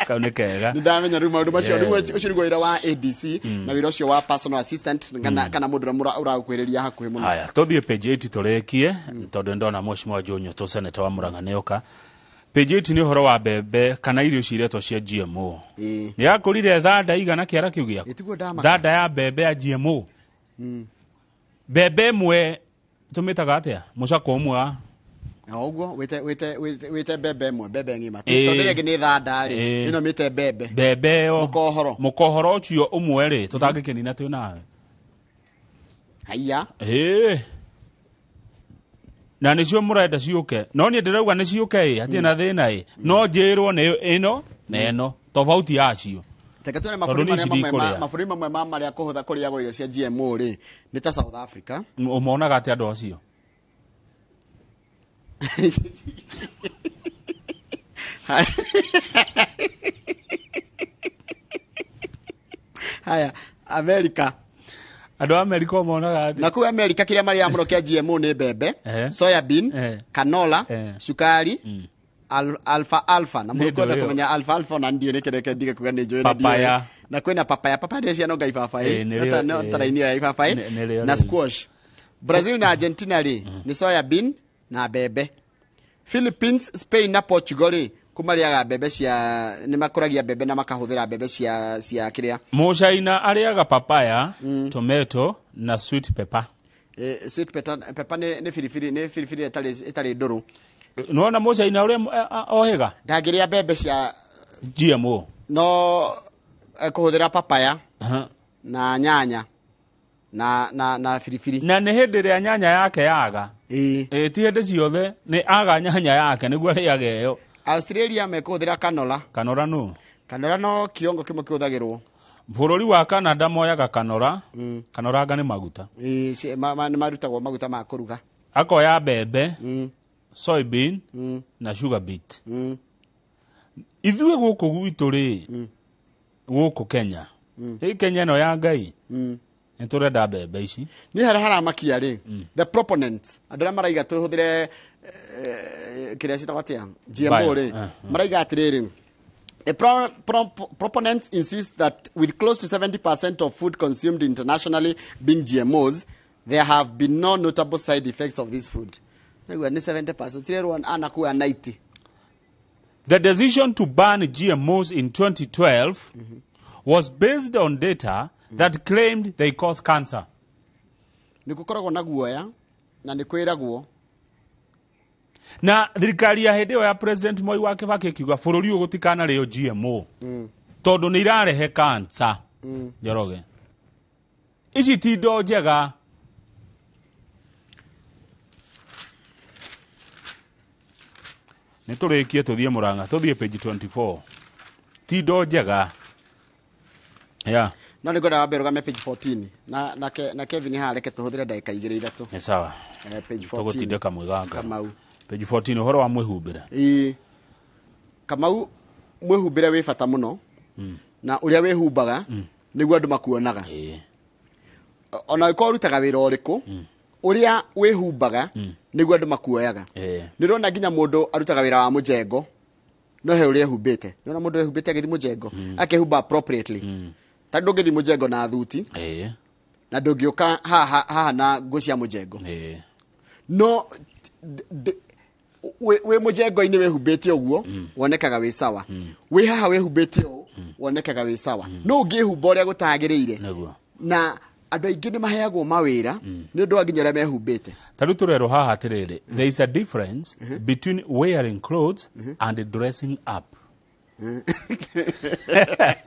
Kau nĩ kega. Nĩ ndamenya rĩu maũndũ macio. Rĩu ũcio nĩguo wĩra wa ADC na wĩra ũcio wa personal assistant kana mũndũ ũrĩa ũragũkuhĩrĩria hakuhĩ mũno. Haya, tũthiĩ page 8 tũrĩkie, tondũ nĩndona Mheshimiwa Joe Nyutu, senator wa Murang'a, nĩoka. Page 8 nĩ ũhoro wa mbembe kana irio ici iretwo cia GMO. Nĩ yakũrire thanda igana kĩara kĩu gĩaku. Tiguo ndamaka. Thanda ya mbembe ya GMO, mbembe ĩmwe tũmĩtaga atĩa, mũcako ũmwe wa O ũguo wĩte mbembe ĩmwe, mbembe ng'ima, tondũ ĩrĩa ĩngĩ nĩ thanda rĩ, ĩno mĩte mbembe. Mbembe ĩyo Mũkohoro. Mũkohoro ũcio ũmwe rĩ, tũtangĩkĩnina twĩ nawe. Haiya. Ĩĩ, na nĩcio mũrenda ciũke, no niĩ ndĩrauga nĩ ciũke ĩ, hatirĩ na thĩna ĩ, no njĩrwo nĩ ĩno na ĩno tofauti yacio. Reke tuone Tondũ mabũrũri niĩ marĩa ici mamwe ndikũrĩa. mabũrũri mamwe ma marĩa kũhũtha kũrĩagwo irio cia GMO rĩ, nĩ ta South Africa. Ũmonaga atĩ andũ acio Haya, America. Andũ a America ũmonaga atĩ Na kũu America kĩrĩa marĩaga mũno kĩa GMO nĩ mbembe, soya bean, canola, cukari, alfa alfa na Nĩ mũndũ kwenda ndũ ĩyo. kũmenya alfa alfa ona ndiũ nĩkĩ, reke ndige kuga nĩ njũĩ na ndiũĩ. Papaya. Na kwĩna papaya, papaya nĩ ciana nga ibabaĩ. Nĩrĩo, No ta raini ĩyo ya ibabaĩ. Nĩrĩo Na rĩu. squash. Brazil na Argentina rĩ, nĩ soya bean na mbembe. Philippines, Spain na Portugal rĩ, kũmarĩaga mbembe cia, nĩ makũragia mbembe na makahũthĩra mbembe cia kĩrĩa. Mũcaina arĩaga papaya, tomato na sweet pepper. Sweet pepper, pepper nĩ biribiri, nĩ biribiri ĩtarĩ ndũrũ. Nĩwona mũcaina ũrĩa ohĩga. Ndangĩrĩa mbembe cia GMO. No kũhũthĩra papaya na nyanya na biribiri. Na nĩ hĩndĩ ĩrĩa nyanya yake yaga. Ĩ, ti hĩndĩ ciothe, nĩ aga nyanya yake nĩguo arĩage ĩyo. Australia mekũhũthĩra canola. Canola nũ? Canola no kĩongo kĩmwe kĩhũthagĩrwo. Bũrũri wa Canada moyaga canola. Canola anga nĩ maguta. Ĩ, nĩ marutagwo maguta ma kũruga. Akoya mbembe, soybean na sugar beet. Ithuĩ gũkũ gwitũ rĩ, gũkũ Kenya, ĩ Kenya ĩno ya Ngai, nĩ tũrenda mbembe ici. Nĩ harĩa haramakia rĩ, the proponents, andũ arĩa maraiga tũhũthĩre kĩrĩa ciĩtagwo atĩa, GMO Bio, rĩ, maraiga atĩrĩrĩ: The proponents insist that with close to 70% of food consumed internationally being GMOs, there have been no notable side effects of this food. Naigua nĩ 70%, tirerwo anakuwa 90. The decision to ban GMOs in 2012 was based on data that claimed they cause cancer. Nĩ gũkoragwo na guoya na nĩ kwĩragwo. Na thirikari ya hĩndĩ ĩyo ya President Moi wa Kibaki ĩkiuga bũrũri ũyũ gũtikanarĩo GMO tondũ nĩ irarehe cancer. Njoroge, ici ti indo njega. Nĩ tũrĩkie tũthiĩ Mũrang'a, tũthiĩ page 24. Ti indo njega. Yeah. No nĩ ngwenda wambe rũgame page 14 na Kevin haha, reke tũhũthĩre ndagĩka igĩrĩ ithatũ. Nĩ sawa. Page 14. Tũgũtindĩka mwĩganga. Kamau. Page 14, ũhoro wa mwĩhumbĩre. Ĩĩ. Kamau, mwĩhumbĩre wĩ bata mũno, na ũrĩa wĩhumbaga nĩguo andũ makuonaga. Ona ũngĩkorwo ũrutaga wĩra ũrĩkũ, ũrĩa wĩhumbaga nĩguo andũ makuoyaga. Nĩ ũrona nginya mũndũ arutaga wĩra wa mũjengo, no he ũrĩa ehumbĩte. Nĩ ũrona mũndũ ehumbĩte agĩthiĩ mũjengo, akehumba appropriately. Ta ndũngĩthiĩ mũjengo na thuti, na ndũngĩũka haha haha na nguo cia mũjengo. No wĩ mũjengo-inĩ wĩhumbĩte ũguo wonekaga wĩ sawa, wĩ haha wĩhumbĩte ũũ wonekaga wĩ sawa, no ũngĩhumba ũrĩa gũtagĩrĩire. Na andũ aingĩ nĩ maheagwo mawĩra nĩ ũndũ wa nginya ũrĩa mehumbĩte. Ta rĩu tũrerwo haha atĩrĩrĩ, there is a difference between wearing clothes and dressing up.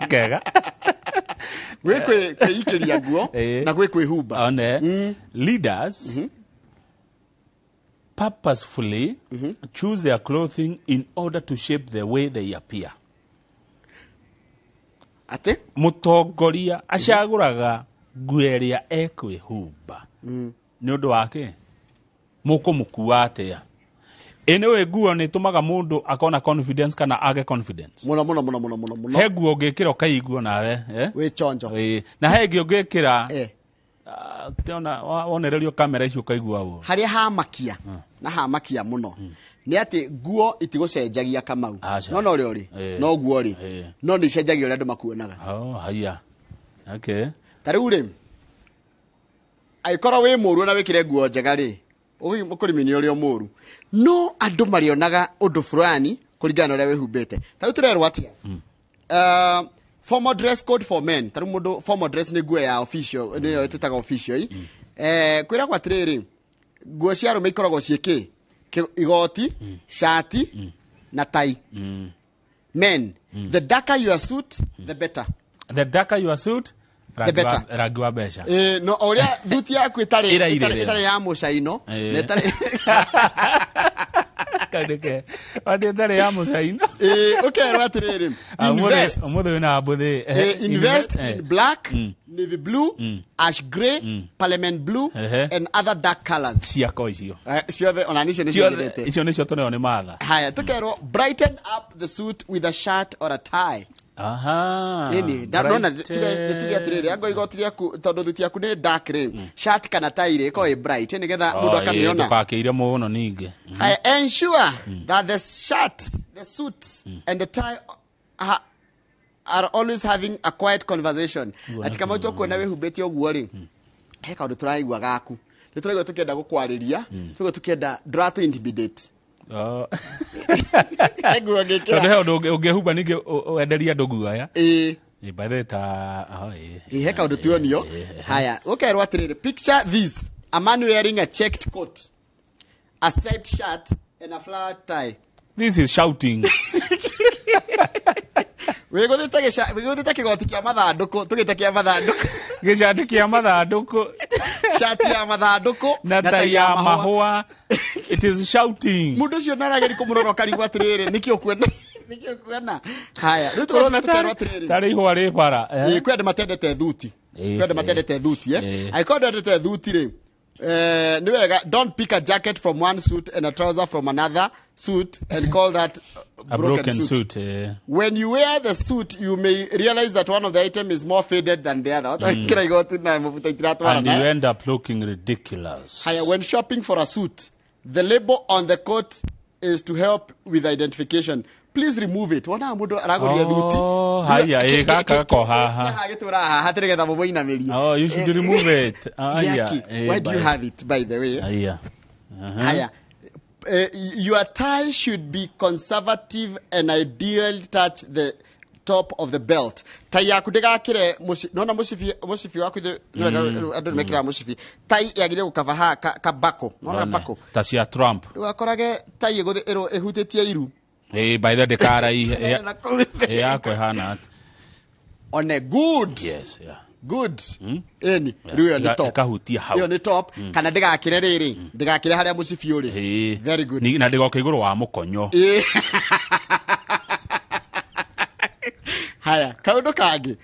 Kega. Gwĩ kwĩikĩria nguo na gwĩ kwĩhumba. One leaders purposefully choose their clothing in order to shape the way they appear. Atĩ mũtongoria acagũraga nguo ĩrĩa ekwĩhumba nĩ ũndũ wake mũkũmũkua atĩa. Ĩ nĩ wĩ nguo nĩ ĩtũmaga mũndũ akona confidence kana age confidence. Mũno mũno mũno mũno mũno mũno. He nguo ũngĩkĩra ũkaiguo nawe, eh? Wĩ chonjo. Ĩ, na he ĩngĩ ũngĩkĩra, tĩona wonererio kamera icio ũkaigua ũũ. Harĩa hamakia na hamakia mũno nĩ atĩ nguo itigũcenjagia, Kamau. Aca. No ũrĩa ũrĩ no guo rĩ, no nĩ icenjagia ũrĩa andũ makuonaga. Oh, haya, okay. Ta rĩu rĩ, angĩkorwo wĩ mũru na wĩkĩre nguo njega rĩ, ũkũrimi nĩ ũrĩa mũru, no andũ marĩonaga ũndũ fulani kũringana na ũrĩa wĩhumbĩte. Ta rĩu tũrerwo atĩa? Formal dress code for men. Ta rĩu mũndũ, formal dress nĩ nguo ya official, nĩyo twĩtaga official. Kwĩragwo atĩrĩrĩ, nguo cia arũme ikoragwo ciĩ kĩ? Igoti, shati na tai. Men, the darker your suit, the better. The darker your suit, the rangi wa, better. rangi wa mbeca. No o ũrĩa thuti yaku ĩtarĩ Ĩrairĩrĩra. ĩtarĩ ya mũcaino na ĩtarĩ Kaunĩke. Wati ĩtarĩ ya mũcaino. Ũkerwo atĩrĩrĩ, invest Ũmũthĩ wĩna mbũthĩ. Invest in black, navy blue, ash grey, parliament blue and other dark colors. Ciakwa icio. Ciothe ona nicio nĩcio Ciothe- nyendete. Icio nĩcio tũneo nĩ matha. Haya, tũkerwo brighten up the suit with a shirt or a tie. Aha. Ĩni, ndona nĩtuge atĩrĩrĩ, ango igoti rĩaku, tondũ thuti yaku nĩ dark rĩ, shirt kana tie rĩ, ĩkorwo ĩ bright nĩgetha mũndũ akamĩona. Ndũgakĩire mũno ningĩ. Haya, ensure that the shirt, the suit and the tie are always having a quiet conversation. Ati kama tũkuona wĩhumbĩte ũguo rĩ, he kaũndũ tũraigua gaku, nĩ tũraigua tũkĩenda gũkwarĩria, tũraigua tũkĩenda ndũratũ intimidate. Oh. He nguo ngĩkĩra. Tondũ he ũndũ ũngĩhumba ningĩ wenderie andũ guoya. Ĩĩ. Ĩ, by the way, ta oh, ĩ. Ĩ, he kaũndũ tuonio. Haya, ũkerwo atĩrĩrĩ, picture this: a man wearing a checked coat, a striped shirt and a flowered tie. This is shouting. Wĩgũthĩte kĩgoti kĩa mathandũkũ, tũgĩte kĩa mathandũkũ. Gĩcati kĩa mathandũkũ. Shati ya mathandũkũ na tai ya mahũa. It is shouting. Mũndũ ũcio narageri kũmũrora ũkarigwo atĩrĩrĩ, nĩkĩ ũkuona, nĩkĩ ũkuona. Haya, rĩu Ũrona tũgacoka tũkerwo atĩrĩrĩ, tarĩ ihũa rĩ bara. Ĩ, kwĩ andũ matendete thuti, kwĩ andũ matendete thuti, angĩkorwo ndwendete thuti rĩ, nĩ wega don't pick a jacket from one suit and a trouser from another suit and call that A broken, broken suit. suit. When you wear the suit, you may realize that one of the item is more faded than the other. Kira igoti na mabuta And itiratwarana. you end up looking ridiculous. Haya, when shopping for a suit, the label on the coat is to help with identification. Please remove it. Wona mũndũ aragũria thuti. Oh, haya, ĩ, gaka gako haha. Gagĩtũra haha hatirĩ getha mũmũinamĩrie. Oh, you should remove it. Haya, Yaki, why do you have it, by the way? Haya. Haya. Your tie should be conservative and ideally touch the top of the belt. Tai yaku ndĩgakĩre nona mũcibi, mũcibi waku andũ nĩmekĩraga mũcibi. Tai yagĩrĩire gũkaba haha kabako. Nona One. bako. Ta cia Trump. Ndũgakorage tai ĩhutĩtie iru. Ĩ, by the ndĩkaraihe. Na kũu. Ĩ, yakwa ĩhana atĩa? On a good. Yes, yeah. Good. Ĩni rĩu ĩyo nĩ top. Ĩkahutia hau. Ĩyo nĩ top. Kana ndĩgakĩre rĩrĩ, ndĩgakĩre harĩa mũcibi ũrĩ. Very good. Na ndĩgoke igũrũ wa mũkonyo. Ĩĩ. Haya, kaũndũ kangĩ.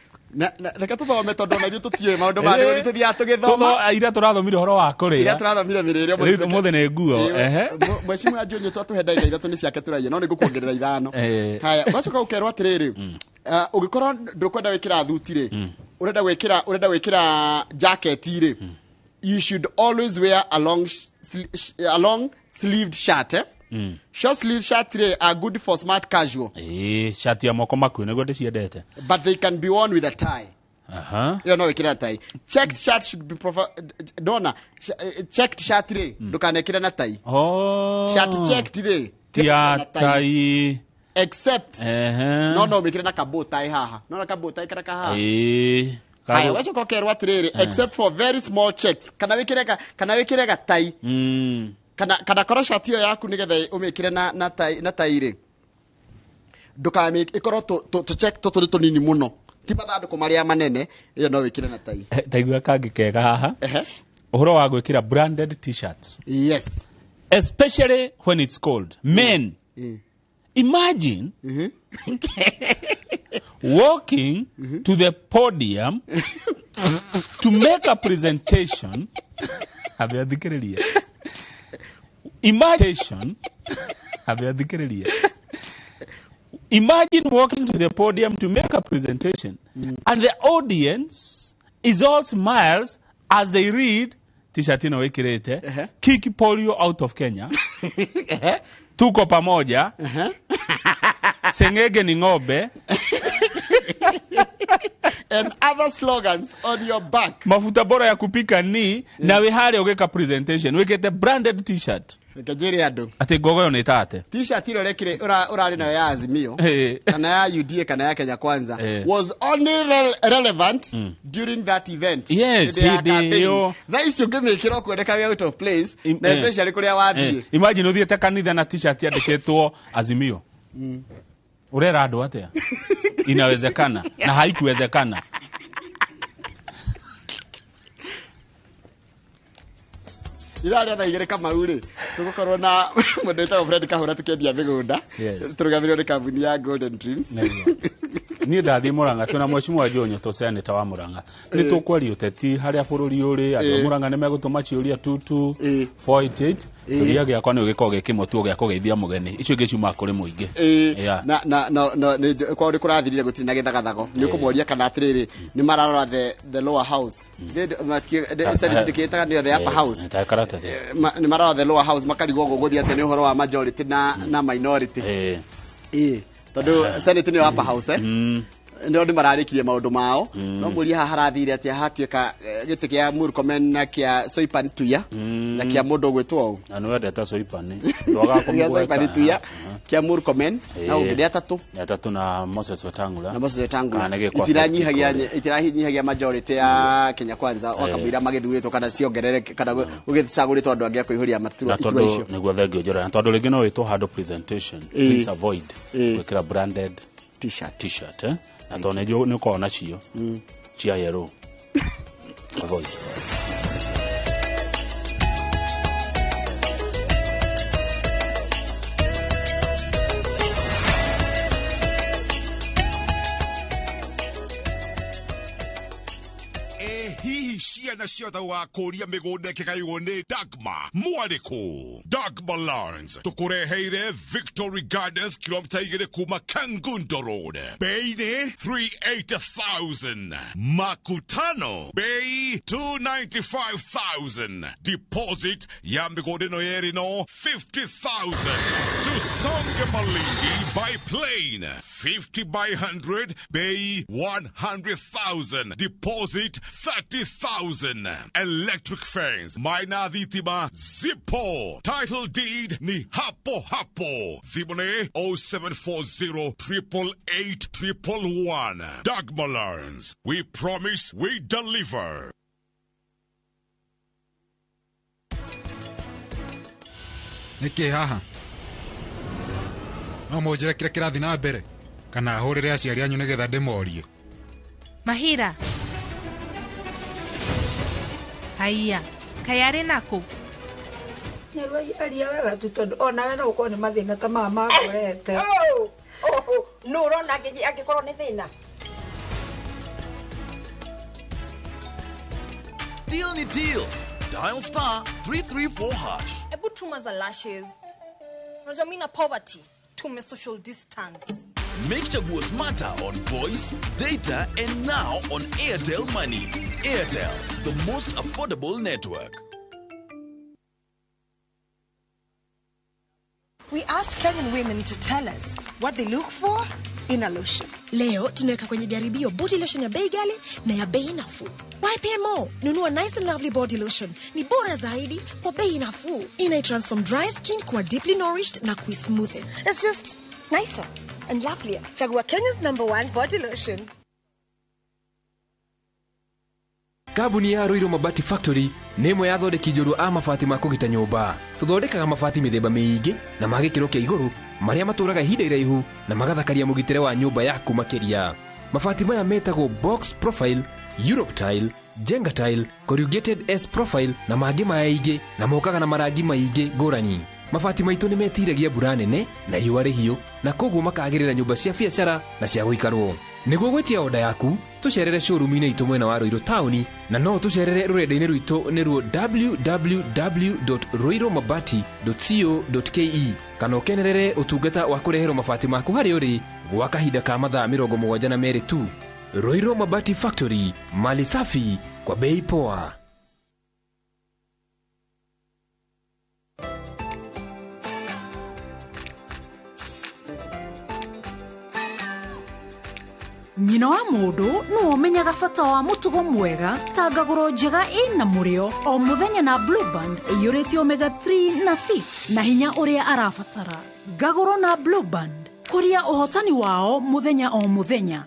Reke tũthome tondũ ona ithuĩ tũtiũĩ maũndũ ma nĩguo tũthiaga tũgĩthoma. Ira tũrathomire ũhoro wa kũrĩa. Ira tũrathomire mĩrĩre. Rĩu ũmũthĩ nĩ nguo. Ehe. Mheshimiwa Junior, twatũhe ndagĩka 3 nĩ ciake tũraiya, no nĩ ngũkuongerera 5. Haya, ũgacoka ũkerwo atĩrĩrĩ, ũngĩkorwo ndũkwenda gwĩkĩra thuti rĩ, ũrenda gwĩkĩra jacket rĩ, you should always wear a long sleeved shirt, eh? Short sleeve shirt rĩ are good for smart casual. Ĩĩ, cati ya moko makuhĩ nĩguo ndĩciendete. But they can be worn with a tie. Ĩyo no wĩkĩre na tai. Checked shirt should be proper. Ndona checked shirt rĩ, ndũkanekĩre na tai. Oh. Shirt checked rĩ, ti ya na tai. Tai. Except no wĩkĩre na ka bow tie haha, no na ka bow tie karĩa kahaha. Haya, ũgacoka ũkerwo atĩrĩrĩ, except for very small checks, kana wĩkĩre gatai, kana korwo shati ĩyo yaku nĩgetha ũmĩkĩre na tai rĩ, ndũkamĩ ĩkorwo tũ check tũtũ nĩ tũnini mũno, ti mathandũkũ marĩa manene, ĩyo no wĩkĩre na tai. Taigua kangĩ kega haha, ũhoro wa gwĩkĩra branded T-shirts. Yes. Especially when it's cold, men. Imagine walking to the podium to make a presentation. Abe athikĩrĩria. Imagine, abe athikĩrĩria. Imagine walking to the podium to make a presentation and the audience is all smiles as they read T-shirt ĩno wĩkĩrĩte, "Kick polio out of Kenya," "Tuko pamoja," "Seng'enge ni ng'ombe," and other slogans on your back. "Mafuta bora ya kupika ni," na wĩ harĩa ũgĩka presentation wĩkĩte branded T-shirt. Reke njĩre andũ. Atĩ ngogo ĩyo nĩ tate. T-shirt ĩrĩa ũrekire ũrarĩ nayo ya Azimio kana ya UDA kana ya Kenya Kwanza was only relevant during that event. Yes, Hĩndĩ ya hĩndĩ campaign. ĩyo. Thaa ici ũngĩmĩkĩra ũkuoneka wĩ out of place, na especially kũrĩa wathiĩ. Imagine ũthiĩte kanitha na T-shirt yandĩkĩtwo Azimio. Ũrera andũ atĩa inawezekana na haikuwezekana? Ithaa rĩa thaa 2, Kamau rĩ, tũgũkorwo na mũndũ wĩtagwo Fred Kahũra tũkĩendia mĩgũnda. Tũrũgamĩrĩrwo nĩ kambuni ya Golden Dreams. Nĩguo. Niĩ ndathiĩ Mũrang'a twĩna mheshimiwa Jonyo tũ senator wa Mũrang'a, nĩ tũkwaria ũteti harĩa bũrũri ũrĩ. Andũ a Mũrang'a nĩ megũtũma ciũria 22488. Kĩũria gĩakwa nĩ ũgĩkorwo gĩ kĩmwe tu gĩa kũgeithia mũgeni, icio ingĩ ciumaga kũrĩ mũingĩ. Na kwao nĩ kũrathirire, gũtirĩ na gĩthagathago. Nĩ ũkũmoria kana atĩrĩrĩ, nĩ mararora the lower house. Senate ndĩkĩĩtaga nĩyo the upper house. Ta karatathi. Nĩ mararora the lower house makarigwo gũgũthiĩ atĩa nĩ ũhoro wa majority na minority. Ĩĩ, tondũ Senate nĩyo upper house, eh? Nĩo nĩ mararĩkirie maũndũ mao. No mũrie haha harathire atĩa, hatuĩka gĩtĩ kĩa Murkomen na kĩa Soipan Tuya na kĩa mũndũ ũgwĩtwo ũũ. Na nĩ wendete Soipan, ndwagaga Gĩa Soipan kũmũgweta. Tuya, kĩa Murkomen na ũngĩ nĩ atatũ. Nĩ atatũ na Moses Wetangula. Na Moses Wetangula. Kana nĩ gĩkwa Itiranyihagia majority ya Kenya Kwanza wakamũira magĩthurĩtwo kana ciongerere kana gũgĩcagũrĩtwo andũ angĩ a kũihũria maturwa Na iturwa tondũ icio. Nĩguo, thengio Njoroge. Na tondũ rĩngĩ no wĩtwo handũ presentation, please avoid gwĩkĩra branded T-shirt. T-shirt, eh? Na tondũ nĩ ũkoragwo nacio cia yellow, avoid. Ĩ hihi ciana ciothe wakũria mĩgũnda ĩkĩgaywo nĩ Dagma mwarĩkũ? Dagma Lands tũkũreheire Victory Gardens, kilomita 2 kuma Kangundo Road, bei nĩ 380,000, Makutano bei 295,000, deposit ya mĩgũnda ĩno yerĩ no 50,000. Tusonge Malindi by plane, 50 by 100, bei 100,000, deposit 30,000, electric fence, maina thitima zipo, title deed ni hapo hapo. Thimũ nĩ 0740 888 111. Dagma Lands, we promise, we deliver. Nĩkĩ haha no mũnjĩre kĩrĩa kĩrathiĩ na mbere kana hũrĩre aciari anyu nĩgetha ndĩmorie? Mahira. Haiya, kaĩ arĩ nakũ? Nyarua aria wega tu tondu onawe no ukorwo ni mathina ta maya makorete. Nũ ũrona angĩkorwo nĩ thĩna? Deal ni deal. Dial star 334 hash. Ebu tuma za lashes. Unajua mimi na poverty, tume social distance. Make Chaguo smarter on voice, data, and now on Airtel Money. Airtel, the most affordable network. We asked Kenyan women to tell us what they look for in a lotion. Leo tunaweka kwenye jaribio body lotion ya bei ghali na ya bei nafuu. YPMO, nunua Nice and Lovely body lotion. Ni bora zaidi kwa bei nafuu. Ina transform dry skin kuwa deeply nourished na kuismoothen. It's just nicer and lovelier. Chagua Kenya's #1 body lotion. Kambuni ya Ruiru Mabati Factory nĩ ĩmwe ya athondeki njorua a mabati ma kũgita nyũmba. Tũthondekaga mabati mĩthemba mĩingĩ na ma gĩkĩro kĩa igũrũ marĩa matũraga ihinda iraihu na magathakaria mũgitĩre wa nyũmba yaku makĩria. Mabati maya metagwo box profile, Europe tile, Jenga tile, corrugated S profile na mangĩ maingĩ na mokaga na marangi maingĩ ngũrani. Mabati maitũ nĩ metiragia mbura nene na riũa rĩhiũ na koguo makagĩrĩra nyũmba cia biacara na cia gũikarwo. Nĩguo gwĩtia oda yaku tũcerere showroom-inĩ itũ mwena wa Ruiru taũni na no tũcerere rũrenda-inĩ rwitũ nĩruo www.ruirumabati.co.ke kana ũkenerere ũtungata wa kũreherwo mabati maku harĩa ũrĩ gwa kahinda ka mathaa 72 tu. Ruiru Mabati Factory, mali safi kwa bei poa. Nyina wa mũndũ nĩwe ũmenyaga bata wa mũtugo mwega ta ngagũro njega ĩna mũrĩo o mũthenya na Blue Band ĩiyũrĩte omega 3 na 6 na hinya ũrĩa arabatara. Ngagũro na Blue Band, kũria ũhotani wao mũthenya o mũthenya.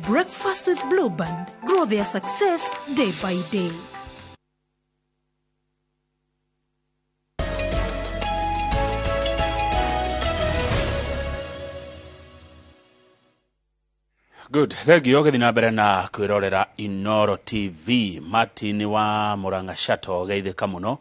Breakfast with Blue Band, grow their success day by day. Good. Thank you. Ũgĩthiĩ na mbere na kwĩrorera Inoro TV. Martin wa Murang'a Shato geithĩka mũno.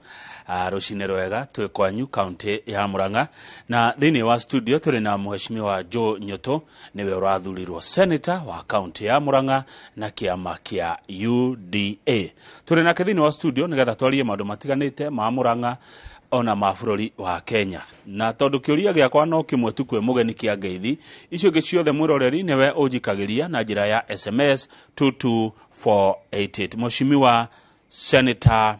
Rũcinĩ rwega twĩ kwanyu kaunti ya Murang'a na thĩinĩ wa studio tũrĩ na mheshimiwa Joe Nyoto nĩwe ũrathurirwo senator wa kaunti ya Murang'a na kĩama kĩa UDA. Tũrĩ nake thĩinĩ wa studio nĩgetha twarie maũndũ matiganĩte ma Murang'a ona ma bũrũri wa Kenya. Na tondũ kĩũria gĩakwa no kĩmwe tu kwĩ mũgeni kĩa ngeithi, icio ingĩ ciothe mwĩroreri nĩwe ũnjikagĩria na njĩra ya SMS 22488. Mheshimiwa Senator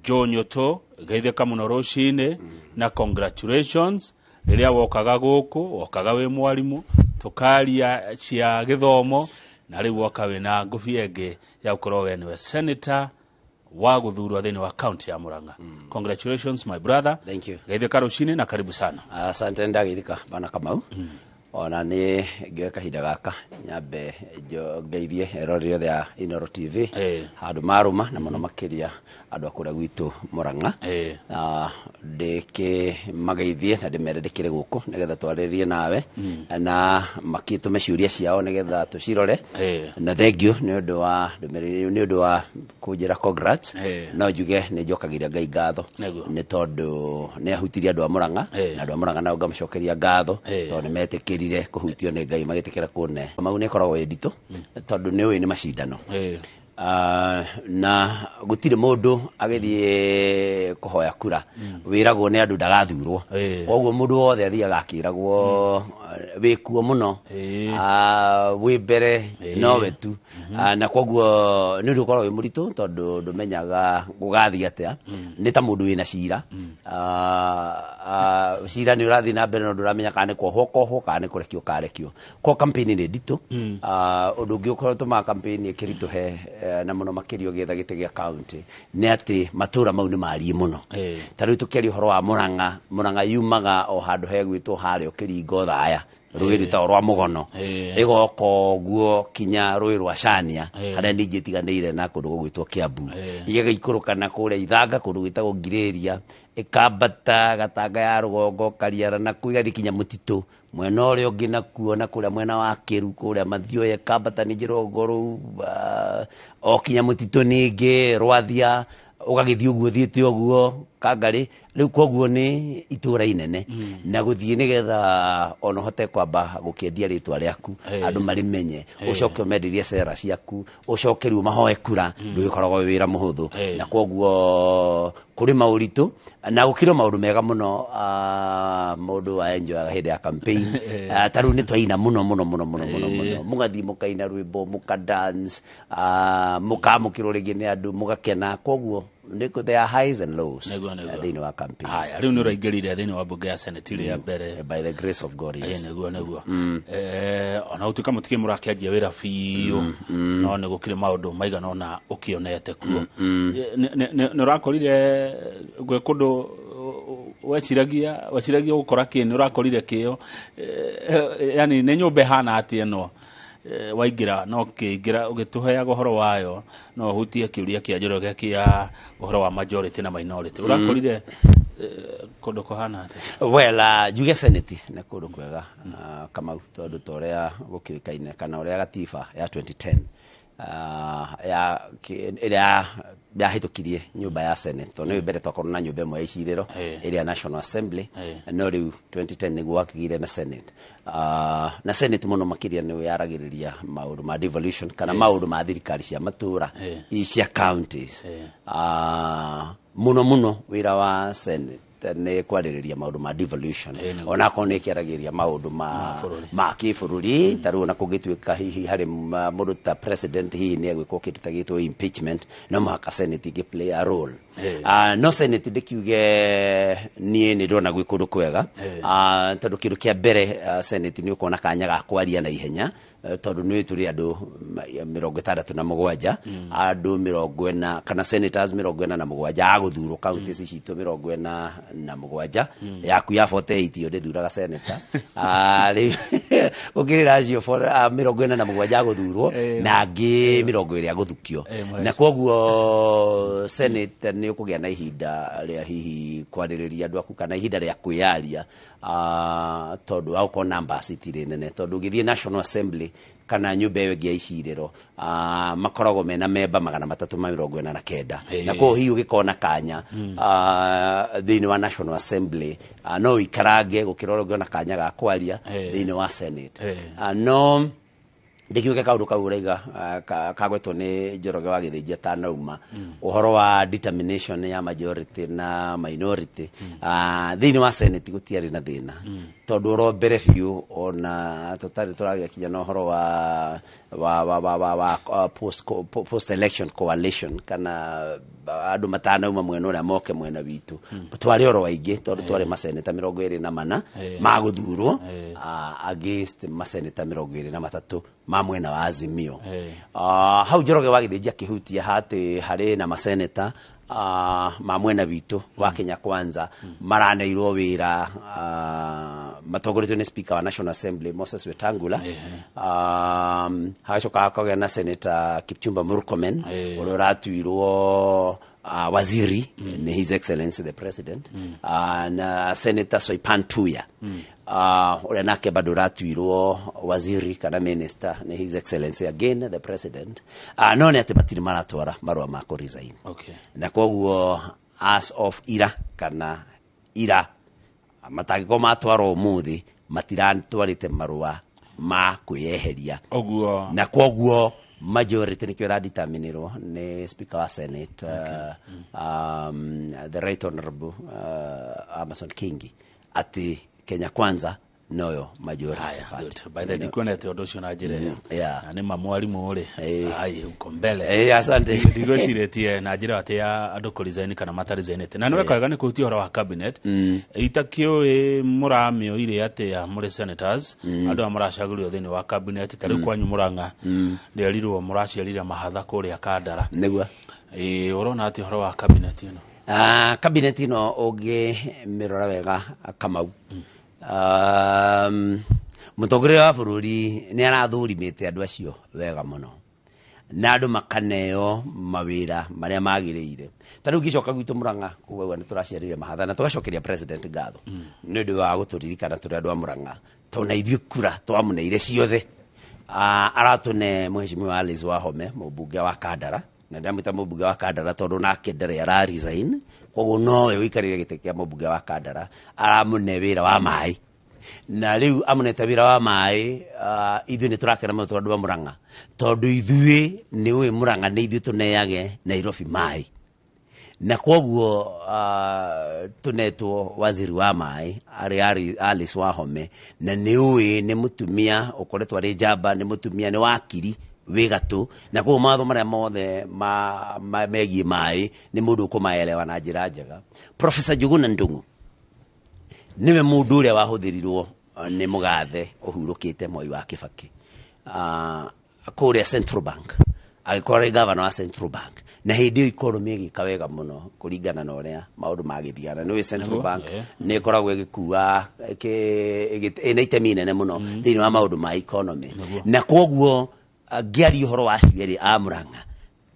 Joe Nyoto, geithĩka mũno rũcinĩ na congratulations. Rĩrĩa wokaga gũkũ, wokaga wĩ mwarimũ, tũkaria cia gĩthomo, na rĩu woka wĩna ngũbia ĩngĩ ya gũkorwo we nĩwe senator wa gũthurwo thĩinĩ wa county ya Murang'a. Congratulations my brother. Thank you. Geithĩka rũcinĩ na karibu sana. Asante ndageithĩka bana Kamau. Ona nĩ ngĩoya kahinda gaka nyambe ngeithie eroreri othe a Inoro TV handũ marũma na mũno makĩria andũ a kũrĩa gwitũ Murang'a. Ndĩkĩmageithie na ndĩmere ndĩkĩrĩ gũkũ nĩgetha twarĩrie nawe na makĩtũme ciũria ciao nĩgetha tũcirore. Na thank you nĩ ũndũ wa ndũmĩrĩri, nĩ ũndũ wa kũnjĩra congrats. No njuge nĩ njokagĩria Ngai ngatho nĩ tondũ nĩ ahutirie andũ a Murang'a na andũ a Murang'a nao ngamacokeria ngatho tondũ nĩ metĩkĩrire kũhutio nĩ Ngai magĩtĩkĩra kũne. Mau nĩ ĩkoragwo ĩ nditũ tondũ nĩ ũĩ nĩ macindano. Na gũtirĩ mũndũ agĩthiĩ kũhoya kura wĩragwo nĩ andũ ndagathurwo. Koguo mũndũ wothe athiaga akĩragwo wĩkuo mũno, wĩ mbere nowe tu. Na koguo nĩ ũndũ ũkoragwo wĩ mũritũ tondũ ndũmenyaga gũgathiĩ atĩa. Nĩ ta mũndũ wĩna cira. Cira nĩ ũrathiĩ na mbere no ndũramenya kana nĩ kuohwo kohwo kana nĩ kũrekio karekio. Kwa campaign nĩ nditũ. Ũndũ ũngĩ ũkorwo ũtũmaga campaign ĩkĩritũhe na mũno makĩria ũgĩetha gĩtĩ gĩa county nĩ atĩ matũra mau nĩ mariĩ mũno. Ta rĩu tũkĩaria ũhoro wa Murang'a, Murang'a yumaga o handũ hegwĩtwo harĩa Kĩringo Thaya Rũĩ rwĩtagwo rwa Mũgono, ĩgoka ũguo kinya rũĩ rwa Cania, harĩa ningĩ ĩtiganĩire na kũndũ gũgwĩtwo Kiambu, ĩgagĩikũrũka na kũrĩa Ithanga kũndũ gwĩtagwo Ngirĩria, ĩkambata Gatanga ya rũgongo, Kariara na kũu, ĩgathiĩ kinya mũtitũ mwena ũrĩa ũngĩ nakuo, na kũrĩa mwena wa Kĩru kũrĩa Mathioya, ĩkambata ningĩ rũgongo rũu, o kinya mũtitũ ningĩ Rwathia, ũgagĩthiĩ ũguo ũthiĩte ũguo Kangarĩ. Rĩu koguo nĩ itũra inene na gũthiĩ nĩgetha ona ũhote kwamba gũkĩendia rĩtwa rĩaku, andũ marĩmenye, ũcoke ũmenderie cera ciaku, ũcoke rĩu mahoe kura, ndũgĩkoragwo wĩ wĩra mũhũthũ. Na koguo kũrĩ maũritũ na gũkĩrĩ maũndũ mega mũno, mũndũ wa enjoyaga hĩndĩ ya campaign. Ta rĩu nĩ twaina mũno mũno mũno mũno mũno mũno, mũgathiĩ mũkaina rwĩmbo, mũka dance, mũkamũkĩrwo rĩngĩ nĩ andũ, mũgakena. Koguo there are highs and lows Nĩguo. thĩinĩ wa campaign. Haya, rĩu nĩ ũraingĩrire thĩinĩ wa mbunge ya Senate ĩrĩa mbere. By the grace of God, yes. Nĩguo. Ona gũtuĩka mũtikĩ mũrakĩanjia wĩra biũ, no nĩ gũkĩrĩ maũndũ maigana ũna ũkĩonete kuo. Nĩ ũrakorire gwĩ kũndũ weciragia gũkora kĩ, nĩ ũrakorire kĩo? Yani nĩ nyũmba ĩhana atĩa ĩno waingĩra? No kĩingĩra ũgĩtũheaga ũhoro wayo, no ũhutie kĩũria kĩa Njoroge kĩa ũhoro wa majority na minority. Ũrakorire kũndũ kũhana atĩa? Well, njuge Senate nĩ kũndũ kwega, Kamau, tondũ ta ũrĩa gũkĩũĩkaine kana ũrĩa gatiba ya 2010 ya ĩrĩa yahĩtũkirie nyũmba ya Senate, tondũ nĩ mbere twakorwo na nyũmba ĩmwe ya icirĩro ĩrĩa National Assembly, no rĩu 2010 nĩguo wakĩgĩire na Senate. Na Senate mũno makĩria nĩ yaragĩrĩria maũndũ ma devolution kana maũndũ ma thirikari cia matũra, cia counties. Mũno mũno wĩra wa Senate nĩ kwarĩrĩria maũndũ ma devolution, onakorwo nĩ ĩkĩaragĩria maũndũ ma kĩbũrũri. Ta rĩu ona kũngĩtuĩka hihi harĩ mũndũ ta president hihi nĩ egwĩkwo kĩndũ ta gĩtwo impeachment, no mũhaka Senate ĩngĩ play a role. No Senate ndĩkiuge niĩ nĩ ndona gwĩ kũndũ kwega, tondũ kĩndũ kĩa mbere, Senate nĩ ũkuona kanya ga kwaria na ihenya, tondũ nĩ tũrĩ andũ 67, andũ 40 kana senators 47 a gũthurwo counties citũ 47. Yaku ya 48 yo ndĩthuraga senator. Rĩu ũkĩrĩra acio 47 a gũthurwo na angĩ 20 a gũthukio, na koguo Senate nĩ ũkũgĩa na ihinda rĩa hihi kwarĩrĩria andũ aku kana ihinda rĩa kwĩyaria, tondũ wa gũkorwo numbers itirĩ nene, tondũ ũgĩthiĩ National Assembly kana nyũmba ĩyo ĩngĩ ya icirĩro, makoragwo mena memba 349, na koguo hihi ũgĩkorwo na kanya thĩinĩ wa National Assembly, no ũikarange gũkĩra ũrĩa ũngĩona kanya ga kwaria thĩinĩ wa Senate. No ndikiuge kaundu kau uraiga kagwetwo nĩ Njoroge wa Gĩthĩnji atanauma, ũhoro wa determination ya majority na minority, thĩinĩ wa Senate gũtiarĩ na thĩna, tondũ oro mbere biũ ona tũtarĩ tũragĩkinya na ũhoro wa post election coalition kana andũ matanauma mwena ũrĩa moke mwena witũ, twarĩ oro aingĩ, tondũ twarĩ maseneta 24 ma gũthurwo against maseneta 23 ma mwena wa Azimio. Hau Njoroge wa Gĩthĩnji akĩhutia hatĩ harĩ na maseneta ma mwena witũ wa Kenya Kwanza maraneirwo wĩra, matongoretio nĩ Speaker wa National Assembly Moses Wetangula. Hagacoka hakagĩa na Senator Kipchumba Murkomen ũrĩa ũratuirwo waziri nĩ His Excellency the President, na Senator Soipan Tuya, ũrĩa nake bado ũratuirwo waziri kana minister nĩ His Excellency again the President. No nĩ atĩ matirĩ maratwara marũa ma kũ resign, na koguo as of ira kana ira matangĩkorwo matwara ũmũthĩ, matiratwarĩte marũa ma kwĩyeheria. Ũguo. Na koguo majority nĩkĩo ĩradeterminirwo nĩ Speaker wa Senate, the Right Honorable Amason Kingi, atĩ Kenya Kwanza noyo majority party. Good. By the way, ndikuonete ũndũ ũcio na njĩra ĩyo. Na nĩ ma mwarimũ rĩ, ai uko mbele. Asante. Ndigwĩcirĩtie na njĩra atĩ ya andũ kũresign kana mataresign. Na nĩ weka wega nĩ kũhutia ũhoro wa cabinet. Itakĩũĩ mũramĩoire atĩa mũrĩ senators, andũ aya mũracagũrio thĩinĩ wa cabinet? Ta rĩu kwanyu Mũrang'a ndĩerirwo mũraciarire mahatha kũrĩa Kandara. Nĩguo. Ĩĩ, ũrona atĩa ũhoro wa cabinet ĩno? Cabinet ĩno ũngĩmĩrora wega, Kamau, Mũtongoria wa bũrũri nĩ arathũrimĩte andũ acio wega mũno na andũ makaneo mawĩra marĩa magĩrĩire. Ta rĩu ngĩcoka gwitũ Mũrang'a kuga nĩ tũraciarire mahatha na tũgacokeria president ngatho nĩ ũndũ wa gũtũririkana tũrĩ andũ a Mũrang'a, tondũ na ithuĩ kura twamũneire ciothe. Aratũne Mheshimiwa Alice Wahome, mũmbunge wa Kandara, na ndamwĩta mũmbunge wa Kandara tondũ nake ndarĩ ara resign, koguo nowe ũikarĩire gĩtĩ kĩa mũmbunge wa Kandara. Aramũne wĩra wa maĩ, na rĩu amunete wĩra wa maĩ. Ithuĩ nĩ tũrakena mũno tondũ andũ a Mũrang'a, tondũ ithuĩ nĩ ũĩ Mũrang'a nĩ ithuĩ tũneage Nairobi maĩ, na koguo tũnetwo waziri wa maĩ arĩ Alice Wahome, na nĩ ũĩ nĩ mũtumia ũkoretwo arĩ njamba, nĩ mũtumia, nĩ wakiri wĩ gatũ, na koguo mawatho marĩa mothe megiĩ maĩ nĩ mũndũ ũkũmaelewa na njĩra njega. Professor Njuguna Ndung'u nĩwe mũndũ ũrĩa wahũthĩrirwo nĩ mũgathe ũhurũkĩte Mwai wa Kĩbakĩ kũrĩa Central Bank, agĩkorwo arĩ governor wa Central Bank, na hĩndĩ ĩyo economy ĩgĩka wega mũno kũringana na ũrĩa maũndũ magĩthiaga. Na nĩũĩ Central Bank nĩ ĩkoragwo ĩgĩkua ĩna itemi inene mũno thĩinĩ wa maũndũ ma economy, na koguo ngĩaria ũhoro wa acio erĩ a Mũrang'a,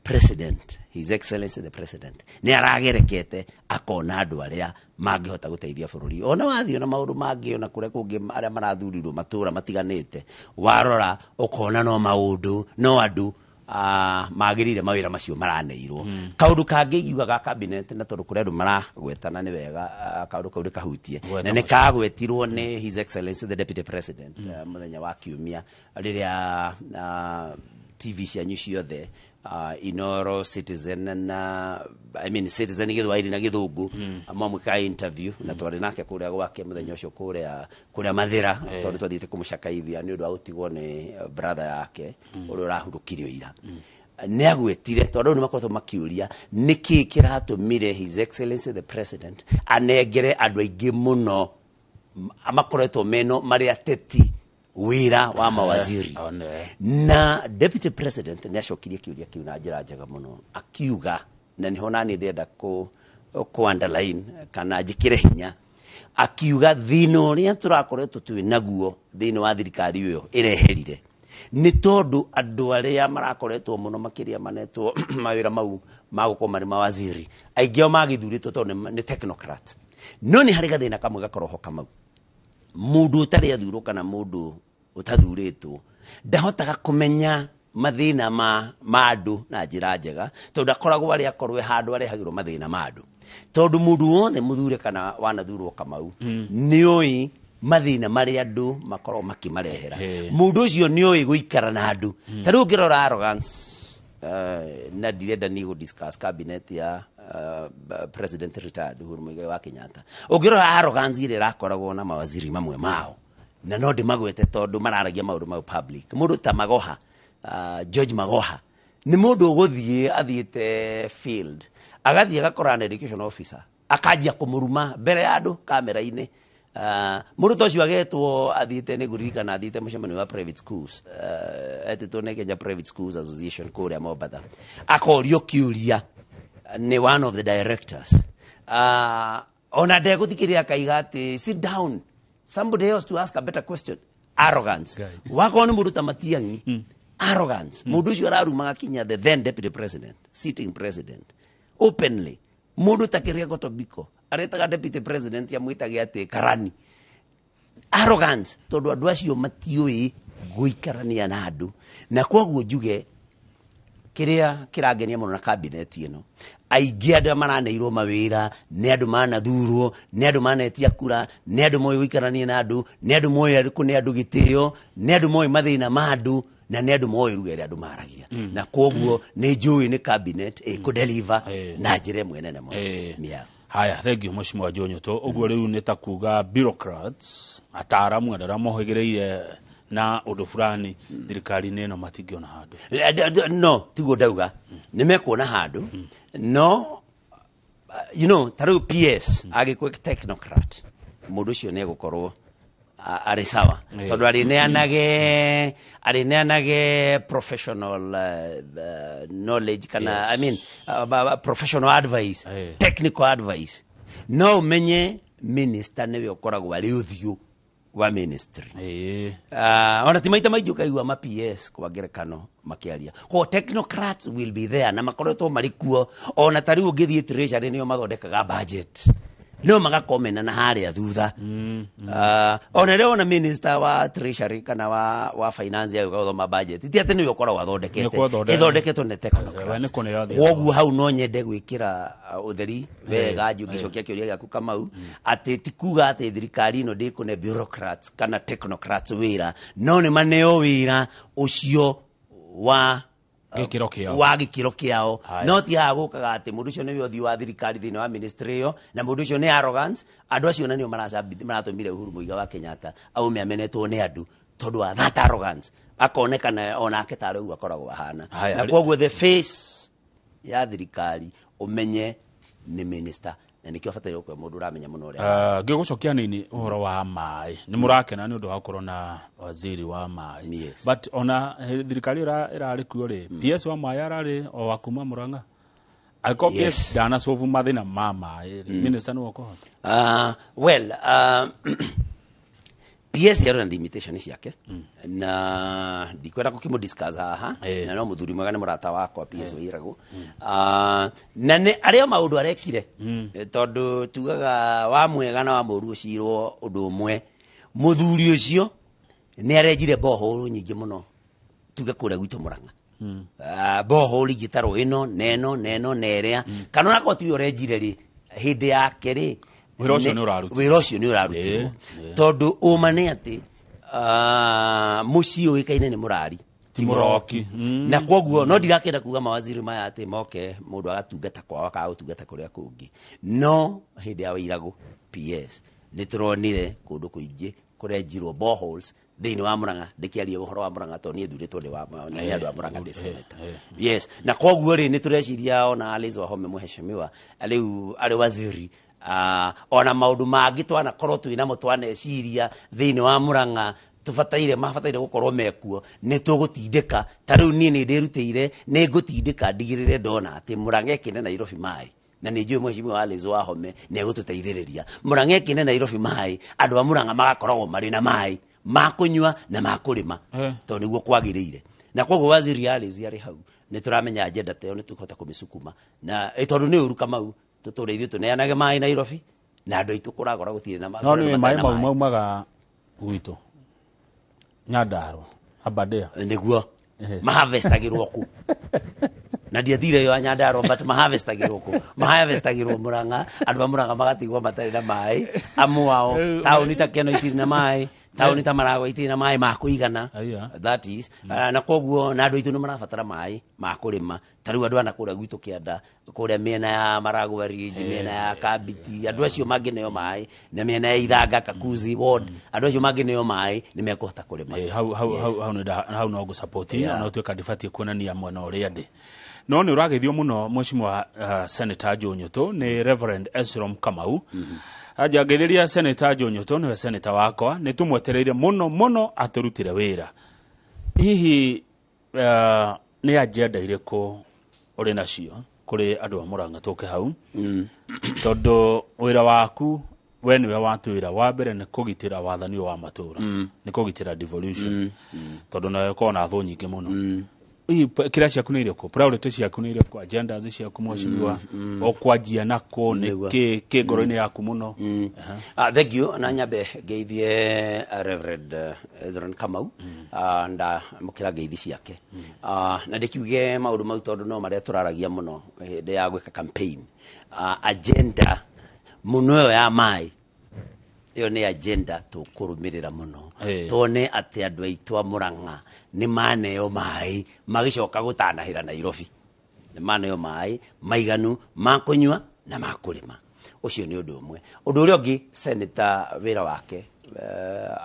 President, His Excellency the President, nĩ aragerekete akona andũ arĩa mangĩhota gũteithia bũrũri. Ona wathiĩ ona maũndũ mangĩ, ona kũrĩa kũngĩ arĩa marathurirwo matũra matiganĩte, warora ũkona no maũndũ no andũ magĩrĩire mawĩra macio maraneirwo. Kaũndũ kangĩ ingiuga ga cabinet, na tondũ kũrĩ andũ maragwetana, nĩ wega kaũndũ kau ndĩkahutie. Gweta. Na nĩ kagwetirwo nĩ His Excellency the Deputy President mũthenya wa kiumia rĩrĩa TV cianyu ciothe, Inoro, Citizen na, I mean, Citizen Gĩthwaĩri na Gĩthũngũ, mamwĩkaga interview, na twarĩ nake kũrĩa gwake mũthenya ũcio kũrĩa Mathĩra, tondũ twathiĩte kũmũcakaithia nĩ ũndũ wa gũtigwo nĩ brother yake ũrĩa ũrahurũkire ira. Nĩ agwetire tondũ andũ nĩ makoretwo makĩũria nĩkĩ kĩratũmire His Excellency the President anengere andũ aingĩ mũno makoretwo meno marĩ ateti wĩra wa mawaziri. One. Na Deputy President nĩ acokirie kĩũria kĩu na njĩra njega mũno, akiuga, na nĩho nani ndĩrenda kũ underline kana njĩkĩre hinya, akiuga thĩna ũrĩa tũrakoretwo twĩ naguo thĩinĩ wa thirikari ĩyo ĩreherire nĩ tondũ andũ arĩa marakoretwo mũno makĩria manetwo mawĩra mau ma gũkorwo marĩ mawaziri, aingĩ ao magĩthurĩtwo tondũ nĩ technocrat. No nĩ harĩ gathĩna kamwe gakorwo ho Kamau, mũndũ ũtarĩ athurwo kana mũndũ ũtathurĩtwo ndahotaga kũmenya mathĩna ma andũ na njĩra njega, tondũ akoragwo arĩ akorwo handũ arehagĩrwo mathĩna ma andũ, tondũ mũndũ wothe mũthure kana wanathurwo Kamau nĩ ũĩ mathĩna marĩa andũ makoragwo makĩmarehera. Mũndũ ũcio nĩ ũĩ gũikara na andũ. Ta rĩu ũngĩrora arrogance, na ndirenda ni gũ discuss cabinet ya President retired Uhuru Muigai wa Kenyatta, ũngĩrora arrogance ĩrĩa ĩrakoragwo na mawaziri mamwe mao, na no ndĩmagwete tondũ mararagia maũndũ mau public, mũndũ ta Magoha, George Magoha, nĩ mũndũ ũgũthiĩ athiĩte field, agathiĩ agakora na education officer, akanjia kũmũruma mbere ya andũ kamera-inĩ. Mũndũ ta ũcio agetwo athiĩte, nĩ ngũririkana athiĩte mũcemanio wa private schools, etĩtwo nĩ Kenya Private Schools Association kũrĩa Mombatha, akorio kĩũria nĩ one of the directors, ona ndegũthikĩrĩria, akaiga atĩ sit down, somebody else to ask a better question. Arrogance. Wakorwo nĩ mũndũ ta Matiang'i, arrogance, mũndũ ũcio ararumaga kinya the then Deputy President, sitting president, openly. Mũndũ ta Kĩrĩago Tobiko aretaga Deputy President, amwĩtage atĩ karani. Arrogance, tondũ andũ acio matiũĩ gũikarania na andũ. Na koguo njuge kĩrĩa kĩrangenia mũno na cabinet ĩno, aingĩ andũ maraneirwo mawĩra nĩ andũ manathurwo, nĩ andũ manetia kura, nĩ andũ moĩ gũikarania na andũ, nĩ andũ moĩ kũne andũ gĩtĩo, nĩ andũ moĩ mathĩna ma andũ, na nĩ andũ moĩ ruga ĩrĩa andũ maragia. Na koguo nĩ njũĩ nĩ cabinet ĩkũdeliver na njĩra ĩmwe nene mũno. Yeah. Haya, thank you, Mheshimiwa Jonyuto. Ũguo rĩu nĩ ta kuga bureaucrats, ataaramu, andũ arĩa mohĩgĩrĩire na ũndũ fulani thirikari-inĩ ĩno matingĩona handũ? No tiguo ndauga nĩ mekuona handũ, no ta rĩu PS agĩkwo technocrat, mũndũ ũcio nĩ egũkorwo arĩ sawa, tondũ arĩneanage professional knowledge kana, I mean, professional advice, technical advice. No ũmenye minister nĩwe ũkoragwo arĩ ũthiũ. Wa ministry. Ona ti maita maingĩ ũkaigua ma PS kwa ngerekano makĩaria. Koguo technocrats will be there na makoretwo marĩ kuo. Ona ta rĩu ũngĩthiĩ treasury, nĩo mathondekaga budget, no magakomena na harĩa thutha. Ona rĩo ona minister wa treasury kana wa finance agĩũka gũthoma budget, ti atĩ nĩwe ũkoragwo athondekete. Nĩ kwthonde- Ĩthondeketwo nĩ We technocrats. nĩ kũneo thĩ. Koguo hau no nyende gwĩkĩra ũtheri wega ngĩcokia kĩũria gĩaku, Kamau, atĩ ti kuga atĩ thirikari ĩno ndĩkũne bureaucrats kana technocrats wĩra, no nĩ maneo wĩra ũcio wa gĩkĩro kĩao. Wa gĩkĩro kĩao. Haya. No ti haha gũkaga atĩ mũndũ ũcio nĩwe ũthiũ wa thirikari thĩinĩ wa ministry ĩyo, na mũndũ ũcio nĩ arrogant. Andũ acio na nĩo maratũmire Uhuru Muigai wa Kenyatta aume amenetwo nĩ andũ tondũ wa that arrogance, akonekana onake tarĩ ũguo akoragwo ahana. Haya, Na koguo the face ya thirikari ũmenye nĩ minister, na nĩkĩo bataire gũkorwo mũndũ ũramenya mũno ũrĩa. Ngĩgũcokia nini ũhoro wa maĩ, nĩ mũrakena nĩ ũndũ wa gũkorwo na waziri wa maĩ? Yes. But ona thirikari ĩyo ĩrarĩ kuo rĩ, PS wa maĩ ararĩ o wa kuma Murang'a. Angĩkorwo PS ndanacobu mathĩna ma maĩ rĩ, minister nĩwe ũkũhota? Well, PS yarĩ na limitation ciake na ndikwenda gũkĩmũ discuss haha, na no mũthuri mwega, nĩ mũrata wakwa PS Wairagũ. Na nĩ arĩ o maũndũ arekire. Tondũ tugaga wa mwega na wa mũũru ũcirwo ũndũ ũmwe. Mũthuri ũcio nĩ arenjire borehole nyingĩ mũno, tuge kũrĩa gwitũ Murang'a. Borehole ingĩtarwo ĩno na ĩno na ĩno na ĩrĩa, kana onakorwo tiwe ũrenjire rĩ, hĩndĩ yake rĩ, Wĩra ũcio nĩ ũrarutirwo. Wĩra ũcio nĩ ũrarutirwo, tondũ ũma nĩ atĩ mũciĩ ũĩkaine nĩ mũrari ti mũroki. Na koguo no ndirakĩenda kuga mawaziri maya atĩ moke mũndũ agatungata kwao akaga gũtungata kũrĩa kũngĩ, no hĩndĩ ya Wairagũ PS nĩ tũronire kũndũ kũingĩ kũrenjirwo boreholes thĩinĩ wa Murang'a. Ndĩkĩaria ũhoro wa Murang'a tondũ niĩ thurĩtwo ndĩ wa nĩ andũ a Murang'a, ndĩ senator. Yes, na koguo rĩ, nĩ tũreciria ona Alice Wahome mũheshimiwa rĩu arĩ waziri, ona maũndũ mangĩ twanakorwo twĩ namo twaneciria thĩinĩ wa Murang'a tũbataire mabataire gũkorwo mekuo, nĩ tũgũtindĩka. Ta rĩu niĩ nĩ ndĩrutĩire, nĩ ngũtindĩka ndigĩrĩre ndona atĩ Murang'a ĩkĩne Nairobi maĩ, na nĩ njũĩ mheshimiwa Alice Wahome nĩ egũtũteithĩrĩria Murang'a ĩkĩne Nairobi maĩ, andũ a Murang'a magakoragwo marĩ na maĩ ma kũnyua na ma kũrĩma, tondũ nĩguo kwagĩrĩire. Na koguo waziri Alice arĩ hau, nĩ tũramenya agenda ta ĩyo nĩ tũkũhota kũmĩcukuma na tondũ nĩ ũru, Kamau, tũtũre ithuĩ tũneanage maĩ Nairobi na andũ aitũ kũragora gũtirĩ na No nĩ matarĩ maĩ na mau maumaga gwitũ Nyandarua, Aberdare. Nĩguo maharvestagĩrwo kũ? Na ndiathire yo Nyandarua, but maharvestagĩrwo kũ? Maharvestagĩrwo Murang'a. Andũ a Murang'a magatigwo matarĩ na maĩ amwe ao. Taũni ta Keno itirĩ na maĩ, taũni ta Maragwa itirĩ na maĩ ma kũigana. That is na koguo na andũ aitũ nĩ marabatara maĩ ma kũrĩma. Ta rĩu andũ ana kũrĩa gwitũ kĩanda, kũrĩa mĩena ya Maragwa Ridge, mĩena ya Kambiti, andũ acio mangĩneo maĩ, na mĩena ya Ithanga, Kakuzi ward, andũ acio mangĩneo maĩ nĩ mekũhota kũrĩma. Hau hau hau hau nĩ hau no ngũsupport. Yeah. Ona ũtuĩka ndibatiĩ kuonania mwena ũrĩa ndĩ, no nĩ ũrageithio mũno mheshimiwa Senator Joe Nyutu nĩ Reverend Esrom Kamau. Anja ngeithĩria Senator Joe Nyutu, nĩwe senator wakwa, nĩ tũmwetereire mũno mũno atũrutĩre wĩra. Hihi nĩ agenda irĩkũ ũrĩ nacio kũrĩ andũ a Murang'a? Tũke hau tondũ wĩra waku we nĩwe watwĩra wa mbere nĩ kũgitĩra wathani ũyũ wa matũra, nĩ kũgitĩra devolution, tondũ nawe ũkoragwo na thũ nyingĩ mũno. Hihi kĩrĩa ciaku nĩ irĩkũ, priority ciaku nĩ irĩkũ, agendas ciaku mheshimiwa, ũkwanjia nako nĩ Nĩguo. kĩ kĩ ngoro-inĩ yaku mũno? Thank you, na nyambe ngeithie Reverend Ezron Kamau. Ndamũkĩra ngeithi ciake. Na ndĩkiuge maũndũ mau tondũ no marĩa tũraragia mũno hĩndĩ ya gwĩka campaign. Agenda mũno ĩyo ya maĩ, ĩyo nĩ agenda tũkũrũmĩrĩra mũno, tuone atĩ andũ aitũ a Murang'a nĩ maneo maĩ magĩcoka gũtanahĩra Nairobi, nĩ maneo maĩ maiganu ma kũnyua na ma kũrĩma. Ũcio nĩ ũndũ ũmwe. Ũndũ ũrĩa ũngĩ, senator wĩra wake,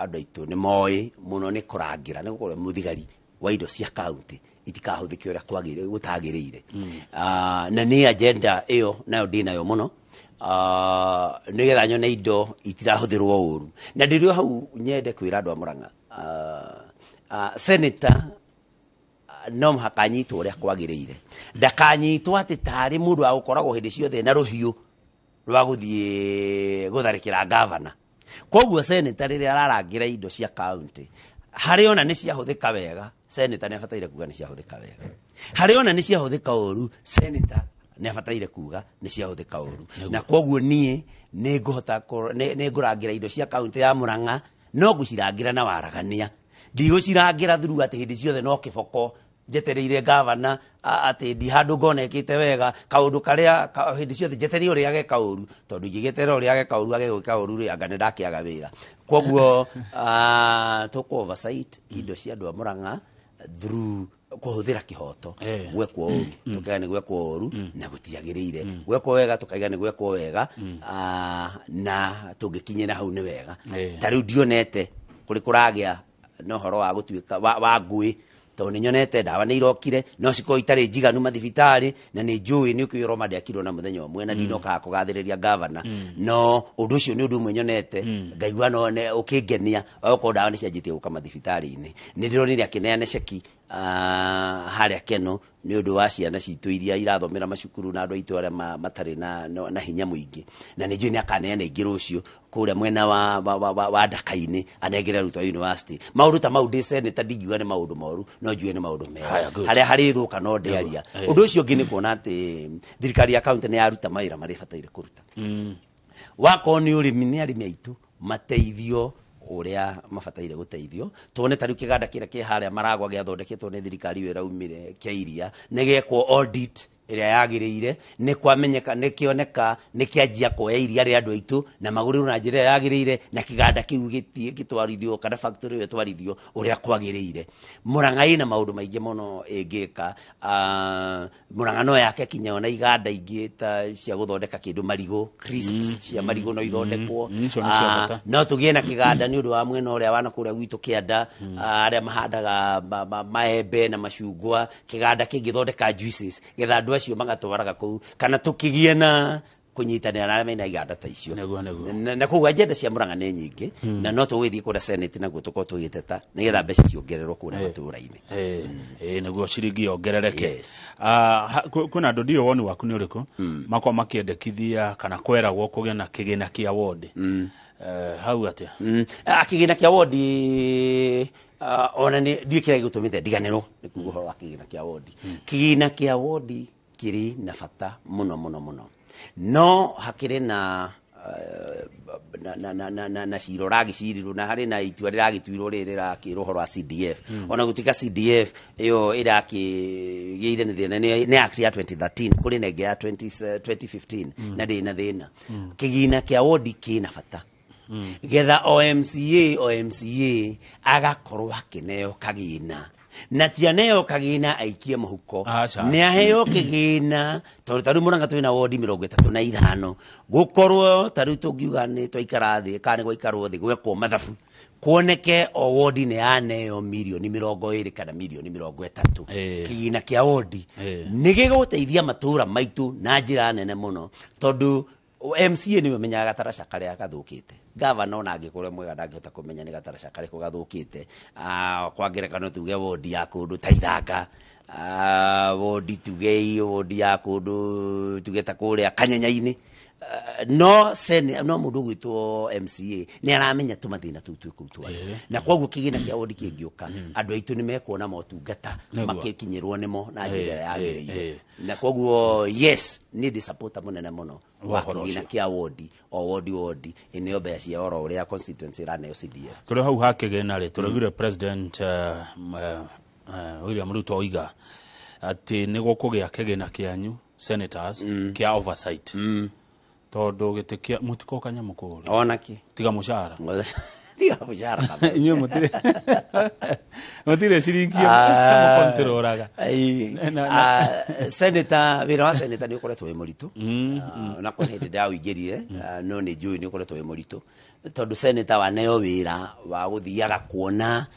andũ aitũ nĩ moĩ mũno nĩ kũrangĩra, nĩ gũkorwo mũthigari wa indo cia kaunti itikahũthĩke ũrĩa kwagĩrĩire gũtagĩrĩire. Na nĩ agenda ĩyo nayo ndĩnayo mũno, nĩgetha nyone indo itirahũthĩrwo ũru. Na ndĩrĩ o hau, nyende kwĩra andũ a Murang'a, senator no mũhaka anyitwo ũrĩa kwagĩrĩire, ndakanyitwo atĩ tarĩ mũndũ wa gũkoragwo hĩndĩ ciothe na rũhiũ rwa gũthiĩ gũtharĩkĩra gavana. Koguo senator rĩrĩa ararangĩra indo cia county, harĩ ona nĩ ciahũthĩka wega, senator nĩ abataire kuga nĩ ciahũthĩka wega. Harĩ ona nĩ ciahũthĩka ũru, senator nĩ abataire kuga nĩ ciahũthĩka ũru. Na koguo niĩ nĩ ngũhota nĩ ngũrangĩra indo cia kaunti ya Murang'a, no ngũcirangĩra na waragania. Ndigũcirangĩra through atĩ hĩndĩ ciothe no kĩboko njetereire gavana, atĩ ndi handũ ngona ĩkĩte wega kaũndũ karĩa hĩndĩ ciothe njetereire ũrĩa ageka ũru, tondũ ingĩgĩterera ũrĩa ageka ũru age gwĩka ũru rĩ, anga nĩ ndakĩaga wĩra. Koguo tũkũ oversight indo cia andũ a Murang'a through kũhũthĩra kĩhoto. Gwekwo ũru tũkaiga nĩ gwekwo ũru na gũtiagĩrĩire, gwekwo wega tũkaiga nĩ gwekwo wega, na tũngĩkinyĩra hau nĩ wega. Ta rĩu ndionete kũrĩ kũragĩa na ũhoro wa gũtuĩka wa ngũĩ, tondũ nĩ nyonete ndawa nĩ irokire no cikorwo itarĩ njiganu mathibitarĩ, na nĩ njũĩ nĩ ũkĩũĩ Roma ndĩakirwo na mũthenya ũmwe, na ndinokaga kũgathĩrĩria gavana, no ũndũ ũcio nĩ ũndũ ũmwe nyonete ngaigua no ũkĩngenia okorwo ndawa nĩ cianjĩtie gũka mathibitarĩ-inĩ. Nĩ ndĩronire akĩneana ceki harĩa Keno nĩ ũndũ wa ciana citũ iria irathomera macukuru na andũ aitũ arĩa matarĩ na hinya mũingĩ, na nĩ njũĩ nĩ akaneana ingĩ rũciũ kũrĩa mwena wa Ndaka-inĩ anengere arutwo a university. Maũndũ ta mau ndĩ senator ndingiuga nĩ maũndũ moru, no njuge nĩ maũndũ mega. Haya, good. Harĩa harĩthũka no ndĩaria. Ũndũ ũcio ũngĩ nĩ kuona atĩ thirikari ya county nĩ yaruta mawĩra marĩa ĩbataire kũruta. Wakorwo nĩ ũrĩmi, nĩ arĩmi aitũ mateithio ũrĩa mabataire gũteithio. Tuone ta rĩu kĩganda kĩrĩa kĩ harĩa Maragwa gĩathondeketwo nĩ thirikari ĩyo ĩraumire kĩa iria, nĩ gekwo audit ĩrĩa yagĩrĩire, nĩ kwamenyeka, nĩ kĩoneka, nĩ kĩanjia kuoya iria rĩa andũ aitũ na magũrĩrwo na njĩra ĩrĩa yagĩrĩire, na kĩganda kĩu gĩtwarithio kana factory ĩyo ĩtwarithio ũrĩa kwagĩrĩire. Murang'a ĩna maũndũ maingĩ mũno ĩngĩka. Murang'a no yake kinya ona iganda ingĩ ta cia gũthondeka kĩndũ marigũ, crisps cia marigũ no ithondekwo. Icio nĩ cia bata. No tũgĩe na kĩganda nĩ ũndũ wa mwena ũrĩa wa nakũrĩa gwitũ kĩanda, arĩa mahandaga maembe na macungwa, kĩganda kĩngĩthondeka juices getha andũ acio magatwaraga kũu, kana tũkĩgĩe na kũnyitanĩra na arĩa mena iganda ta icio. Nĩguo, nĩguo. Na koguo agenda cia Murang'a nĩ nyingĩ, na no tũgũgĩthiĩ kũrĩa Senate naguo tũkorwo tũgĩteta nĩgetha mbeca ciongererwo kũrĩa matũũra-inĩ. Nĩguo ciringi yongerereke. Kwĩna andũ, ndiũĩ woni waku nĩ ũrĩkũ, makorwo makĩendekithia kana kweragwo kũgĩe na kĩgĩna kĩa wodi. Hau atĩa? Kĩgĩna kĩa wodi, ona nĩ ndiũĩ kĩrĩa gĩgũtũmĩte ndiganĩrwo nĩ kuga ũhoro wa kĩgĩna kĩa wodi. Kĩgĩna kĩa wodi kĩrĩ na bata mũno mũno mũno, no hakĩrĩ na cira ũragĩcirirwo, na harĩ na itua rĩragĩtuirwo rĩrĩ rĩrakĩrwo ũhoro wa CDF. Ona gũtuĩka CDF ĩyo ĩrakĩgĩire nĩ thĩna nĩ act ya 2013, kũrĩ na ĩngĩ ya 2015 na ndĩrĩ na thĩna. Kĩgĩna kĩa wodi kĩna bata getha o MCA, o MCA agakorwo akĩneo kagĩna, na ti aneo kagĩna aikie mũhuko. Aca. Nĩ aheo kĩgĩna, tondũ ta rĩu Murang'a twĩna wodi 35, gũkorwo ta rĩu tũngiuga nĩ twaikara thĩ kana nĩ gwaikarwo thĩ gwekwo mathabu, kuoneke o wodi nĩ yaneo mirioni 20 kana mirioni 30. Kĩgĩna kĩa wodi nĩ gĩgũteithia matũũra maitũ na njĩra nene mũno, tondũ MCA nĩwe ũmenyaga gataraca karĩa gathũkĩte. Gavana ona angĩkorwo mwega ndangĩhota kũmenya nĩ gataraca karĩkũ gathũkĩte. Kwa ngerekano tuge wodi ya kũndũ ta Ithanga, wodi tuge wodi ya kũndũ tuge ta kũrĩa Kanyenya-inĩ. No sene, no mũndũ ũgwĩtwo MCA nĩ aramenya tũmathĩna tũu twĩ kũu twarĩ. Na koguo kĩgĩna kĩa wodi kĩngĩũka, andũ aitũ nĩ mekuona motungata makĩkinyĩrwo nĩmo na njĩra ĩrĩa yagĩrĩire. Na koguo yes, niĩ ndĩ supporter mũnene mũno Wa ũhoro wa kĩgĩna ũcio. kĩa wodi, o wodi wodi ĩneo mbeca cia oro ũrĩa constituency ĩraneo CDF. Tũrĩ hau ha kĩgĩna rĩ, tũraiguire President William Ruto oiga atĩ nĩ gũkũgĩa kĩgĩna kĩanyu senators kĩa oversight, tondũ gĩtĩ kĩa mũtikoka nyamũ kũrĩa ona kĩ tiga mũcara. Tiga mũcara. Inyuĩ mũtirĩ ciringi mũkontroraga. Senator, wĩra wa senator nĩ ũkoretwo wĩ mũritũ. Na kwa hĩndĩ ndawĩingĩrire, no nĩ njũĩ nĩ ũkoretwo wĩ mũritũ, tondũ senator waneo wĩra wa gũthiaga kuona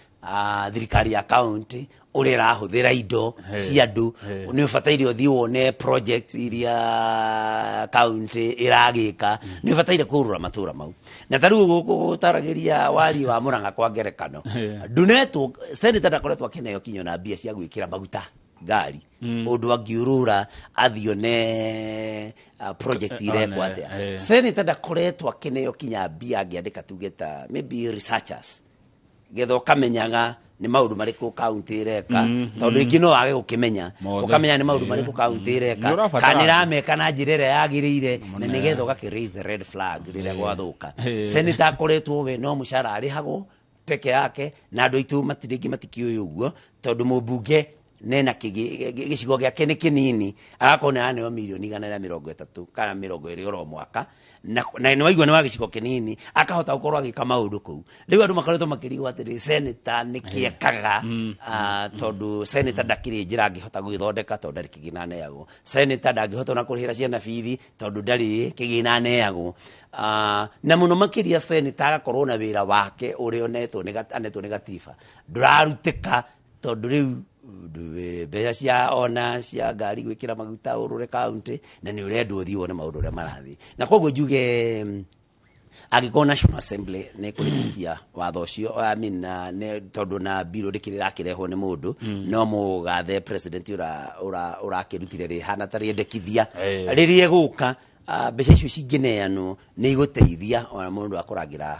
thirikari ya county ũrĩa ĩrahũthĩra indo cia andũ. Nĩ ũbataire ũthiĩ wone project iria county ĩragĩka, nĩ ũbataire kũrũra matũra mau, na ta rĩu gũkũ gũtaragĩria wariĩ wa Murang'a kwa ngerekano, ndunetwo senator ndakoretwo akĩneo kinya na mbia cia gwĩkĩra maguta. Ngari ũndũ angĩũrũra athiĩ one project irekwo one, atĩa. eh. Senator ndakoretwo akĩneo kinya mbia angĩandĩka tuge ta maybe researchers getha ũkamenyaga nĩ maũndũ marĩkũ kaunti ĩreka, tondũ rĩngĩ no wage gũkĩmenya. Mothe. Ũkamenya nĩ maũndũ marĩkũ kaunti ĩreka, Nĩ ũrabatara kana andũ. ĩrameka na njĩra ĩrĩa yagĩrĩire, na Mũne. nĩgetha ũgakĩ raise the red flag rĩrĩa gwathũka. Eh. Senator akoretwo we no mũcara arĩhagwo peke yake, na andũ aitũ matirĩngĩ matikĩũĩ ũguo, tondũ mũmbunge nena gĩcigo gĩake nĩ kĩnini, agakorwo nĩ araneo mirioni 130 kana 20 oro mwaka, na nĩ waigua nĩ wa gĩcigo kĩnini, akahota gũkorwo agĩka maũndũ kũu. Rĩu andũ makoretwo makĩrigwo atĩrĩ, senator nĩ kĩekaga? Tondũ senator ndakĩrĩ njĩra angĩhota gũgĩthondeka, tondũ ndarĩ kĩgĩna aneagwo. Senator ndangĩhota ona kũrĩhĩra ciana bithi, tondũ ndarĩ kĩgĩna aneagwo. Na mũno makĩria senator agakorwo na wĩra wake ũrĩa onetwo nĩ anetwo nĩ gatiba ndũrarutĩka, tondũ rĩu mbeca cia ona cia ngari gwĩkĩra maguta ũrũre kaunti, na nĩ ũrendwo ũthiĩ wone maũndũ ũrĩa marathiĩ. Na koguo njuge angĩkorwo National Assembly nĩ kũhĩtũkia watho ũcio, I mean, na tondũ na bill ndĩkĩrĩ ĩrakĩrehwo nĩ mũndũ, no mũgathe president ũrakĩrutire rĩhana ta rĩendekithia rĩrĩa ĩgũka, mbeca icio cingĩneanwo nĩ igũteithia ona mũndũ akũrangĩra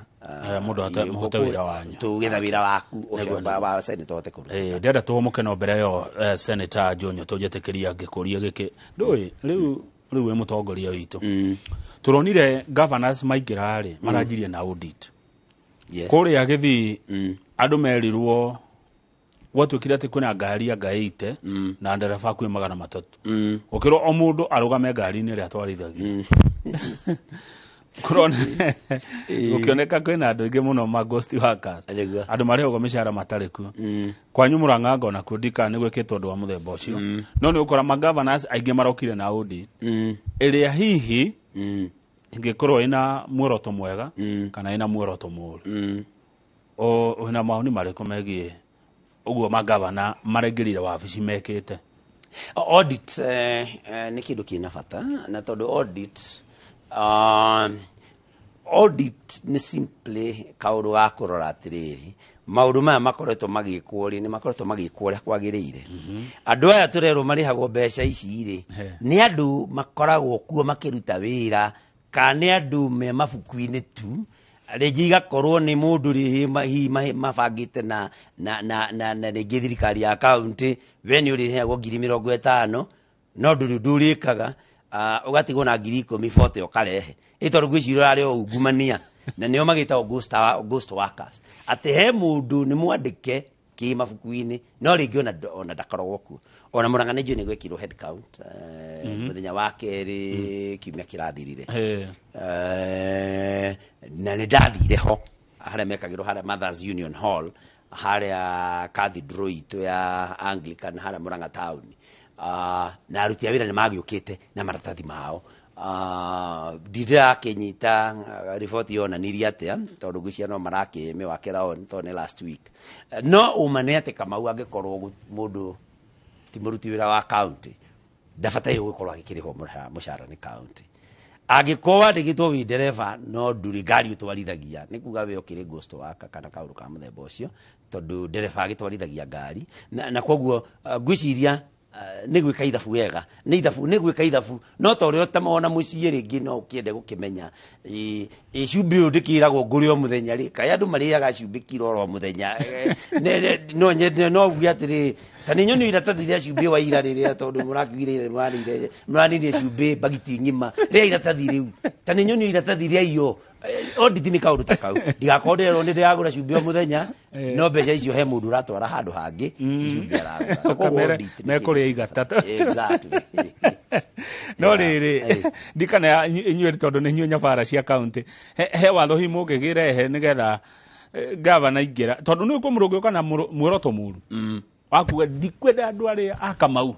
Mũndũ mũhote wĩra wanyu. Tũgetha wĩra waku ũcio Nĩguo, wa senator ũhote kũruta. Ndĩrenda tũhũmũke, no mbere ĩyo Senator Jonyo, tũnjĩtĩkĩria ngĩkũria gĩkĩ. Ndũĩ rĩu wĩ mũtongoria witũ, tũronire governors maingĩra rĩ, maranjirie na audit. Yes. Kũrĩa gĩthii andũ merirwo gwatuĩkire atĩ kwĩna ngari anga 80 na ndereba kwĩ 300, gũkĩrwo o mũndũ arũgame ngari-inĩ ĩrĩa atwarithagia. Kũrona gũkĩoneka kwĩna andũ aingĩ mũno ma ghost workers, Nĩguo. andũ marĩhagwo mĩcara matarĩ kuo. Kwanyu Mũrang'a ngona kuo ndikana nĩ gwĩkĩtwo ũndũ wa mũthemba ũcio, no nĩ ũkora ma-governors aingĩ marokire na audit ĩrĩa hihi ĩngĩkorwo ĩna muoroto mwega kana ĩna muoroto mũũru. Wĩna mawoni marĩkũ megiĩ ũguo magavana maraingĩrire wabici mekĩte? Audit nĩ kĩndũ kĩna bata, na tondũ audit nĩ simply kaũndũ ga kũrora atĩrĩrĩ, maũndũ maya makoretwo magĩkwo rĩ, nĩ makoretwo magĩkwo ũrĩa kwagĩrĩire? Andũ aya tũrerwo marĩhagwo mbeca ici rĩ, nĩ andũ makoragwo kuo makĩruta wĩra, kana nĩ andũ me mabuku-inĩ tu? Rĩngĩ igakorwo nĩ mũndũ rĩ hihi mabangĩte na rĩngĩ thirikari ya kaunti, we nĩ ũrĩheagwo 50,000, no ndũrĩ ũndũ ũrĩkaga, ũgatigwo na 10,000 bote ũkarehe ĩ, tondũ ngwĩciria ũrarĩ o ungumania, na nĩo magĩtagwo ghost workers, atĩ he mũndũ nĩ mwandĩke kĩ mabuku-inĩ, no rĩngĩ ona ndakoragwo kuo. Ona Mũrang'a nĩ njũĩ nĩ gwekirwo head count mũthenya wa kerĩ kiumia kĩrathirire. Na nĩ ndathire ho harĩa mekagĩrwo, harĩa Mothers Union Hall, harĩa cathedral itũ ya Anglican, harĩa Mũrang'a town. Na aruti a wĩra nĩ magĩũkĩte na maratathi mao. Ndindĩrakĩnyita riboti yonanirie atĩa, tondũ ngwĩciria no marakĩmĩwakĩra on, tondũ nĩ last week. No ũma nĩ atĩ Kamau, angĩkorwo mũndũ ti mũruti wĩra wa county, ndabataire gũkorwo agĩkĩrĩhwo mũcara nĩ county. Angĩkorwo wandĩkĩtwo wĩ ndereba no ndũrĩ ngari ũtwarithagia, nĩ kuga we ũkĩrĩ ghost worker kana kaũndũ ka mũthemba ũcio, tondũ ndereba agĩtwarithagia ngari na koguo ngwĩciria nĩ gwĩka ithabu wega, nĩ ithabu, nĩ gwĩka ithabu, no ta ũrĩa ũtamaona mũciĩ rĩngĩ no ũkĩende gũkĩmenya ĩ cumbĩ ũyũ ndĩkĩragwo ngũrĩ o mũthenya rĩ, kaĩ andũ marĩaga cumbĩ kiro oro mũthenya? No nyende no uge atĩrĩ, ta nĩ nyoni iratathi rĩa cumbĩ wa ira rĩrĩa, tondũ mũrakiugire ira mũranĩire mũranĩire cumbĩ mbagiti ng'ima rĩa iratathi rĩu, ta nĩ nyoni iratathi rĩa iyo. Audit nĩ kaũndũ ta kau, ndigakorwo ndĩrerwo nĩ ndĩragũra cumbĩ o mũthenya, no mbeca icio he mũndũ ũratwara handũ hangĩ, ti cumbĩ aragũra. Koguo Ũkamere audit nĩ mekũrĩa igata. Exactly. No rĩrĩ, ndikana inyuĩ, tondũ nĩ inyuĩ nyabara cia kaunti, he watho hihi mũngĩgĩrehe nĩgetha gavana ingĩra, tondũ nĩ kwĩ mũndũ ũngĩũka na muoroto mũru wa kuga ndikwenda andũ arĩa a Kamau?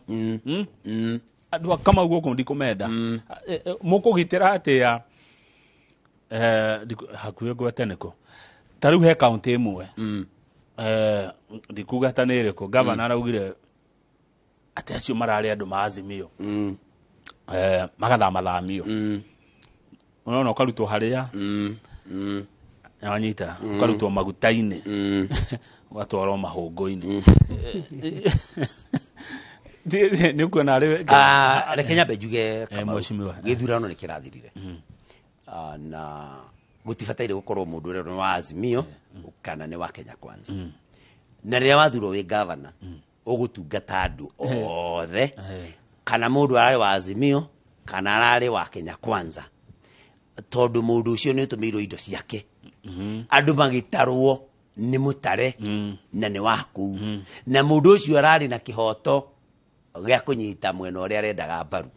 Andũ a Kamau gũkũ ndikũmenda. Mũkũgitĩra atĩa? Hakuhĩ ngwete nĩkũ, ta rĩu he kaunti ĩmwe, ndikuga ta nĩ ĩrĩkũ, gavana araugire atĩ acio mararĩ andũ ma Azimio magathamathamio, ũrona ũkarutwo harĩa wanyita, ũkarutwo maguta-inĩ, ũgatwarwo mahũngũ-inĩ. Nĩ ũkuona arĩ Ah, reke nyambe njuge Kamau, mheshimiwa. Gĩthurano nĩ kĩrathirire. Ah, na gũtibataire gũkorwo mũndũ ũrĩa nĩ wa Azimio kana nĩ wa Kenya Kwanza. Na rĩrĩa wathurwo wĩ gavana, ũgũtungata andũ othe, kana mũndũ ararĩ wa Azimio kana ararĩ wa Kenya Kwanza, tondũ mũndũ ũcio nĩ ũtũmĩirwo indo ciake, andũ magĩtarwo nĩ mũtare na nĩ wa kũu, na mũndũ ũcio ararĩ na kĩhoto gĩa kũnyita mwena ũrĩa arendaga mbaru,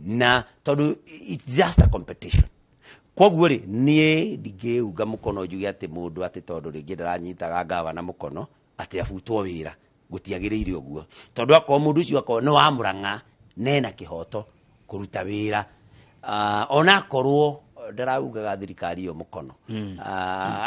na tondũ it's just a competition. Koguo rĩ, niĩ ndingĩunga mũkono njuge atĩ mũndũ atĩ tondũ rĩngĩ ndaranyitaga gavana mũkono atĩ abutwo wĩra. Gũtiagĩrĩire ũguo, tondũ akorwo mũndũ ũcio akorwo nĩ wa Mũrang'a, nena kĩhoto kũruta wĩra. Ona akorwo ndaraungaga thirikari ĩyo mũkono,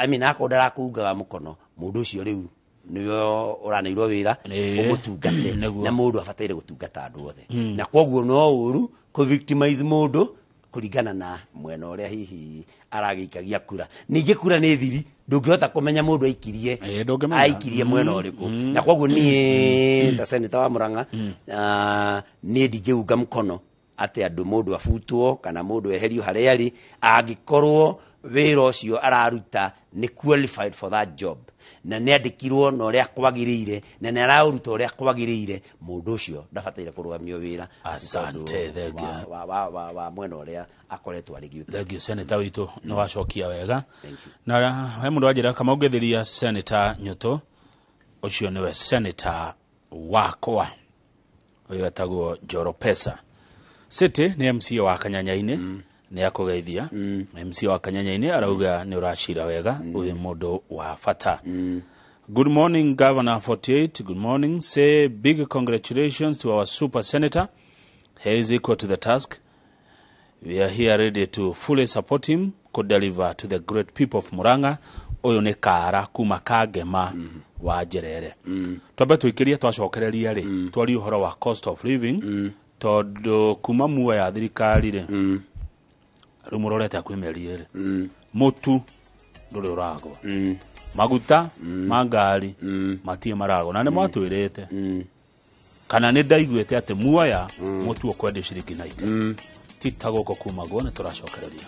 I mean, akorwo ndarakungaga mũkono, mũndũ ũcio rĩu nĩwe ũraneirwo wĩra ũmũtungate, na mũndũ abataire gũtungata andũ othe. Na koguo no ũru kũ victimize mũndũ kũringana na mwena ũrĩa hihi aragĩikagia kura. Ningĩ kura nĩ thiri, ndũngĩhota kũmenya mũndũ aikirie ndũngĩmenya. Aikirie mwena ũrĩkũ. Na koguo niĩ ta senator wa Murang'a, niĩ ndingĩunga mũkono atĩ andũ mũndũ abutwo kana mũndũ eherio harĩa arĩ, angĩkorwo wĩra ũcio araruta nĩ qualified for that job, na nĩ andĩkirwo na ũrĩa kwagĩrĩire, na nĩ araũruta ũrĩa kwagĩrĩire, mũndũ ũcio ndabataire kũrũgamio wĩra. Asante, tondũ thank you. wa mwena ũrĩa akoretwo arĩ gĩũteti. Thank you, senator witũ, nĩ wacokia wega. Na he mũndũ wanjĩra kama ũngĩthiria Senator Nyũtũ, ũcio nĩwe senator wakwa, ũyũ etagwo Njoro Pesa City, nĩ MCA wa Kanyanya-inĩ, nĩ akũgeithia. MCA wa Kanyanya-inĩ arauga nĩ ũracira wega, ũyũ mũndũ wa bata. Good morning, Governor 48. Good morning. Say big congratulations to our super senator. He is equal to the task. We are here ready to fully support him could deliver to the great people of Murang'a. Ũyũ nĩ Kara kuma Kangema wa Njerere. Twambe tũikĩrie, twacokereria rĩ, twarie ũhoro wa cost of living, tondũ kuma muoya ya thirikari rĩ, rĩu mũrorete hakuhĩ mĩeri ĩrĩ, mũtu ndũrĩ ũragwa, maguta ma ngari matirĩ maragwa, na nĩ mwatwĩrĩte kana nĩ ndaiguĩte atĩ muoya mũtu ũkwendio ciringi 90, ti ta gũkũ kumagwo. Nĩ tũracokereria.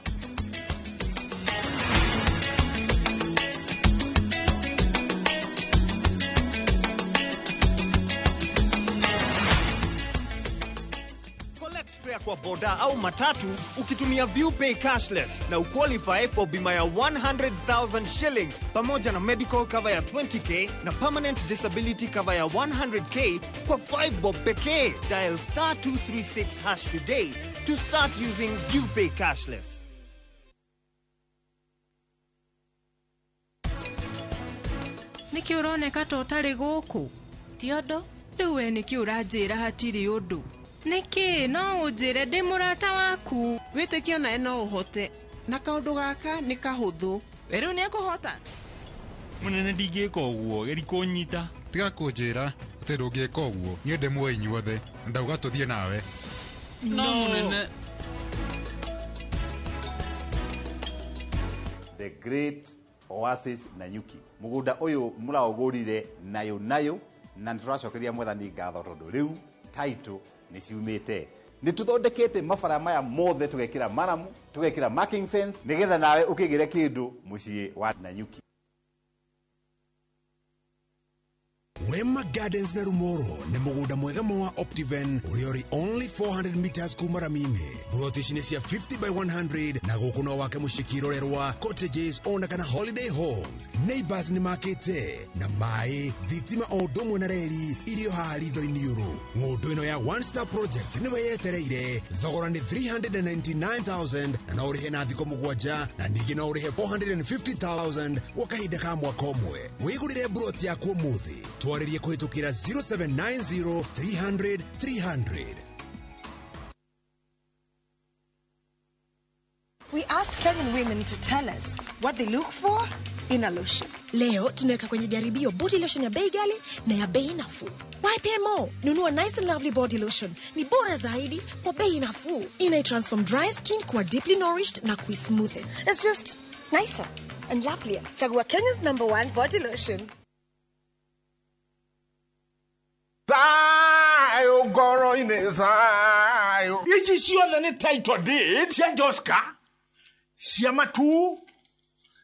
Collect fare kwa boda au matatu ukitumia ViewPay cashless na uqualify for bima ya 100,000 shillings pamoja na medical cover ya 20K na permanent disability cover ya 100K kwa 5 bob pekee. Dial star 236 hash today to start using ViewPay cashless. Nĩkĩ ũroneka ta ũtarĩ gũkũ? Ti ũndũ. Rĩu we nĩkĩ ũranjĩra hatirĩ ũndũ? Nĩkĩ no ũnjĩre, ndĩ mũrata waku. Wĩtĩkio nawe no ũhote, na kaũndũ gaka nĩ kahũthũ. We rĩu nĩekũhota. Mũnene, ndingĩka ũguo, geri kũnyita. Tiga kũnjĩra atĩ ndũngĩka ũguo. Niĩ ndĩmuoĩ inyuothe na ndauga tũthiĩ nawe. No mũnene. The Great Oasis Nanyuki, mũgũnda ũyũ mũraũgũrire nayo nayo, na nĩ tũracokeria Mwathani ngatho tondũ rĩu title nĩ ciumĩte. Nĩ tũthondekete mabara maya mothe, tũgekĩra maramu, tũgekĩra marking fence, nĩgetha nawe ũkĩgĩre kĩndũ mũciĩ wa Nanyuki. Wema Gardens na Rumoro nĩ mũgũnda mwega ma wa Optiven ũrĩa ũrĩ only 400 meters kuma rami-inĩ. Buroti ici nĩ cia 50 by 100, na gũkũ no wake mũciĩ kĩrorerwa, cottages ona kana holiday homes. Neighbors nĩ makĩte na maĩ, thitima o ũndũ ũmwe na reri irio haha ritho-inĩ ũrũ. Ng'ũndũ ĩno ya One Star Project nĩwe yetereire. Thogora nĩ 399,000 na no ũrĩhe na thikũ 7, na ningĩ no ũrĩhe 450,000 gwa kahinda ka mwaka ũmwe. Wĩgũrĩre buroti yaku ũmũthĩ. Twarĩrie kũhĩtũkĩra 0790 300 300. We asked Kenyan women to tell us what they look for in a lotion. Leo tunaweka kwenye jaribio body lotion ya bei ghali na ya bei nafuu. Why pay more? Nunua Nice and Lovely body lotion. Ni bora zaidi kwa bei nafuu. Ina transform dry skin kuwa deeply nourished na kuismoothen. It's just nicer and lovelier. Chagua Kenya's number one body lotion. Thayũ ngoro-inĩ thayũ. Ici ciothe nĩ title deed cia Joska, cia Matuu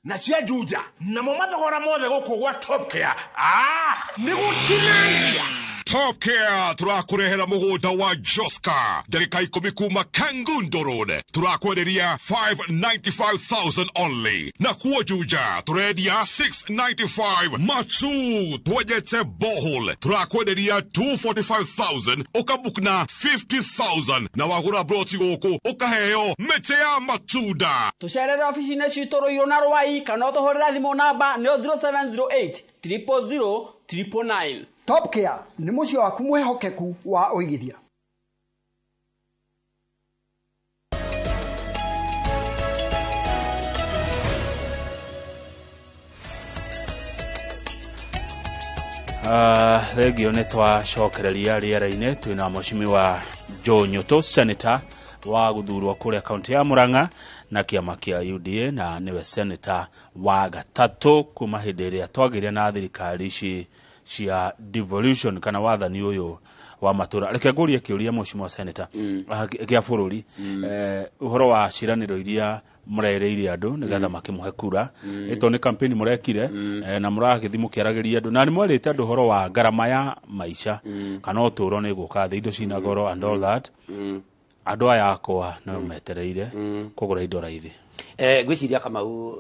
na cia Juja, namo mathogora mothe gũkũ gwa Top Care ah, nĩ gũtinangia. Top Care tũrakũrehera mũgũnda wa Joska ndagĩka ikũmi kuma Kangundo Road, tũrakwenderia 595,000 only, na kuo Juja tũrendia 695, Matu twenjete borehole tũrakwenderia 245,000, ũkabook na 50,000, na wagũra broti gũkũ ũkaheo mĩtĩ ya matunda. Tũcerere obici-inĩ citũ Rũirũ na Rwai kana ũtũhũrĩre thimũ namba nĩyo 0708 000 999. Top Care nĩ mũciĩ waku mwĩhokeku wa ũigithia. Thengio nĩ twacokereria rĩera-inĩ twĩna mheshimiwa Joe Nyutu, senator wa gũthurwo kũrĩa kaunti ya Murang'a na kĩama kĩa UDA, na nĩwe senator wa gatatũ kuma hĩndĩ ĩrĩa twagĩire na thirikari ici cia devolution kana wathani ũyũ wa matũra. Reke ngũrie kĩũria mheshimiwa senator, kĩa bũrũri, ũhoro wa ciĩranĩro iria mũrerĩire andũ nĩgetha makĩmũhe kura, ĩto nĩ campaign mũrekire, na mũragĩthiĩ mũkĩaragĩria andũ na nĩ mwerĩte andũ ũhoro wa ngarama ya maica kana ũtũũro nĩ gũka thĩ, indo cina goro and all that. Andũ aya akwa no metereire kũgũra indo raithi. Ngwĩciria Kamau,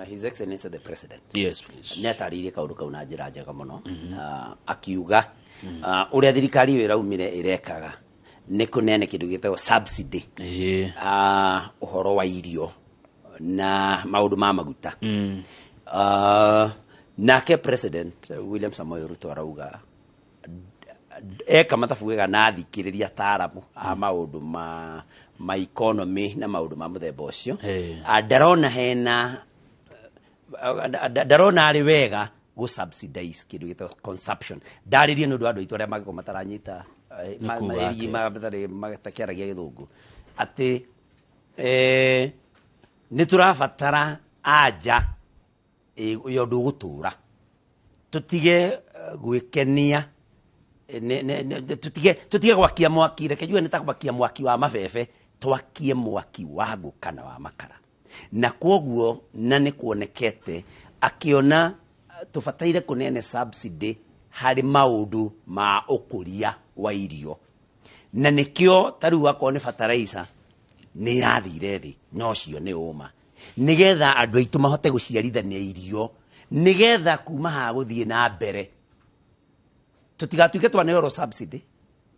His Excellency the President Yes, please. nĩ atarĩirie kaũndũ kau na njĩra njega mũno, akiuga ũrĩa thirikari ĩyo ĩraumire ĩrekaga nĩ kũneana kĩndũ gĩtagwo subsidy, ũhoro wa irio na maũndũ ma maguta. Nake President William Samoei Ruto arauga eka mathabu wega na athikĩrĩria ataaramu a maũndũ ma economy na maũndũ ma mũthemba ũcio, ndarona hena ndarona arĩ wega gũ subsidize kĩndũ gĩtagwo consumption. Ndarĩrie nĩ ũndũ wa andũ aitũ arĩa mangĩkorwo mataranyita, Nĩ kuga atĩa? matarĩ matakĩaragia gĩthũngũ, atĩ nĩ tũrabatara anja ya ũndũ ũgũtũra, tũtige gwĩkenia, tũtige gwakia mwaki, reke njuge nĩ ta gwakia mwaki wa mabebe, twakie mwaki wa ngũ kana wa makara. Na kwoguo na nĩ kuonekete akĩona tũbataire kũneana subsidy harĩ maũndũ ma ũkũria wa irio, na nĩkĩo ta rĩu akorwo nĩ fertilizer nĩ ĩrathire thĩ, na ũcio nĩ ũma, nĩgetha andũ aitũ mahote gũciarithania irio, nĩgetha kuma haha gũthiĩ na mbere tũtigatuĩke twaneorwo subsidy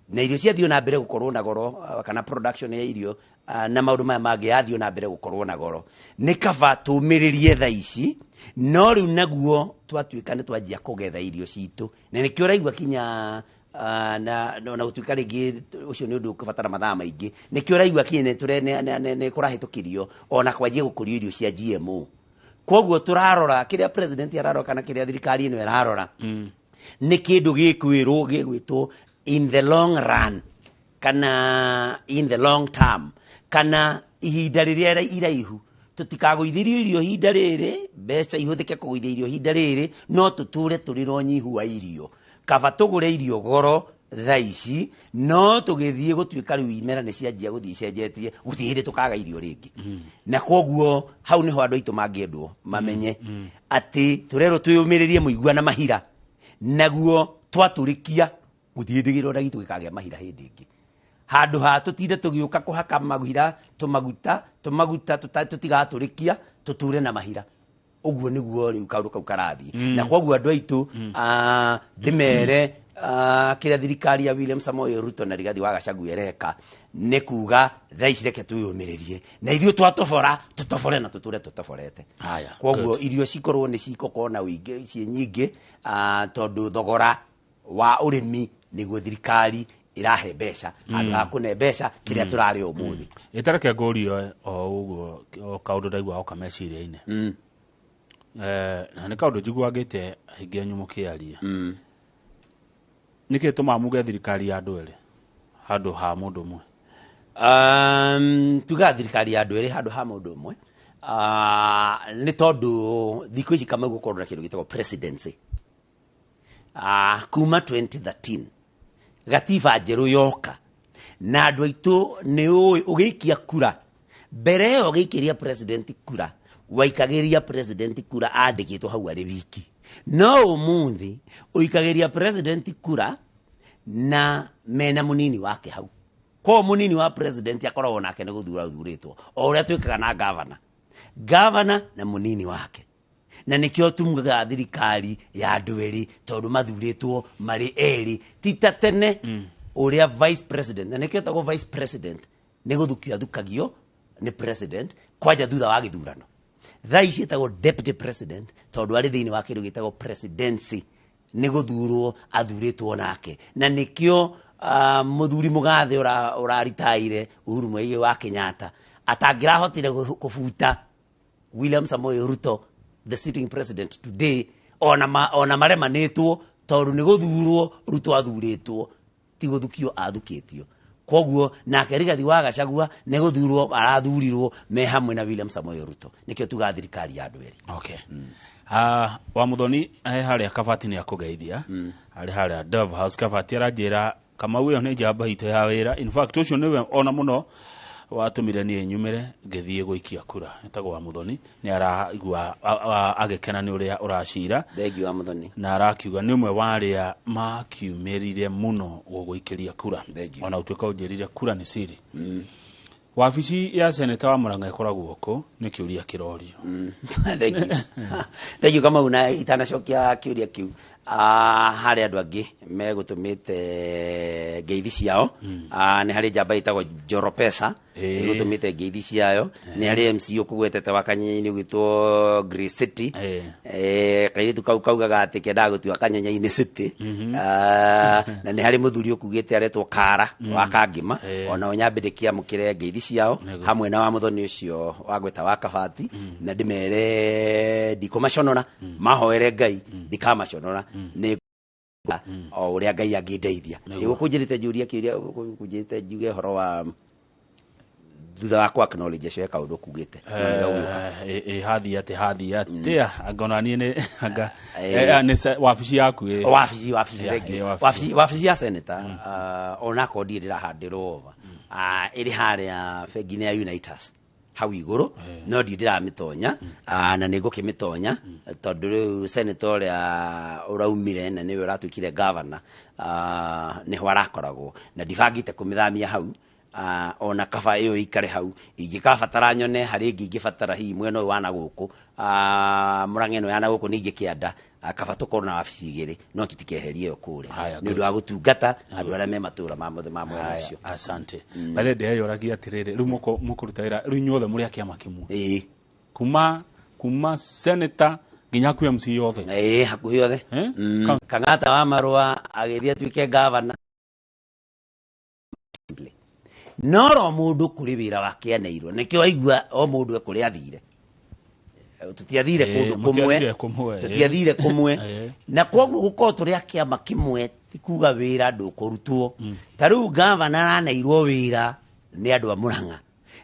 na irio ciathiĩ na mbere gũkorwo na goro, kana production ya irio na maũndũ maya mangĩ yathiĩ na mbere gũkorwo na goro. Nĩ kaba tũmĩrĩrie thaa ici, no rĩu naguo twatuĩka nĩ twanjia kũgetha irio citũ, na nĩkĩo ũraigua kinya na gũtuĩka rĩngĩ ũcio nĩ ũndũ ũkũbatara mathaa maingĩ, nĩkĩo ũraigua kinya nĩ kũrahĩtũkĩrio ona kwanjia gũkũrio irio cia GMO. Koguo tũrarora kĩrĩa president ararora kana kĩrĩa thirikari ĩno ĩrarora nĩ kĩndũ gĩkwĩrwo gĩgwĩtwo in the long run kana in the long term kana ihinda rĩrĩa iraihu. Tũtikagũithĩrio irio ihinda rĩrĩ, mbeca ihũthĩke kũgũithia irio ihinda rĩrĩ, no tũtũre tũrĩ na ũnyihu wa irio. Kaba tũgũre irio goro thaa ici, no tũgĩthiĩ gũtuĩka rĩu imera nĩ cianjia gũthiĩ icenjetie, gũtirĩ hĩndĩ tũkaga irio rĩngĩ. Na koguo hau nĩho andũ aitũ mangĩendwo mamenye atĩ tũrerwo twĩyũmĩrĩrie mũigua na mahira, naguo twatũrĩkia gũtirĩ hĩndĩ kĩronda gitũ gĩkagĩa mahira hĩndĩ ĩngĩ. Handũ ha tũtinde tũgĩũka kũhaka mahira tũmaguta tũmaguta tũtigatũrĩkia, tũtũre na mahira. Ũguo nĩguo rĩu kaũndũ kau karathiĩ. Na koguo andũ aitũ, ndĩmere, kĩrĩa thirikari ya William Samoei Ruto na Rigathi wa Gachagua ĩreka nĩ kuga thaa ici reke twĩyũmĩrĩrie, na ithuĩ twatobora tũtobore na tũtũre tũtoborete. Koguo irio cikorwo nĩ cigũkorwo na ũingĩ ciĩ nyingĩ, tondũ thogora wa ũrĩmi nĩguo thirikari ĩrahe mbeca, handũ ha kũne mbeca kĩrĩa tũrarĩa ũmũthĩ. Ĩtareke ngũrie o ũguo o kaũndũ ndaigua oka meciria-inĩ. Na nĩ kaũndũ njiguangĩte aingĩ anyu mũkĩaria. Nĩkĩ tũmaga muge thirikari ya andũ erĩ handũ ha mũndũ ũmwe? Tugaga thirikari ya andũ erĩ handũ ha mũndũ ũmwe, nĩ tondũ thikũ ici Kamau gũkorwo na kĩndũ gĩtagwo presidency. Kuma 2013 Gatiba njerũ yoka na andũ aitũ nĩ ũĩ ũgĩikia kura mbere ĩyo ũgĩikĩria president kura waikagĩria president kura andĩkĩtwo hau arĩ wiki, no ũmũthĩ ũikagĩria president kura na mena mũnini wake hau. Koguo mũnini wa president akoragwo nake nĩ gũthura ũthurĩtwo o ũrĩa twĩkaga na gavana, gavana na mũnini wake, na nĩkĩo tumugaga thirikari ya andũ erĩ tondũ mathurĩtwo marĩ erĩ, ti ta tene ũrĩa vice president, na nĩkĩo etagwo vice president, nĩ gũthukio athukagio nĩ president kwanja thutha wa gĩthurano. Thaa ici etagwo deputy president tondũ arĩ thĩinĩ wa kĩndũ gĩtagwo presidency, nĩ gũthurwo athurĩtwo nake, na nĩkĩo mũthuri mũgathe ũraritaire Uhuru Muigai wa Kenyatta atangĩrahotire kũbuta William Samoei Ruto, the sitting president today, ona maremanĩtwo tondũ nĩ gũthurwo Ruto athurĩtwo, ti gũthukio athukĩtio. Koguo nake Rigathi wa Gachagua nĩ gũthurwo arathurirwo me hamwe na William Samoei Ruto, nĩkĩo tugaga thirikari ya andũ erĩ. Okay. Wa Muthoni harĩa Kabati nĩ akũgeithia arĩ harĩa Dove House. Kabati aranjĩra Kamau ĩyo nĩ njamba itũ ya wĩra, in fact ũcio nĩwe ona mũno watũmire niĩ nyumĩre ngĩthiĩ gũikia kura. Etagwo wa Muthoni, nĩ araigua agĩkena nĩ ũrĩa ũracira. Thengiũ wa Muthoni. Na arakiuga nĩ ũmwe wa arĩa makiumĩrire mũno gũgũikĩria kura, ona ũtuĩka ũnjĩrire kura nĩ siri. Wabici ya seneta wa Murang'a ĩkoragwo kũ? Nĩ kĩũria kĩrorio. Thank you. Thank you Kamau, na itanacokia kĩũria kĩu, harĩ andũ angĩ megũtũmĩte ngeithi ciao. Nĩ harĩ njamba ĩtagwo Njoro Pesa ĩgũtũmĩte ngeithi ciayo, nĩ harĩ MC ũkũgwetete wa Kanyenye-inĩ ũgwĩtwo Grace City. Kairĩtu kau kaugaga atĩ kendaga gũtua Kanyenye-inĩ City. Na nĩ harĩ mũthuri ũkugĩte aretwo Kara wa Kangima, onao nyambe ndĩkĩamũkĩre ngeithi ciao hamwe na wa Muthoni ũcio wa gweta wa Kabati, na ndĩmere ndikũmaconora, mahoere Ngai ndikamaconora, nĩ o ũrĩa Ngai angĩndeithia. Ĩgũkũnjĩrĩte njũria kĩũria, ũkũnjĩrĩte njuge ũhoro wa thutha wa kũ acknowledge acio, he kaũndũ ũkugĩte. No nĩ gagũgĩũka. Hathi atĩ hathi atĩa anga ona niĩ nĩ anga nĩ wabici yaku ĩ. Wabici Yeah, thank you. Wabici. Wabici ya senator, onakorwo ndirĩ ndĩrahandĩrwo over, ĩrĩ harĩa bengi-inĩ ya Unitas hau igũrũ, no ndirĩ ndĩramĩtonya, na nĩ ngũkĩmĩtonya tondũ rĩu senator ũrĩa ũraumire na nĩwe ũratuĩkire governor, nĩho arakoragwo, na ndibangĩte kũmĩthamia hau. Ona kaba ĩyo ĩikare hau, ingĩkabatara nyone harĩ ĩngĩ ingĩbatara hihi mwena ũyũ wa na gũkũ, Murang'a ĩno ya na gũkũ ningĩ kĩanda, kaba tũkorwo na wabici igĩrĩ, no tũtikeherie ĩyo kũrĩa nĩ ũndũ wa gũtungata andũ arĩa me matũra ma mothe ma mwena ũcio. Asante. Bathe ndĩreyũragia atĩrĩrĩ, rĩu mũkũruta wĩra rĩu inyuothe mũrĩ a kĩama kĩmwe? Ĩĩ. Kuma senator nginya hakuhĩ MC yothe? Ĩĩ, hakuhĩ othe. Kang'ata wa Marũa agĩthiĩ atuĩke governor, no ro mũndũ kũrĩ wĩra wake aneirwo, nĩkĩo waigua o mũndũ ekũrĩa athire. Tũtiathire kũndũ kũmwe. Mũtiathire kũmwe, ĩĩ. Tũtiathire kũmwe, na koguo gũkorwo tũrĩ a kĩama kĩmwe ti kuga wĩra ndũkũrutwo. Ta rĩu gavana araneirwo wĩra nĩ andũ a Murang'a,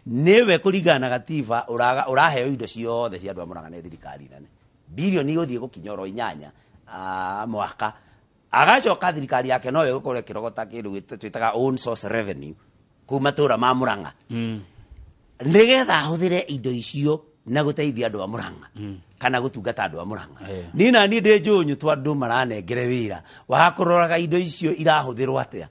nĩwe kũringana na gatiba ũraheo indo ciothe cia andũ a Murang'a nĩ thirikari nene, bilioni igũthiĩ gũkinya oro 8 mwaka. Agacoka thirikari yake noyo ĩgũkorwo ĩkĩrogota kĩndũ twĩtaga own source revenue kũu matũra ma Murang'a, nĩgetha ahũthĩre indo icio na gũteithia andũ a Murang'a kana gũtungata andũ a Murang'a. Niĩ na niĩ ndĩ njũnyũ tondũ andũ maranengere wĩra wa kũroraga indo icio irahũthĩrwo atĩa,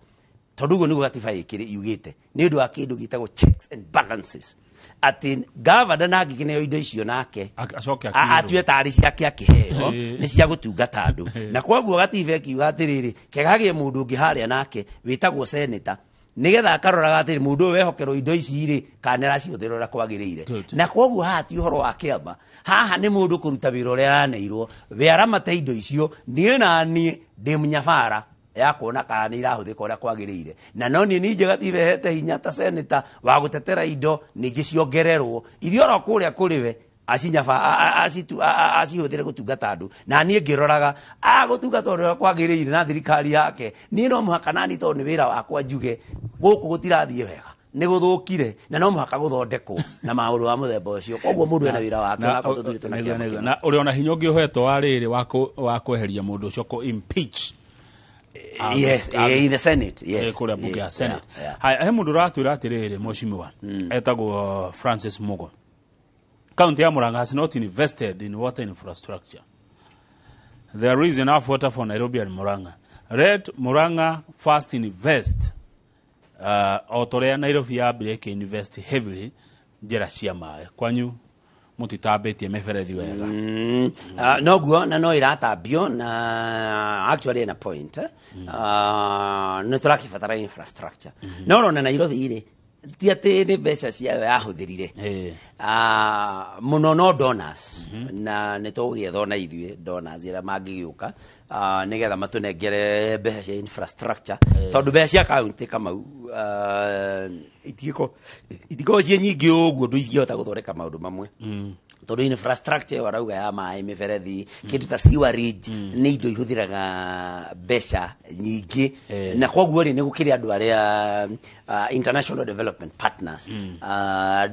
tondũ ũguo nĩguo gatiba ĩkĩrĩ yugĩte, nĩ ũndũ wa kĩndũ gĩtagwo checks and balances, atĩ gavana na angĩkĩneo indo icio nake acoke akinyĩrwo. Atue tarĩ ciake akĩheo nĩ cia gũtungata andũ. Na koguo gatiba ĩkiuga atĩrĩrĩ, kegagĩe mũndũ ũngĩ harĩa nake wĩtagwo senator, nĩgetha akaroraga atĩrĩ, mũndũ ũyũ wehokerwo indo ici rĩ, kana nĩ aracihũthĩra ũrĩa kwagĩrĩire. Na koguo haha ti ũhoro wa kĩama, haha nĩ mũndũ kũruta wĩra ũrĩa araneirwo, we aramate indo icio, niĩ na niĩ ndĩ mũnyabara ya kuona kana nĩ irahũthĩka ũrĩa kwagĩrĩire. Na no niĩ ningĩ gatiba ĩhete hinya ta senator wa gũtetera indo ningĩ ciongererwo iria oro kũrĩa kũrĩ we acihũthĩre gũtungata andũ, na niĩ ngĩroraga agũtungata ũrĩa kwagĩrĩire na thirikari yake. Niĩ no mũhaka nani, tondũ nĩ wĩra wakwa, njuge gũkũ gũtirathiĩ wega, nĩ gũthũkire na no mũhaka gũthondekwo na maũndũ wa mũthemba ũcio. Koguo mũndũ ena wĩra wake onakorwo tũthurĩtwo na kĩama kĩmwe. Na ũrĩ ona hinya ũngĩ ũhetwo wa rĩrĩ wa kweheria mũndũ ũcio, kũ impeach? Yes, in the Senate, yes. Kũrĩa mbunge ya Senate. Yeah. Haya, he mũndũ ũratwĩra atĩrĩrĩ, mheshimiwa etagwo Francis Mugo, county ya Murang'a has not invested in water infrastructure. There is enough water for Nairobi and Murang'a. Let Murang'a first invest o torĩa Nairobi yambire ĩkĩ-invest heavily njĩra cia maĩ. Kwanyu mũtitambĩtie mĩberethi wega. Noguo na no iratambio na actually ena point, eh? Nĩ tũrakĩbatara infrastructure, no ũrona Nairobi rĩ, ti atĩ nĩ mbeca ciayo yahũthĩrire. Mũno no donors, na nĩ tũgũgĩetha ona ithuĩ donors arĩa mangĩgĩũka, nĩgetha matũnengere mbeca cia infrastructure, tondũ mbeca cia county, Kamau, itikorwo ciĩ nyingĩ ũguo ũndũ ingĩhota gũthondeka maũndũ mamwe, tondũ infrastructure ĩyo arauga ya maĩ, mĩberethi, kĩndũ ta sewerage, nĩ indo ihũthĩraga mbeca nyingĩ. Na koguo rĩ, nĩ gũkĩrĩ andũ arĩa international development partners,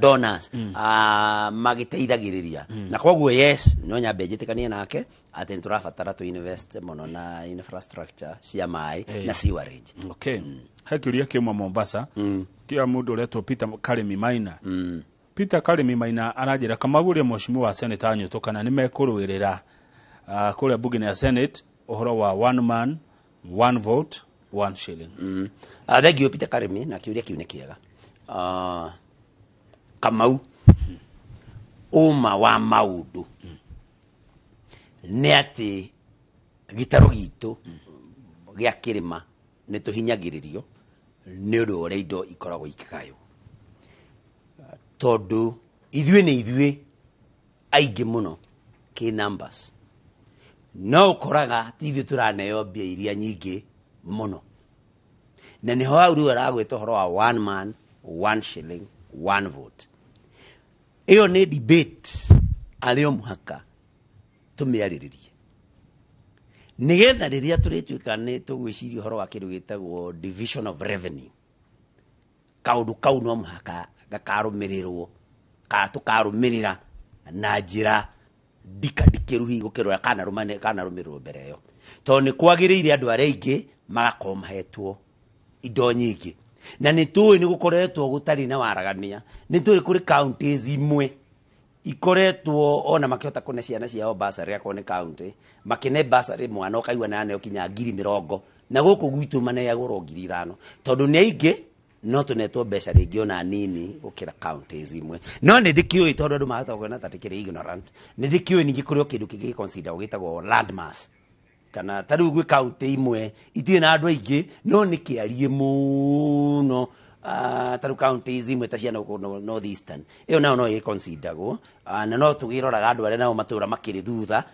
donors, magĩteithagĩrĩria. Na koguo yes, no nyambe njĩtĩkanie nake atĩ nĩ tũrabatara tũ invest mũno na infrastructure cia maĩ na sewerage. Okay, he kĩũria kĩmwe Mombasa kĩa mũndũ ũretwo Peter Karimi Maina. Peter Karimi Maina aranjĩra, Kamau, ũrĩa mheshimiwa wa Senator Nyũtũ, kana nĩ mekũrũĩrĩra kũrĩa mbunge ya Senate ũhoro wa one man, one vote, one shilling? Thank you, Peter Karimi, na kĩũria kĩu nĩ kĩega. Kamau, ũma wa maũndũ nĩ atĩ gĩtarũ gitũ gĩa kĩrĩma nĩ tũhinyagĩrĩrio nĩ ũndũ wa ũrĩa indo ikoragwo ikĩgaywo, tondũ ithuĩ nĩ ithuĩ aingĩ mũno kĩ numbers, no ũkoraga ti ithuĩ tũraneo mbia iria nyingĩ mũno. Na nĩho hau rĩu aragwĩta ũhoro wa one man, one shilling, one vote. Ĩyo nĩ debate arĩ o mũhaka tũmĩarĩrĩrie, nĩgetha rĩrĩa tũrĩtuĩka nĩ tũgwĩciria ũhoro wa kĩndũ gĩtagwo division of revenue, kaũndũ kau no mũhaka gakarũmĩrĩrwo kana tũkarũmĩrĩra na njĩra ndikandikĩru hihi gũkĩra ũrĩa kanarũmĩrĩrwo mbere ĩyo, tondũ nĩ kwagĩrĩire andũ arĩa aingĩ magakorwo mahetwo indo nyingĩ. Na nĩ tũĩ nĩ gũkoretwo gũtarĩ na waragania. Nĩ tũĩ kũrĩ counties imwe ikoretwo ona makĩhota kũne ciana ciao bursary, akorwo nĩ county makĩne bursary mwana ũkaigua naneo kinya 20,000, na gũkũ gwitũ maneagwo ro 5,000, tondũ nĩ aingĩ no tũnetwo mbeca rĩngĩ ona nini gũkĩra counties imwe. No nĩ ndĩkĩũĩ, tondũ andũ mahota kuona ta ndĩkĩrĩ ignorant, nĩ ndĩkĩũĩ ningĩ kũrĩ o kĩndũ kĩngĩ gĩconsider gĩtagwo land mass, kana ta rĩu gwĩ county imwe itirĩ na andũ aingĩ no nĩ kĩariĩ mũno. Ta rĩu counties imwe ta cia gũkũ North Eastern, ĩyo nayo no ĩconsideragwo. Na no tũgĩroraga andũ arĩa nao matũra makĩrĩ thutha.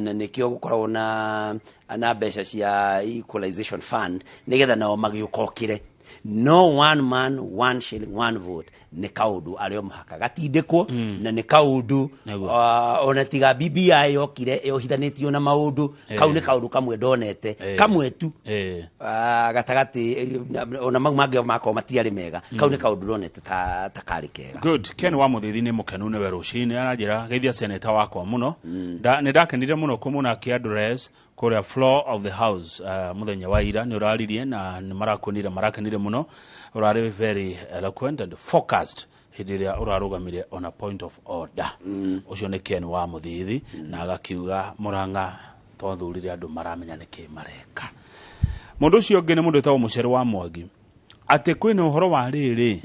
Na nĩkĩo gũkoragwo na mbeca cia equalization fund, nĩgetha nao magĩũkokĩre. No one man, one shilling, one vote nĩ kaũndũ arĩ o mũhaka gatindĩkwo, na nĩ kaũndũ ona tiga BBI yokire yohithanĩtio na maũndũ kau, nĩ kaũndũ kamwe ndonete kamwe tu gatagatĩ ona mau mangĩ makorwo matiarĩ mega, kau nĩ kaũndũ ndonete ta karĩ kega. Good. Ken wa Mũthithi nĩ mũkenu nĩwe rũcinĩ, aranjĩra, geithia seneta wakwa mũno. Nĩ ndakenire mũno kũmũna akĩ-address kũrĩa floor of the house mũthenya wa ira. Nĩ ũraririe na nĩ marakuonire, marakenire mũno. Ũrarĩ very eloquent and focused hĩndĩ ĩrĩa ũrarũgamire on a point of order. Ũcio nĩ Ken wa Mũthithi, na agakiuga Mũrang'a twathurire andũ maramenya nĩkĩ mareka. Mũndũ ũcio ũngĩ nĩ mũndũ wĩtagwo Mũcere wa Mwangi, atĩ kwĩna ũhoro wa rĩrĩ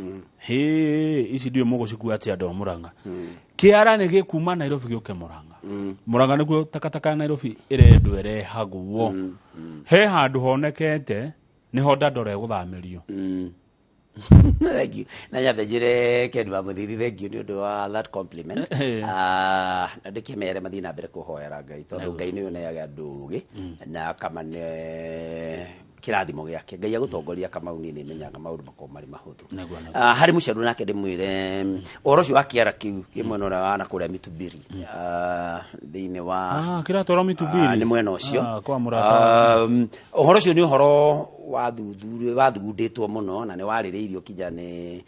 hĩ ici ndiũ mũgũcikua atĩ andũ a Mũrang'a kĩara nĩ gĩkuma Nairobi gĩũke Mũrang'a. Mũrang'a nĩkuo takataka ya Nairobi ĩrendwo ĩrehagwo. He handũ honekete nĩho Dandora ĩgũthamĩrio. Thank you. Na nyambe njĩre Ken wa Mũthithi thank you nĩ ũndũ wa that compliment. Na ndĩkĩmere mathiĩ na mbere kũhoera Ngai, tondũ Ngai nĩwe ũneaga andũ ũgĩ na akamane kĩrathimo gĩake. Ngai agũtongoria, Kamau, niĩ nĩmenyaga maũndũ makorwo marĩ mahũthũ. Nĩguo. Harĩ mũceru nake ndĩmwĩre ũhoro ũcio wa kĩara kĩu kĩ mwena ũrĩa wa na kũrĩa Mĩtubiri, thĩinĩ wa Kĩratwarwo Mĩtubiri? Nĩ mwena ũcio. Kwa mũrata. Ũhoro ũcio nĩ ũhoro wathugundĩtwo mũno na nĩ warĩrĩirio kinya nĩ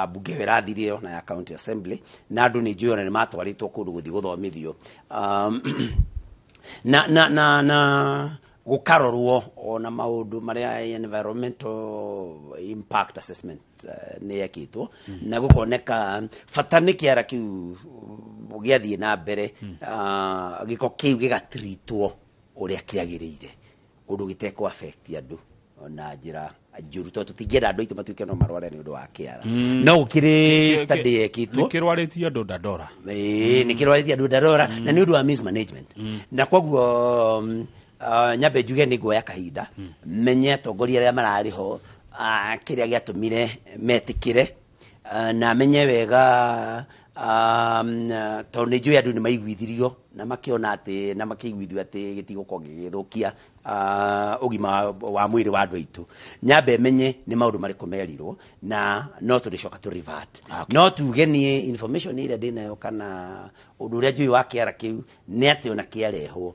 mbunge ĩyo ĩrathirire ona ya county assembly, na andũ nĩ njũĩ ona nĩ matwarĩtwo kũndũ gũthiĩ gũthomithio. Na Gũkarorwo ona maũndũ marĩa environmental impact assessment nĩ yekĩtwo na gũkoneka bata nĩ kĩara kĩu gĩathiĩ na mbere, gĩko kĩu gĩgatritwo ũrĩa kĩagĩrĩire, ũndũ gĩtekũ affect andũ na njĩra njũru, tondũ tũtingĩenda andũ aitũ matuĩke no marware nĩ ũndũ wa kĩara. No gũkĩrĩ study yekĩtwo. Nĩ kĩrwarĩtie andũ Dandora. Ĩĩ, nĩ kĩrwarĩtie andũ Dandora na nĩ ũndũ wa mismanagement. Na koguo nyambe njuge nĩ nguoya kahinda menye atongoria arĩa mararĩ ho, kĩrĩa gĩatũmire metĩkĩre, na menye wega, tondũ nĩ njũĩ andũ nĩ maiguithirio na makĩona atĩ na makĩiguithio atĩ gĩtigũkorwo gĩgĩthũkia ũgima wa mwĩrĩ wa andũ aitũ. Nyambe menye nĩ maũndũ marĩkũ merirwo na no tũrĩcoka tũ revert. No tuge niĩ information ĩrĩa ndĩnayo kana ũndũ ũrĩa njũĩ wa kĩara kĩu nĩ atĩ ona kĩarehwo,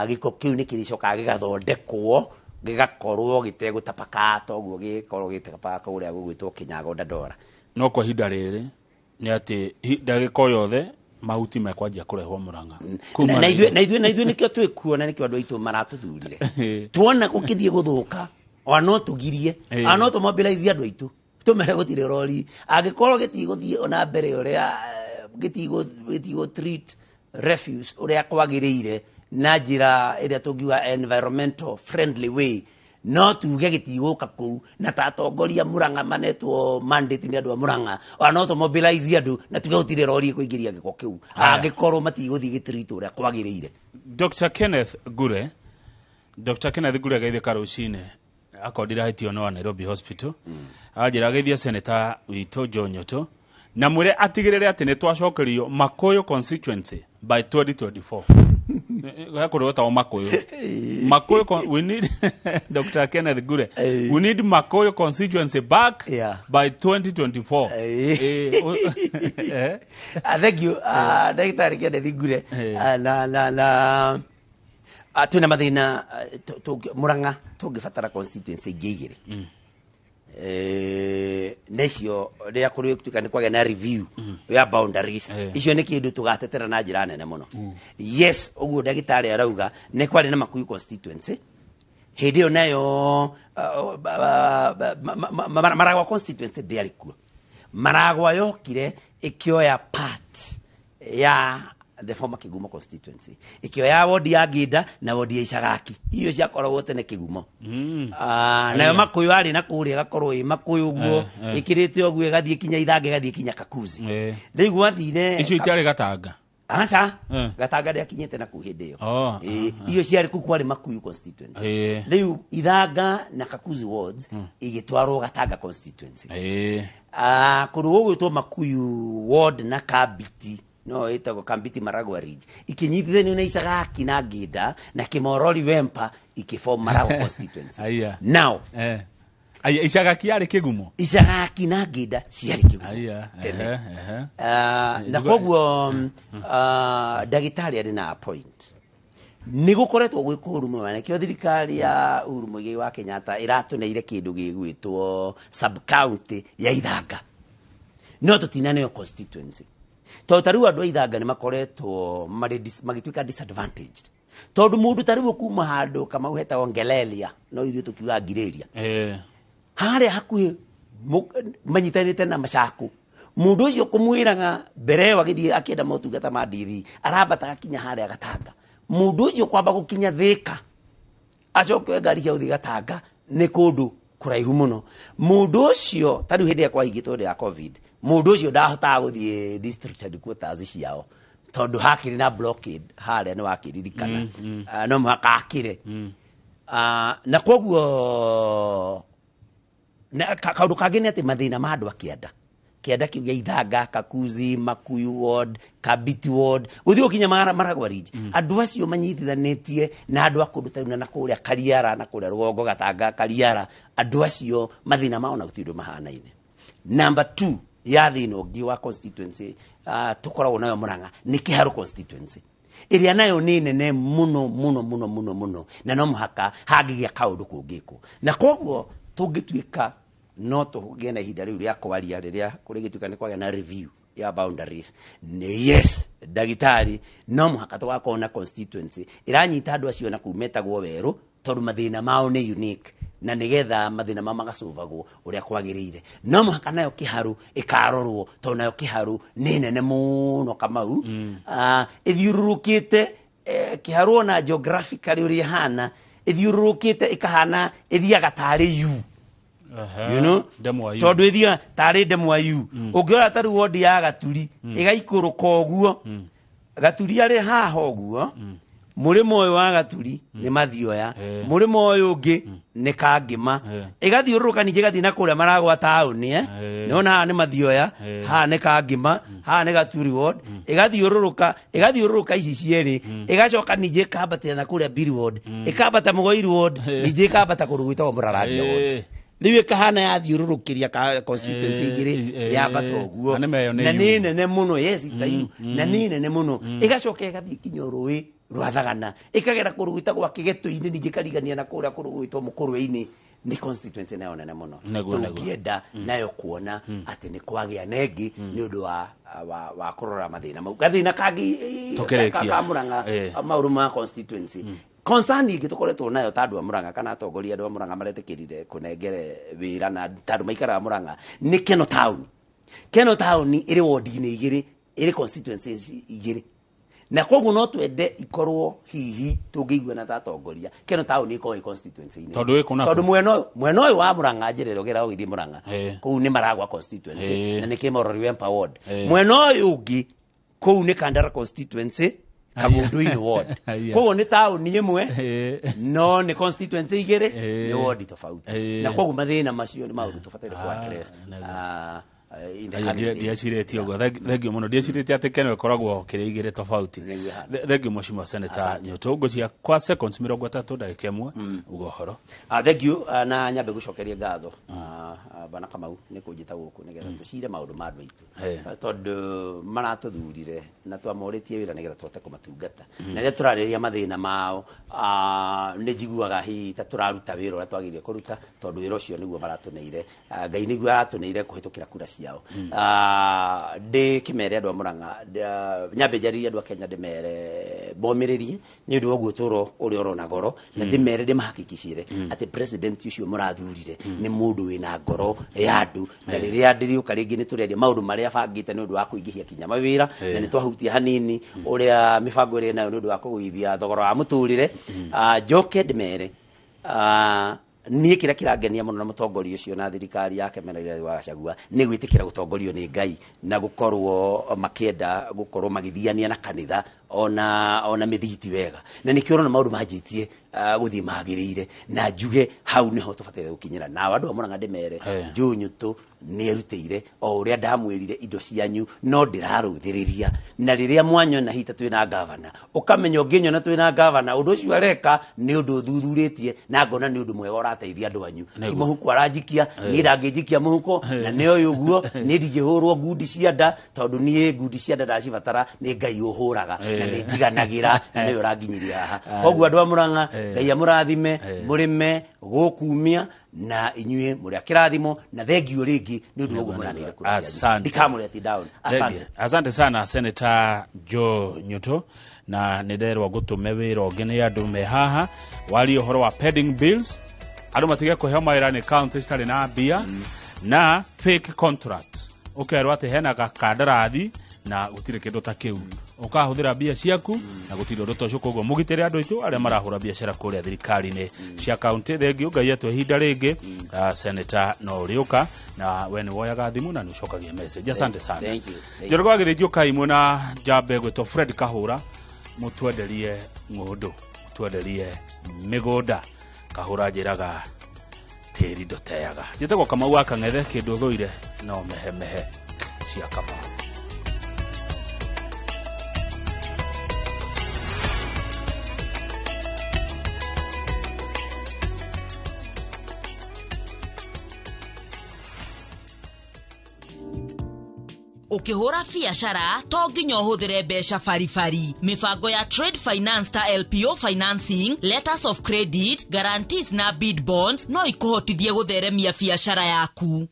gĩko kĩu nĩ kĩrĩcokaga gĩgathondekwo gĩgakorwo gĩtegũtapaka ta ũguo gĩkorwo gĩtapaka kũrĩa gũgwĩtwo Kinyago Dandora. No kwa ihinda rĩrĩ nĩ atĩ ndagĩka o yothe mahuti mekwanjia kũrehwo Murang'a. Kuma Na ithuĩ nĩkĩo twĩkuo na nĩkĩo andũ aitũ maratũthurire. Tuona gũkĩthiĩ gũthũka, ona no tũgirie, ona no tũmobilize andũ aitũ tũmere gũtirĩ rori angĩkorwo gĩtigũthiĩ ona mbere ũrĩa gĩtigũ treat refuse ũrĩa kwagĩrĩire na njĩra ĩrĩa tũngiuga environmental friendly way, no tuge gĩtigũka kũu. Na ta atongoria Murang'a manetwo mandate nĩ andũ a Murang'a, ona no tũmobilize andũ na tuge gũtirĩ rori ĩkũingĩria gĩko kĩu angĩkorwo matigũthiĩ gĩtreat ũrĩa kwagĩrĩire. Dr. Kenneth Gure, Dr. Kenneth Gure, geithĩka rũcinĩ. Akorwo ndirahĩtio nĩ wa Nairobi Hospital. Anjĩra geithie seneta witũ Joe Nyoto na mwĩre atigĩrĩre atĩ nĩ twacokerio Makuyu constituency by 2024. He kũndũ gwĩtagwo Makuyu. We need Dr. Kenneth Gure, we need Makuyu constituency back by 2024. Thank you, ndagĩtarĩ Kenneth Ngure. Na twĩna mathĩna, Murang'a tũngĩbatara constituency ingĩ igĩrĩ. Na icio rĩrĩa kũrĩ tuĩka nĩ kwagĩa na review ya boundaries, icio nĩ kĩndũ tũgatetera na njĩra nene mũno. Yes, ũguo ndagĩtarĩ arauga nĩ kwarĩ na Makuyu constituency hĩndĩ ĩyo, nayo Maragwa constituency ndĩarĩ kuo. Maragwa yokire ĩkĩoya part ya the former Kigumo constituency, ĩkĩoya wodi ya Nginda na wodi ya Icagaki, icio ciakoragwo tene Kigumo. Nayo Makuyu arĩ na kũrĩa ĩgakorwo ĩ Makuyu ũguo, ĩkĩrĩte ũguo ĩgathiĩ kinya Ithanga, ĩgathiĩ kinya Kakuzi. Rĩu gwathire Icio itiarĩ Gatanga? Aca. Gatanga ndĩakinyĩte na kuu hĩndĩ ĩyo. Icio ciarĩ kuu kwarĩ Makuyu constituency. Rĩu Ithanga na Kakuzi wards igĩtwarwo Gatanga constituency. Kũndũ gũgwĩtwo Makuyu ward na Kambiti, no ĩtagwo Kambiti Maragwa Ridge, ikinyitithanio na Icagaki na Nginda na Kimorori Wempa, ikĩform Maragwa constituency. Now Aya, Icagaki yarĩ Kĩgumo? Icagaki na Nginda ciarĩ Kĩgumo tene. Ehe, ehe. Na koguo ndagĩtarĩ arĩ na point, nĩ gũkoretwo gwĩ kũũru mũno, na nĩkĩo thirikari ya Uhuru Muigai wa Kenyatta ĩratũneire kĩndũ gĩgwĩtwo sub county ya Ithanga, no tũtinaneo constituency, tondũ ta rĩu andũ a Ithanga nĩ makoretwo marĩ magĩtuĩka disadvantaged, tondũ mũndũ ta rĩu kuma handũ Kamau hetagwo Ngelelia, no ithuĩ tũkiuga Ngirĩria, harĩa hakuhĩ manyitanĩte na Macakũ, mũndũ ũcio kũmwĩraga mbere ĩyo agĩthiĩ akĩenda motungata ma ndithi arambataga kinya harĩa Gatanga. Mũndũ ũcio kwamba gũkinya Thĩka acoke oe ngari cia gũthiĩ Gatanga nĩ kũndũ kũraihu mũno. Mũndũ ũcio ta rĩu hĩndĩ ĩrĩa kwahingĩtwo hĩndĩ ya COVID, mũndũ ũcio ndahotaga gũthiĩ district headquarters ciao tondũ hakĩrĩ na blockade harĩa, nĩ wakĩririkana. No mũhaka akĩre. Na koguo na kaũndũ kangĩ nĩ atĩ mathĩna ma andũ a kĩanda, kĩanda kĩu gĩa Ithanga, Kakuzi, Makuyu ward, Kabiti ward, gũthiĩ gũkinya Maragwa Ridge, andũ acio manyitithanĩtie na andũ a kũndũ ta rĩu na kũrĩa Kariara na kũrĩa rũgongo, Gatanga, Kariara, andũ acio mathĩna mao na gũtirĩ ũndũ mahanaine. Number two ya thĩna ũngĩ wa constituency tũkoragwo nayo Murang'a nĩ Kĩharũ constituency, ĩrĩa nayo nĩ nene mũno mũno mũno mũno mũno, na no mũhaka hangĩgĩa kaũndũ kũngĩkwo. Na koguo tũngĩtuĩka no tũgĩe na ihinda rĩu rĩa kwaria rĩrĩa kũrĩgĩtuĩka nĩ kwagĩa na review ya boundaries, nĩ yes ndagĩtarĩ, no mũhaka tũgakorwo na constituency ĩranyita andũ acio na kuu metagwo werũ. Tondũ mathĩna mao nĩ unique na nĩgetha mathĩna mao magacũvagwo ũrĩa kwagĩrĩire, no mũhaka nayo Kĩharũ ĩkarorwo, tondũ nayo Kĩharũ nĩ nene mũno, Kamau. Ĩthiũrũrũkĩte Kĩharũ ona geographically ũrĩa ĩhana, ĩthiũrũrũkĩte ĩkahana ĩthiaga tarĩ U, Ndemwa U. Tondũ ĩthiaga tarĩ ndemwa U. Ũngĩrora ta rĩu wondi ya Gaturi, ĩgaikũrũka ũguo. Gaturi arĩ haha ũguo, mũrĩmo ũyũ wa Gaturi nĩ Mathioya, mũrĩmo ũyũ ũngĩ nĩ Kangĩma. Ĩgathiũrũrũka ningĩ ĩgathiĩ na kũrĩa Maragwa taũni, eh? Nĩwona haha nĩ Mathioya, haha nĩ Kangĩma, haha nĩ Gaturi ward. Ĩgathiũrũrũka, ĩgathiũrũrũka ici cierĩ, ĩgacoka ningĩ ĩkambatĩra na kũrĩa Biri ward, ĩkambata Mũgoi ward, ningĩ ĩkambata kũndũ gwĩtagwo Mũrarangia ward. Rĩu ĩkahana yathiũrũrũkĩria ka constituency igĩrĩ, yambata ũguo. Na nĩ meyo nĩ Na U. nĩ nene mũno. Yes, it's a U. Na nĩ nene mũno. Ĩgacoka ĩgathiĩ kinya rũĩ rwa Thagana, ĩkagera kũndũ gwĩtagwo Kĩgetũ-inĩ, ningĩ ĩkarigania na kũrĩa kũndũ gwĩtwo Mũkũrwe-inĩ. Nĩ constituency nayo nene mũno. Nĩguo. Tũngĩenda nayo kuona atĩ nĩ kwagĩa na ĩngĩ nĩ ũndũ wa kũrora mathĩna mau. Gathĩna kangĩ Tũkĩrĩkia. ka Murang'a, maũndũ ma constituency, concern ingĩ tũkoretwo nayo ta andũ a Murang'a kana atongoria andũ a Murang'a maretĩkĩrire kũnengere wĩra na ta andũ maikaraga Murang'a nĩ Keno Town. Keno Town ĩrĩ ward-inĩ igĩrĩ, ĩrĩ constituencies igĩrĩ, na koguo no twende ikorwo hihi tũngĩiguana ta atongoria, Keno Town ĩkorwo ĩ constituency-inĩ. Tondũ ĩ kũ na Tondũ kũ? mwena ũyũ wa Murang'a, njĩra ĩrĩa ũgeraga ũgĩthiĩ Murang'a, kũu nĩ Maragwa constituency, na nĩ Kĩmorori Wempa ward. Mwena ũyũ ũngĩ kũu nĩ Kandara constituency, Kagundu-inĩ ward. Koguo nĩ taũni ĩmwe, no nĩ constituency igĩrĩ, nĩ ward tofauti. Na koguo mathĩna macio nĩ maũndũ tũbataire ku address in the Aya, coming days. Ndiecirĩtie ũguo. Thengiũ mũno. Ndiecirĩtie atĩ Keno ĩkoragwo kĩrĩ igĩrĩ tofauti. Thengiũ Mheshimiwa Senator Nyũtũ. Ngũcia kwa seconds 30, ndagĩka 1, uga ũhoro. Thank you. Na nyambe gũcokeria ngatho, Bwana Kamau, nĩ kũnjĩta gũkũ nĩgetha tũcire maũndũ ma andũ aitũ. Tondũ maratũthurire na twamorĩtie wĩra nĩgetha tũhote kũmatungata, na rĩrĩa tũrarĩrĩria mathĩna mao, nĩ njiguaga hihi ta tũraruta wĩra ũrĩa twagĩrĩire kũruta, tondũ wĩra ũcio nĩguo maratũneire. Ngai nĩguo aratũneire kũhĩtũkĩra kura ciao. Ndĩ kĩmere andũ a Murang'a, nyambe njarĩrie andũ a Kenya, ndĩmere momĩrĩrie nĩ ũndũ wa ũguo ũtũũro ũrĩa ũrona goro, na ndĩmere, ndĩmahakikicire atĩ president ũcio mũrathurire nĩ mũndũ wĩna ngoro ya andũ, na rĩrĩa ndĩrĩũka rĩngĩ nĩ tũrĩaria maũndũ marĩa bangĩte nĩ ũndũ wa kũingĩhia kinya mawĩra, na nĩ twahutia hanini ũrĩa mĩbango ĩrĩa nayo nĩ ũndũ wa kũgũithia thogora wa mũtũrĩre. Njoke ndĩmere, niĩ kĩrĩa kĩrangenia mũno na mũtongoria ũcio na thirikari yake mena Rigathĩ wa Gachagua nĩ gwĩtĩkĩra gũtongorio nĩ Ngai na gũkorwo makĩenda gũkorwo magĩthiania na kanitha ona mĩthigiti wega, na nĩkĩo ũrona maũndũ manjĩtie gũthiĩ magĩrĩire, na njuge hau nĩho tũbataire gũkinyĩra. Nao andũ a Murang'a ndĩmere, Joe Nyũtũ nĩ erutĩire o ũrĩa ndamwĩrire, indo cianyu no ndĩrarũthĩrĩria, na rĩrĩa mwanyona hita twĩna gavana, ũkamenya ũngĩnyona twĩna gavana, ũndũ ũcio areka nĩ ũndũ ũthuthurĩtie na ngona nĩ ũndũ mwega ũrateithia andũ anyu. Ti mũhuko aranjikia, niĩ ndangĩnjikia mũhuko, na nĩ oĩ ũguo niĩ ndingĩhũrwo ngundi cia nda, tondũ niĩ ngundi cia nda ndacibatara nĩ Ngai ũhũraga, na nĩ njiganagĩra na nĩwe ũranginyiria haha. Koguo andũ a Murang'a, Ngai amũrathime, mũrĩme gũkumia na inyuĩ mũrĩ a kĩrathimo, na thengio rĩngĩ nĩ ũndũ wa ũguo mũranĩire kura cianyu. Asante. Ndikamũreti down. Asante. Thengiũ. Asante sana Senator Joe Nyuto, na nĩ nderwo ngũtũme wĩra ũngĩ nĩ andũ me haha warie ũhoro wa pending bills, andũ matige kũheo mawĩra nĩ county citarĩ na mbia, na fake contract, ũkerwo atĩ hena gakandarathi na gũtirĩ kĩndũ ta kĩu, ũkahũthĩra mbia ciaku na gũtirĩ ũndũ ta ũcio. Koguo mũgitĩre andũ aitũ arĩa marahũra biacara kũrĩa thirikari-inĩ cia kaunti. Thengiũ, Ngai atwe ihinda rĩngĩ. Senator no ũrĩũka, na we nĩ woyaga thimũ na nĩ ũcokagia message. Asante sana. Thank you. Thank you. Njoroge wa Gĩthĩnji, ũkaimwe na njambe gwĩtwo Fred Kahũra, mũtwenderie ng'ũndũ, mũtwenderie mĩgũnda. Kahũra njĩraga tĩri ndũteaga. Njĩtagwo Kamau wa Kang'ethe, kĩndũ thũire no mehemehe cia Kamau. Ũkĩhũra biacara to nginya ũhũthĩre mbeca baribari. Mĩbango ya trade finance ta LPO financing, letters of credit, guarantees na bid bonds no ikũhotithie gũtheremia biacara yaku.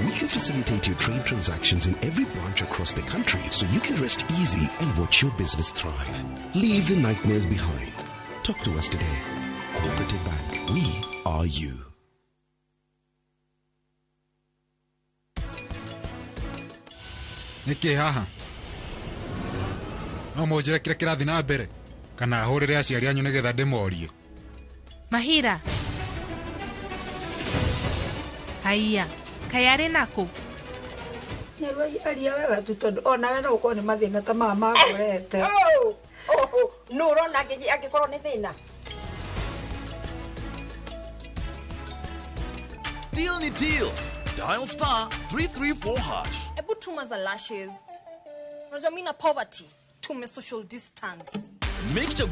We can facilitate your trade transactions in every branch across the country so you can rest easy and watch your business thrive. Leave the nightmares behind. Talk to us today. Cooperative Bank. We are you. Nĩkĩ haha no mũnjĩre kĩrĩa kĩrathiĩ na mbere kana hũrĩre aciari anyu nĩgetha ndĩmorie? Mahira, haiya, kaĩ arĩ nakũ? Nyarua, aria wega tu, tondũ onawe no ũkorwo nĩ mathĩna ta maya makorete. Nũ ũrona angĩkorwo nĩ thĩna? Deal ni deal. Dial *334#. Ebu tuma za lashes. Unajua mi na poverty tume social distance. Make chaguo.